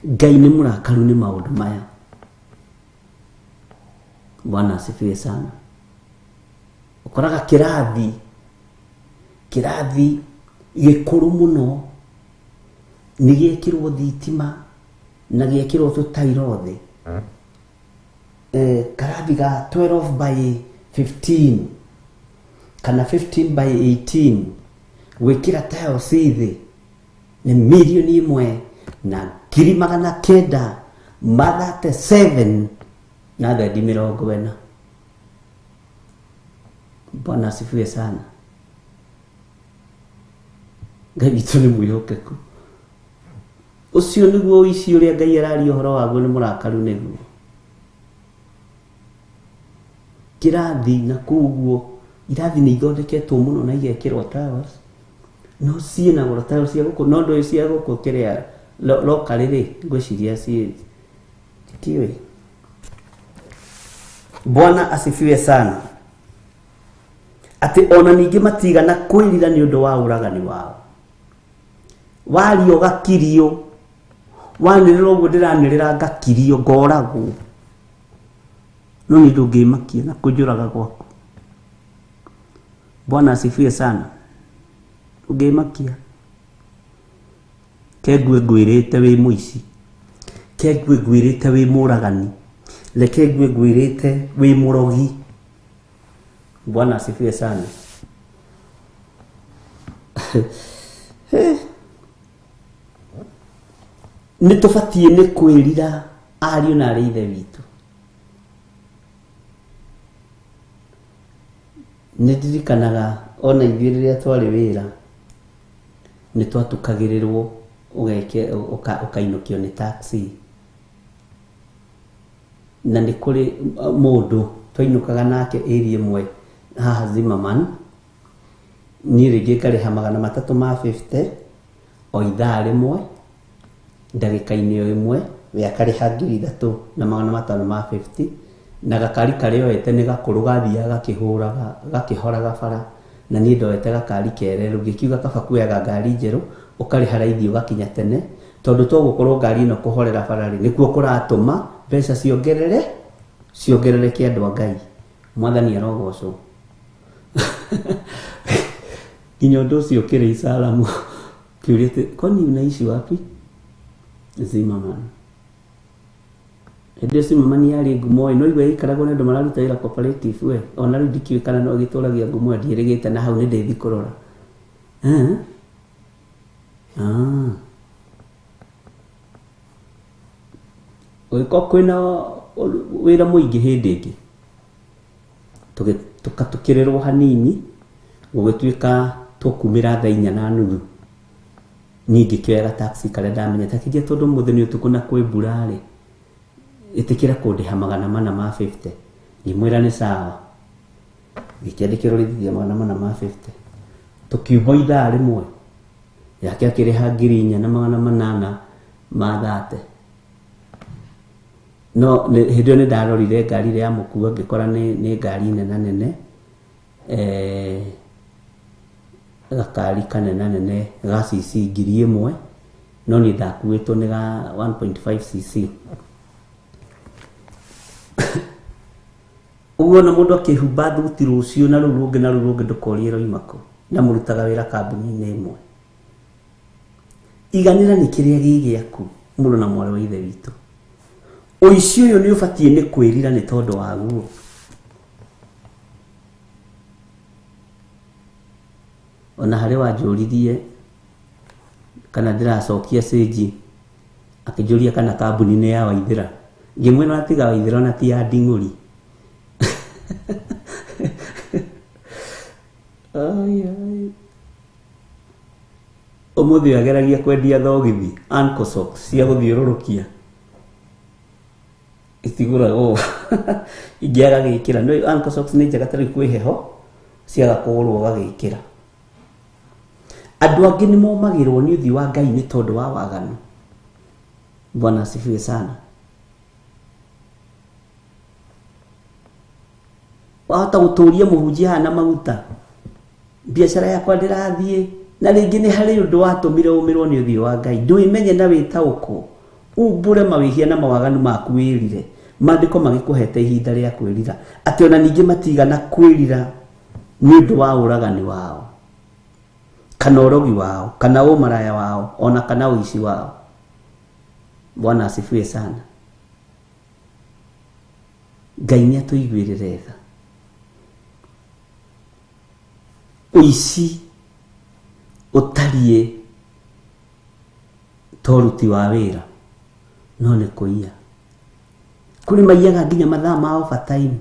Ngai nĩ mũrakaru nĩ maũndũ maya. Bwana asifiwe sana. Ũkoraga kĩrathi gĩkũrũ mũno nĩ gĩekĩrwo thitima na gĩekĩrwo tũtairo thĩ. Karathi ga 12 by 15 kana 15 by 18 gwĩkĩra tiles thĩ nĩ 1,937 na thendi 40. Bwana asifiwe sana. Ngai witũ nĩ mwĩhokeku. Ũcio nĩguo ũici ũrĩa Ngai araria ũhoro waguo nĩ mũrakaru nĩguo. Kĩrathi na kũu ũguo irathi nĩ ithondeketwo mũno na igekĩrwo tiles, no ciĩ na goro tiles cia gũkũ, no ndũĩ cia gũkũ kĩrĩa locally rĩ, ngwĩciria ciĩ ndikĩũĩ. Bwana asifiwe sana. Atĩ ona ningĩ matigana kwĩrira nĩ ũndũ wa ũragani wao. Waria ũgakirio, wanĩrĩra ũguo ndĩranĩrĩra ngakirio ngoragwo, no nĩ ndũngĩmakia na kũnjũraga gwaku. Bwana asifiwe sana. Ndũngĩmakia. Ke ngue ngwĩrĩte wĩ mũici, ke ngue ngwĩrĩte wĩ mũragani, reke ngue ngwĩrĩte wĩ mũrogi. Bwana asifiwe sana. Nĩ tũbatiĩ nĩ kwĩrira ariũ na arĩ ithe witũ. Nĩ ndirikanaga ona ithuĩ rĩrĩa twarĩ wĩra nĩ twatukagĩrĩrwo ũgeke ũkainũkio nĩ taxi, na nĩ kũrĩ mũndũ twainũkaga nake area ĩmwe haha Zimmerman, niĩ rĩngĩ ngarĩha 350 o ithaa rĩmwe ndagĩka-inĩ o ĩmwe, we akarĩha 3550, na gakari karĩa oete nĩ gakũrũ gathiaga gakĩhũraga gakĩhoraga bara, na niĩ ndoete gakari kererũ, ngĩkiuga kaba kuoyaga ngari njerũ ũkarĩha raithi ũgakinya tene, tondũ to gũkorwo ngari ĩno kũhorera bara rĩ nĩkuo kũratũma mbeca ciongerereke. Andũ a Ngai, Mwathani arogocwo. Nginya ũndũ ũcio ũkĩrĩ Isalamu kĩũria atĩ kwani unaishi wapi? Zimmerman. Hĩndĩ ĩyo Zimmerman yarĩ ngumo ĩ, no igua ĩikaragwo nĩ andũ mararuta wĩra cooperative we, ona rĩu ndikĩũĩ kana no ĩgĩtũragia ngumo ĩyo, ndiĩrĩgĩte na hau nĩ ndĩthiĩ kũrora. Gũgĩkorwo kwĩna wĩra mũingĩ hĩndĩ ĩngĩ, tũkatukĩrĩrwo hanini, gũgĩtuĩka tũkumĩra thaa 4:30. Niĩ ngĩkĩoya taxi karĩa ndamenyete, akĩnjĩra tondũ ũmũthĩ nĩ ũtukũ na kwĩ mbura rĩ, ĩtĩkĩra kũndĩha 450. Ngĩmwĩra nĩ sawa. Ngĩkĩandĩkĩrwo rĩthiti ya 450. Tũkiuma ithaa rĩmwe, yake akĩrĩha 4830. No hĩndĩ ĩyo nĩ ndarorire ngari ĩrĩa yamũkua ngĩkora nĩ ngari nena nene, gakari kanena nene ga cc 1000, no niĩ ndakuĩtwo nĩ ga 1.5 cc. Ũguo na mũndũ akĩhumba thuti rũciũ na rũu rũngĩ na rũu rũngĩ ndũkorie ĩroima kũ, na mũrutaga wĩra kambuni-inĩ ĩmwe. Iganĩra nĩ kĩrĩa gĩ gĩaku, mũrũ na mwarĩ wa ithe witũ. Ũici ũyũ nĩ ũbatiĩ nĩ kwĩrira nĩ tondũ waguo. Ona harĩ wanjũririe kana ndĩracokia cĩnji, akĩnjũria kana kambuni nĩ ya Waithĩra. Ngĩmwĩra ona tiga Waithĩra ona ti ya Nding'ũri. Ai, ai. Ũmũthĩ ageragia kwendia thogithi, ankle socks cia gũthiũrũrũkia. Itigũragwo. Ingĩ agagĩkĩra. No ankle socks nĩ njega ta rĩu kwĩ heho, ciaga kũgũrwo ũgagĩkĩra. Andũ angĩ nĩ momagĩrwo nĩ ũthiũ wa Ngai nĩ tondũ wa waganu. Bwana asifiwe sana. Wahota gũtũria mũhunjia haha na maguta, biacara yakwa ndĩrathiĩ, na rĩngĩ nĩ harĩ ũndũ watũmire ũmĩrwo nĩ ũthiũ wa Ngai. Ndũĩmenye na wĩtaũkwo, umbũre mawĩhia na mawaganu maku wĩrire. Maandĩko magĩkũhete ihinda rĩa kwĩrira, atĩ ona ningĩ matigana kwĩrira nĩ ũndũ wa ũragani wao, kana ũrogi wao, kana ũmaraya wao, ona kana ũici wao. Bwana asifiwe sana. Ngai nĩ atũiguĩrĩre tha. Ũici ũtariĩ ta ũruti wa wĩra, no nĩ kũiya. Kũrĩ maiyaga nginya mathaa ma overtime.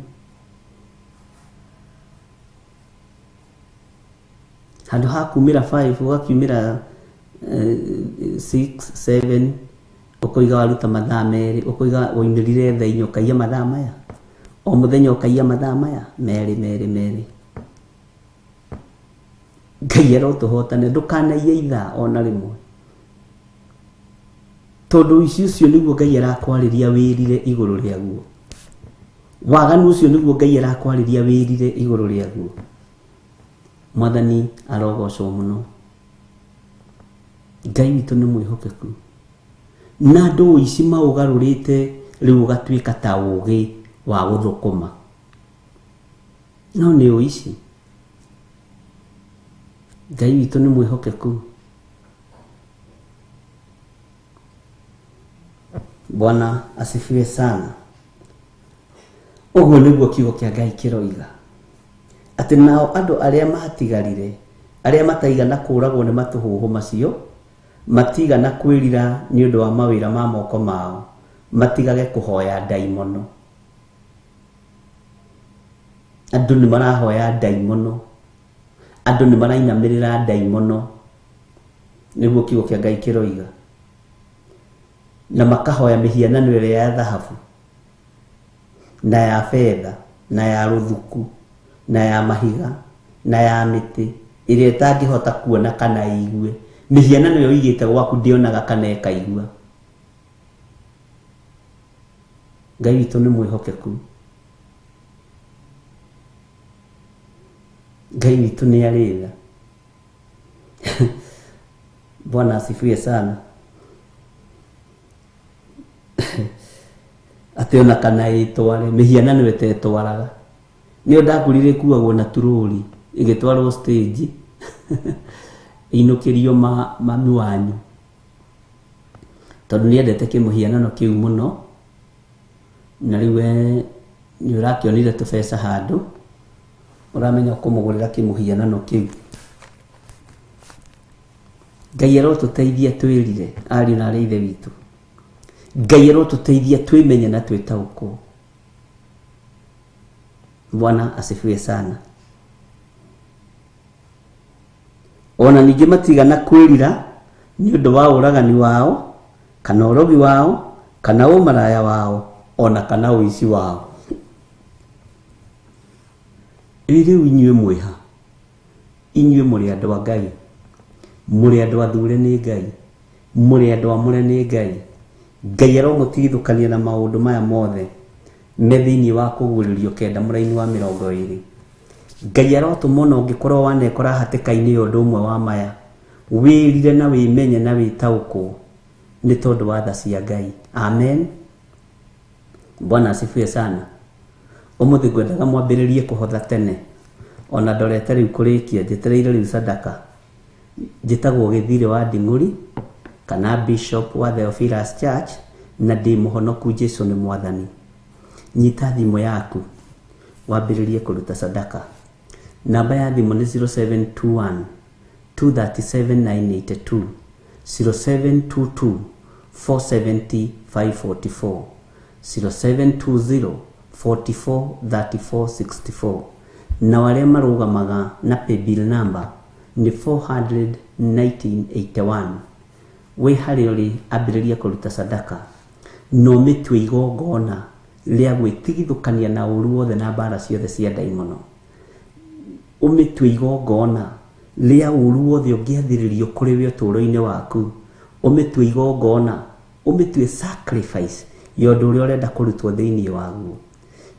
Handũ ha kumĩra 5 ũgakiumĩra 6, 7, ũkoiga waruta mathaa merĩ, ũkoiga waumĩrire thaa 4 ũkaiya mathaa maya. O mũthenya ũkaiya mathaa maya merĩ merĩ merĩ. Ngai arotũhotane, ndũkanaiye ithaa ona rĩmwe, tondũ ũici ũcio nĩguo Ngai arakwarĩria wĩrire igũrũ rĩaguo. Waganu ũcio nĩguo Ngai arakwarĩria wĩrire igũrũ rĩaguo. Mwathani arogocwo mũno. Ngai witũ nĩ mwĩhokeku, na andũ ũici maũgarũrĩte rĩu ũgatuĩka ta ũgĩ wa gũthũkũma, no nĩ ũici. Ngai witũ nĩ mwĩhokeku. Bwana asifiwe sana. Ũguo nĩguo kiugo kĩa Ngai kĩroiga, atĩ nao andũ arĩa matigarire, arĩa mataigana kũũragwo nĩ matũhũhũ macio, matigana kwĩrira nĩ ũndũ wa mawĩra ma moko mao, matigage kũhoya ndaimono. Andũ nĩ marahoya ndaimono, andũ nĩ marainamĩrĩra ndaimono, nĩguo kiugo kĩa Ngai kĩroiga, na makahoya mĩhianano ĩrĩa ya thahabu na ya betha na ya rũthuku na ya mahiga na ya mĩtĩ ĩrĩa ĩtangĩhota kuona kana ĩigue. Mĩhianano ĩyo ĩigĩte gwaku ndĩonaga kana ĩkaigua. Ngai witũ nĩ mwĩhokeku. Ngai witũ nĩ arĩ tha. Bwana asifiwe sana. Atĩ ona kana ĩtware, mĩhianano ĩtetwaraga. Nĩyo ndakũrire ĩkuagwo na turũri ĩgĩtwarwo stage ĩinũkĩrio mami wanyu, tondũ nĩendete kĩmũhianano kĩu mũno, na rĩu we nĩ ũrakĩonire tũbeca handũ, ũramenya ũkũmũgũrĩra kĩmũhianano kĩu. Ngai arotũteithia twĩrire, ariũ na arĩ ithe witũ. Ngai arotũteithia twĩmenye na twĩtaũkwo. Bwana asifiwe sana. Ona ningĩ matigana kwĩrira nĩ ũndũ wa ũragani wao, kana ũrogi wao, kana ũmaraya wao, ona kana ũici wao. Ĩ rĩu inyuĩ mwĩha, inyuĩ mũrĩ andũ a Ngai, mũrĩ andũ athure nĩ Ngai, mũrĩ andũ amũre nĩ Ngai. Ngai aromũtigithũkania na maũndũ maya mothe me thĩinĩ wa kũguũrĩrio 9 mũraini wa 20. Ngai arotũma ona ũngĩkorwo wanekora hatĩka-inĩ ya ũndũ ũmwe wa maya, wĩrire na wĩmenye na wĩtaũkwo nĩ tondũ wa tha cia Ngai. Amen. Bwana asifiwe sana. Ũmũthĩ ngwendaga mwambĩrĩrie kũhotha tene, ona ndorete rĩu kũrĩkia, njetereire rĩu sadaka. Njĩtagwo Gĩthirĩ wa Nding'ũri kana Bishop wa Theophilus Church, na ndĩ mũhonoku. Jesu nĩ Mwathani. Nyita thimũ yaku wambĩrĩrie kũruta sadaka. Namba ya thimũ nĩ 0721 237 982, 0722 470 544, 0720 44 34 64. Na arĩa marũgamaga na paybill number nĩ 400 1981. Wĩ harĩa ũrĩ, ambĩrĩria kũruta sadaka, na ũmĩtue igongona rĩa gwĩtigithũkania na ũru wothe na mbara ciothe cia ndaimono. Ũmĩtue igongona rĩa ũru wothe ũngĩathĩrĩrio kũrĩ we ũtũũro-inĩ waku. Ũmĩtue igongona, ũmĩtue sacrifice ya ũndũ ũrĩa ũrenda kũrutwo thĩinĩ waguo.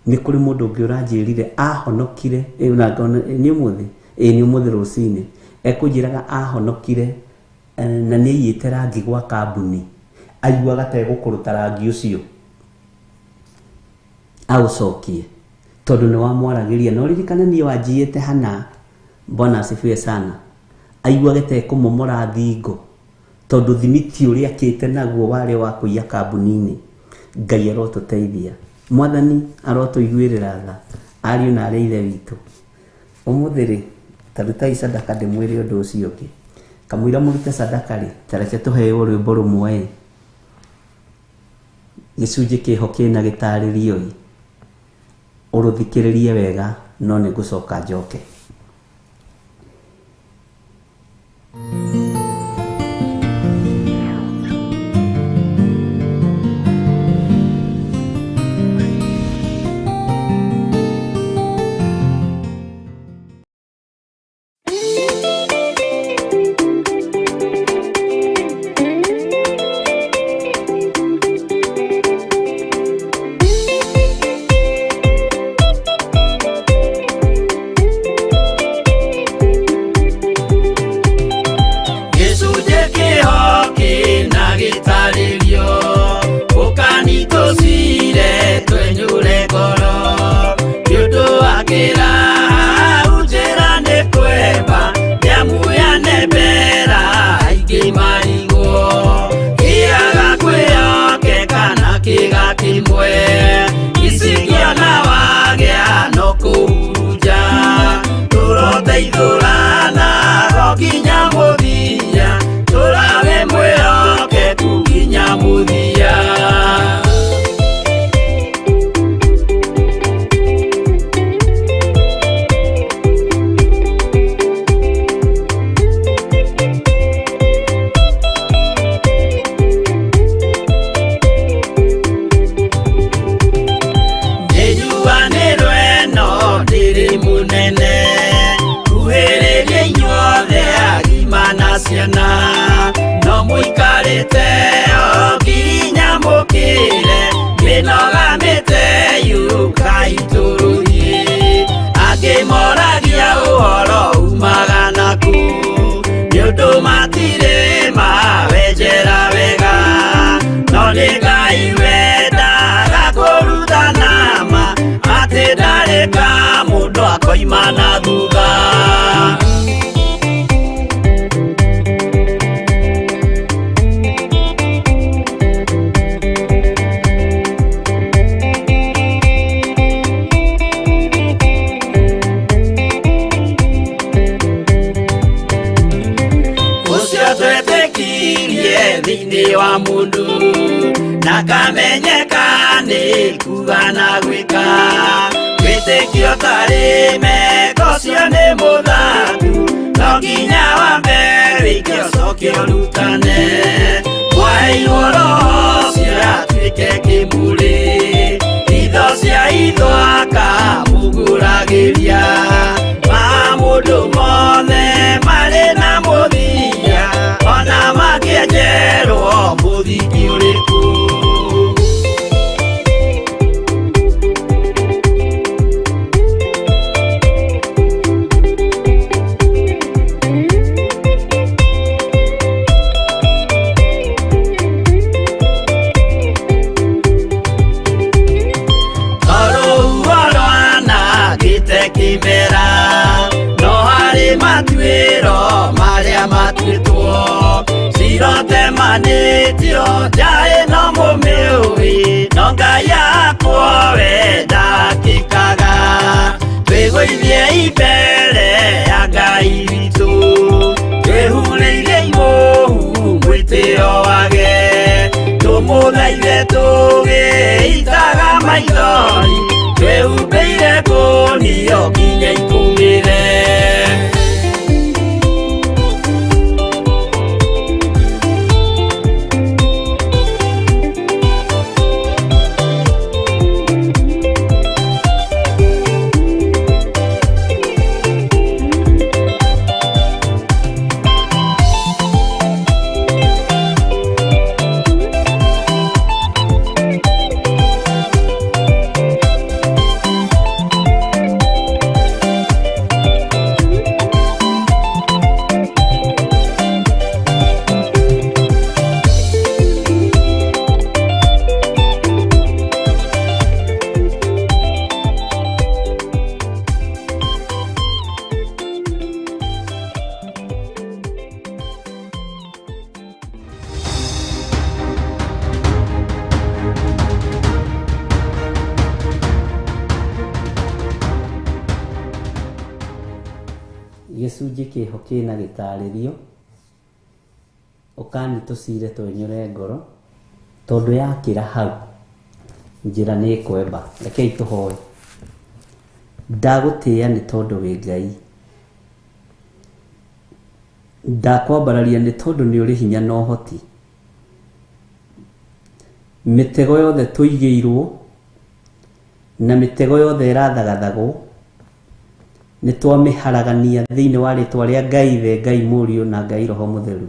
Nĩ kũrĩ mũndũ ũngĩ ũranjĩrire ahonokire, nĩ ũmũthĩ, nĩ ũmũthĩ rũcinĩ, ekũnjĩraga ahonokire na nĩ aiyĩte rangi gwa kambuni, aiguaga ta egũkũrũta rangi ũcio aũcokie, tondũ nĩ wamwaragĩria. Na ũririkane niĩ wanjiyĩte hana. Bwana asifiwe sana. Aiguage ta ekũmomora thingo, tondũ thimiti ũrĩa akĩte naguo warĩ wa kũiya kambuni-inĩ. Ngai arotũteithia, Mwathani arotũiguĩrĩra tha, ariũ na arĩ ithe witũ. Ũmũthĩ rĩ, ta rutai sadaka ndĩmwĩre ũndũ ũcio ũngĩ. Kamũira mũrute sadaka rĩ, ta reke tũheo rwĩmbo rũmwe ĩ, gĩcunjĩ kĩho kĩna gĩtarĩrio ĩ, ũrũthikĩrĩrie wega, no nĩ ngũcoka njoke. Tũgateithũranago nginya mũthia, tũrawe mwĩhokeku nginya mũthia. Nĩnjuanĩrwo ĩno ndĩrĩ mũnene, kuhĩrĩria inyuothe agima na ciana, no mũikarĩte o nginya mũkĩre, mĩnoga mĩteyũkai tũrũthiĩ. Angĩ moragia ũhoro umaga nakũ, nĩ ũndũ matirĩ mawenjera wega, no nĩ Ngai wendaga kũrutana ma, atĩ ndarĩ ka mũndũ akoima na thutha. Ũcio twetĩkirie thĩinĩ wa mũndũ, na kamenyeka nĩ kuga na gwĩka, wĩtĩkio tarĩ meko ũcio nĩ mũthatu, no nginya wambe wĩke ũcoke ũrutane. Mwaheirwo roho ũcio atuĩke kĩmũrĩ, itho cia itho akamũgũragĩria, ma mũndũ mothe marĩ na mũthia, ona makĩenjerwo mũthingi ũrĩkũ. Tondũ rwanangĩte kĩmera, no harĩ matuĩro marĩa matuĩtwo, cirotemanĩtio nja ĩno mũmĩũĩ, no Ngai akwo we ndakĩkaga. Twĩgũithie mbere ya Ngai witũ, twĩhurĩire imũhu mwĩtĩo wage, tũmũthaithe tũgĩitaga maithori, twĩhumbĩire ngũnio nginya ikũmĩre. Gĩcunjĩ kĩho kĩna gĩtarĩrio, ũkani tũcire twenyũre ngoro, tondũ yakĩra hau njĩra nĩ ĩkwemba. Rekei tũhoe. Ndagũtĩĩa nĩ tondũ wĩ Ngai, ndakwambararia nĩ tondũ nĩ ũrĩ hinya na ũhoti. Mĩtego yothe tũigĩirwo na mĩtego yothe ĩrathagathagwo nĩ twamĩharagania thĩinĩ wa rĩtwa rĩa Ngai Ithe, Ngai Mũriũ na Ngai Roho Mũtheru.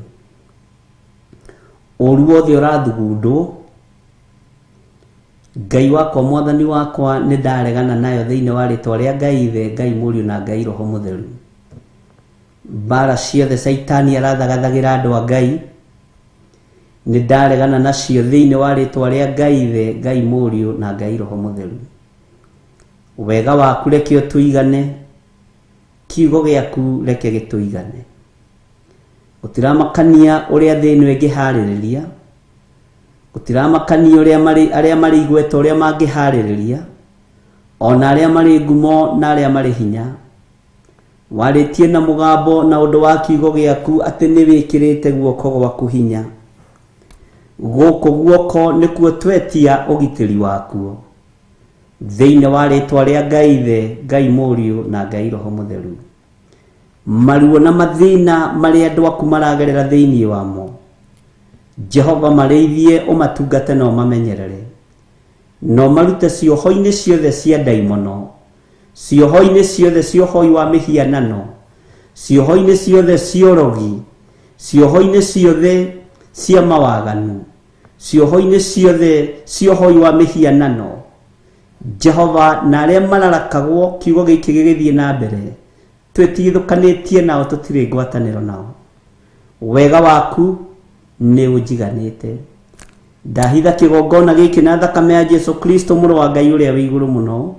Ũru wothe ũrathugundwo, Ngai wakwa mwathani wakwa nĩ ndaregana nayo thĩinĩ wa rĩtwa rĩa Ngai Ithe, Ngai Mũriũ na Ngai Roho Mũtheru. Mbara ciothe caitani arathagathagĩra andũ a Ngai nĩ ndaregana nacio thĩinĩ wa rĩtwa rĩa Ngai Ithe, Ngai Mũriũ na Ngai Roho Mũtheru. Wega waku reke ũtũigane, kiugo gĩaku reke gĩtũigane. Gũtiramakania ũrĩa thĩ ĩno ĩngĩharĩrĩria, gũtiramakania ũrĩa marĩ arĩa marĩ igweta ũrĩa mangĩharĩrĩria, ona arĩa marĩ ngumo na arĩa marĩ hinya. Warĩtie na mũgambo na ũndũ wa kiugo gĩaku atĩ nĩ wĩkĩrĩte guoko gwaku hinya. Gũkũ guoko nĩkuo twetia ũgitĩri wakuo. Thĩinĩ wa rĩtwa rĩa Ngai Ithe, Ngai Mũriũ na Ngai Roho Mũtheru. Maruo na mathĩna marĩa andũ aku maragerera thĩinĩ wamo, Jehova marĩithie ũmatungate na ũmamenyerere. Na ũmarute cioho-inĩ ciothe cia ndaimono, cioho-inĩ ciothe cia ũhoi wa mĩhianano, cioho-inĩ ciothe cia ũrogi, cioho-inĩ ciothe cia mawaganu, cioho-inĩ ciothe cia ũhoi wa mĩhianano. Jehova na arĩa mararakagwo kiugo gĩkĩ gĩgĩthiĩ na mbere, twĩtigithũkanĩtie nao tũtirĩ ngwatanĩro nao. Wega waku nĩ ũnjiganĩte. Ndahitha kĩgongona gĩkĩ na thakame ya Jesu Kristo mũrũ wa Ngai ũrĩa wĩ igũrũ mũno.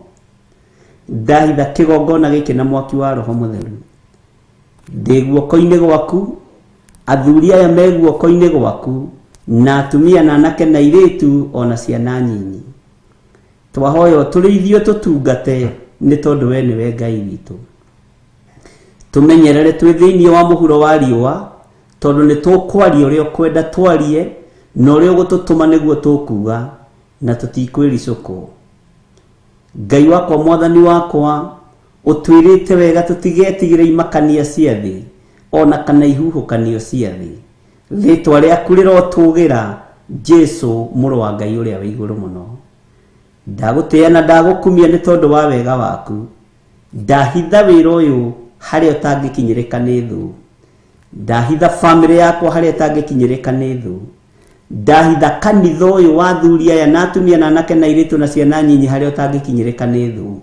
Ndahitha kĩgongona gĩkĩ na mwaki wa Roho Mũtheru. Ndĩ guoko-inĩ gwaku, athuri aya me guoko-inĩ gwaku, na atumia na anake na airĩtu o na ciana nyinyi. Twahoya ũtũrĩithie ũtũtungate nĩ tondũ we nĩwe Ngai witũ. Tũmenyerere twĩ thĩinĩ wa mũhuro wa riũa, tondũ nĩ tũkwaria ũrĩa ũkwenda twarie, na ũrĩa ũgũtũtũma nĩguo tũkuga, na tũtikwĩricũkwo. Ngai wakwa mwathani wakwa, ũtwĩrĩte wega tũtigetigĩre imakania cia thĩ, o na kana ihuhũkanio cia thĩ. Rĩtwa rĩaku rĩrotũgĩra, Jesu mũrũ wa Ngai ũrĩa wĩ igũrũ mũno. Ndagũtĩĩa na ndagũkumia nĩ tondũ wa wega waku. Ndahitha wĩra ũyũ harĩa ũtangĩkinyĩrĩka nĩ thũ. Ndahitha famĩlĩ yakwa harĩa ĩtangĩkinyĩrĩka nĩ thũ. Ndahitha kanitha ũyũ wa athuri aya na atumia na anake na airĩtu na ciana nyinyi harĩa ũtangĩkinyĩrĩka nĩ thũ.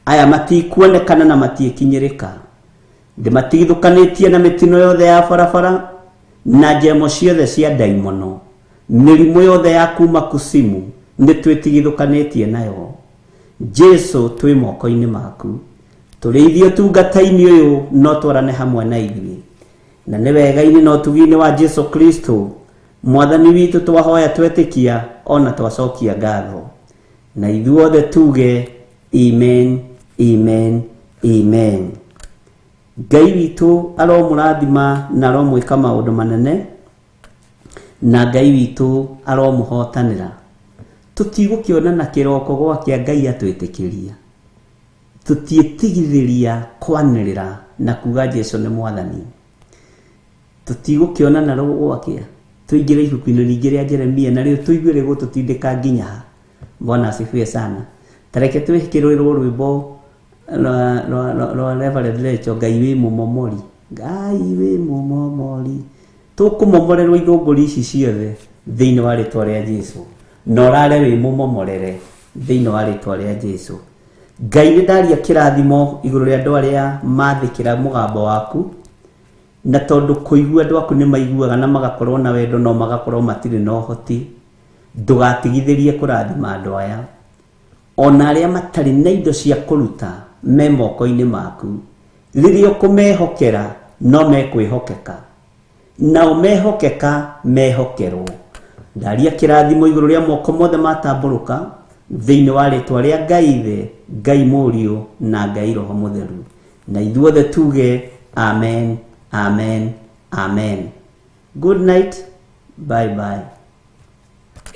Aya matikuonekana na matiĩkinyĩrĩka. Ndĩmatigithũkanĩtie na mĩtino yothe ya barabara na njemo ciothe cia ndaimono. Mĩrimũ yothe ya kuma kusimu nĩ twĩtigithũkanĩtie nayo. Jesu twĩ moko-inĩ maku. Tũrĩithie ũtungata-inĩ ũyũ no twarane hamwe na ithuĩ. Na nĩ wega-inĩ na ũtugi-inĩ wa Jesu Kristo mwathani witũ twahoya twetĩkia ona twacokia ngatho. Na ithuothe tuge amen, amen, amen. Ngai witũ aromũrathima na aromwĩka maũndũ manene, na Ngai witũ aromũhotanĩra. Tũtigũkĩonana kĩroko gwakĩa Ngai atwĩtĩkĩria. Tũtiĩtigithĩria kwanĩrĩra na kuga Jesu nĩ mwathani. Tũtigũkĩonana gwakĩa tũingĩre ibuku-inĩ rĩngĩ rĩa Jeremia narĩo tũigue rĩgũtũtindĩka nginya ha. Bwana asifiwe sana. Tareke twĩkĩrĩrwo rwĩmbo rwa Reverend Rachel, Ngai wĩ mũmomori. Ngai wĩ mũmomori. Tũkũmomorerwo ithũngũri ici ciothe thĩinĩ wa rĩtwa rĩa Jesu. Na ũrare wĩ mũmomorere thĩinĩ wa rĩtwa rĩa Jesu. Ngai nĩ ndaria kĩrathimo igũrũ rĩa andũ arĩa mathĩkĩra mũgambo waku, na tondũ kũigua andũ aku nĩ maiguaga na magakorwo na wendo no magakorwo matirĩ na ũhoti, ndũgatigithĩrie kũrathima andũ aya. Ona arĩa matarĩ na indo cia kũruta me moko-inĩ maku, rĩrĩa ũkũmehokera no mekwĩhokeka, nao mehokeka mehokerwo. Ndaria kĩrathimo igũrũ rĩa moko mothe matambũrũka thĩinĩ wa rĩtwa rĩa Ngai Ithe, Ngai Mũriũ na Ngai Roho Mũtheru. Na ithuothe tuge amen, amen, amen. Good night, bye bye.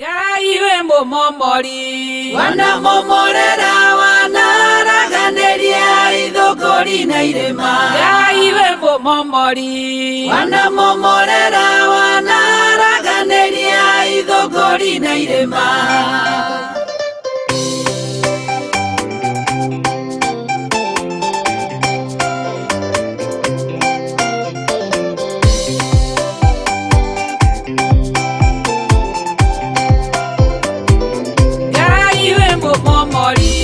Ngai wĩ mũmomori, wanamomorera wanaraganĩria ithũngũri na irĩma. Ngai wĩ mũmomori, wanamomorera wanaraganĩria ithũngũri na irĩma. Ngai wĩ mũmomori,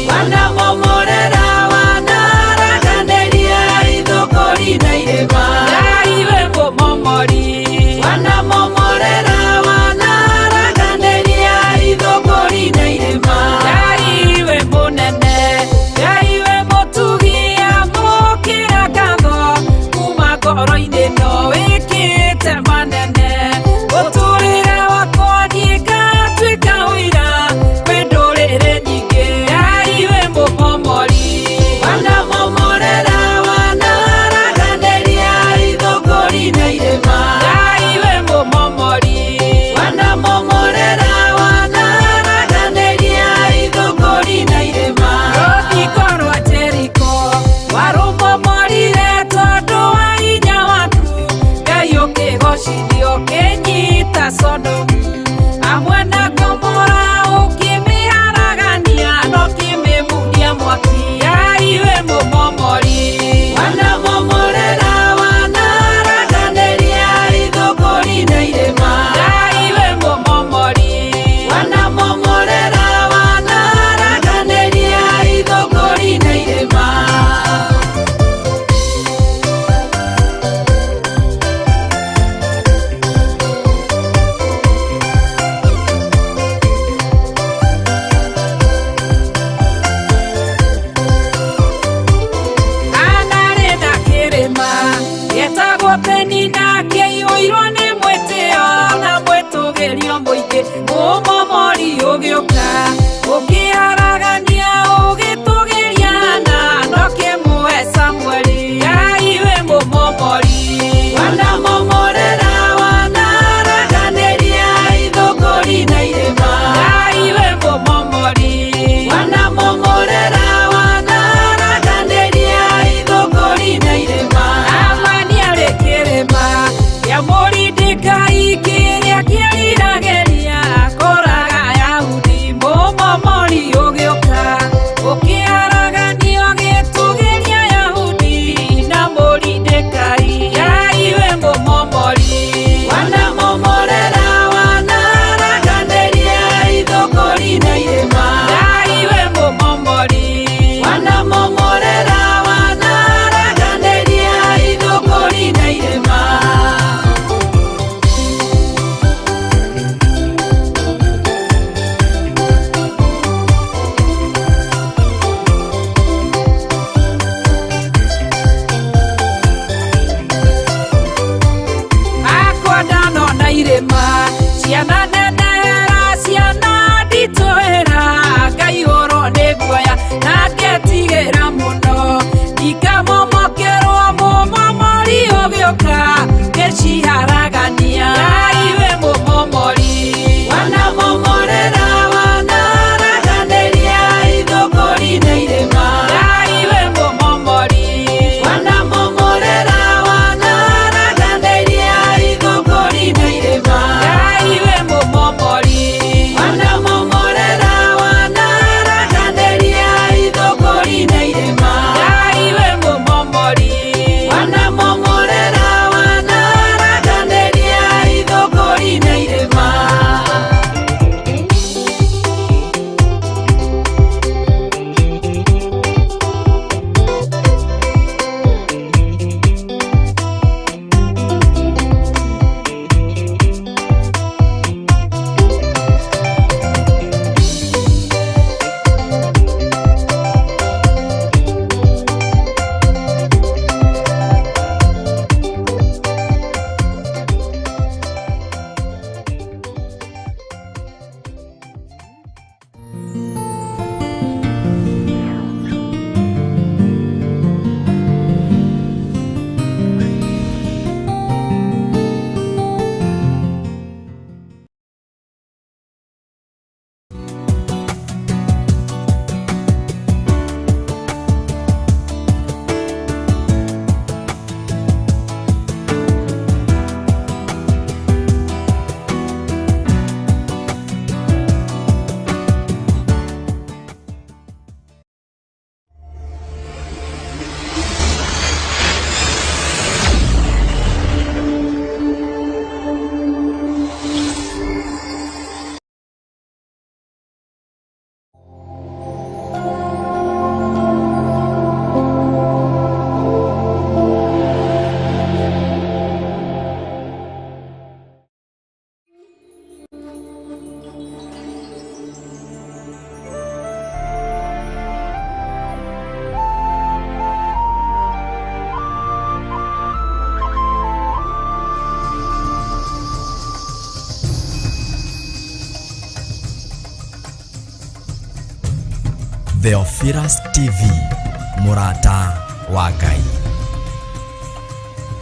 wanamomorera wanaraganĩria ithũngũri na irĩma. Ngai wĩ mũmomori, wanamomorera wanaraganĩria ithũngũri na Theophilus TV, mũrata wa Ngai.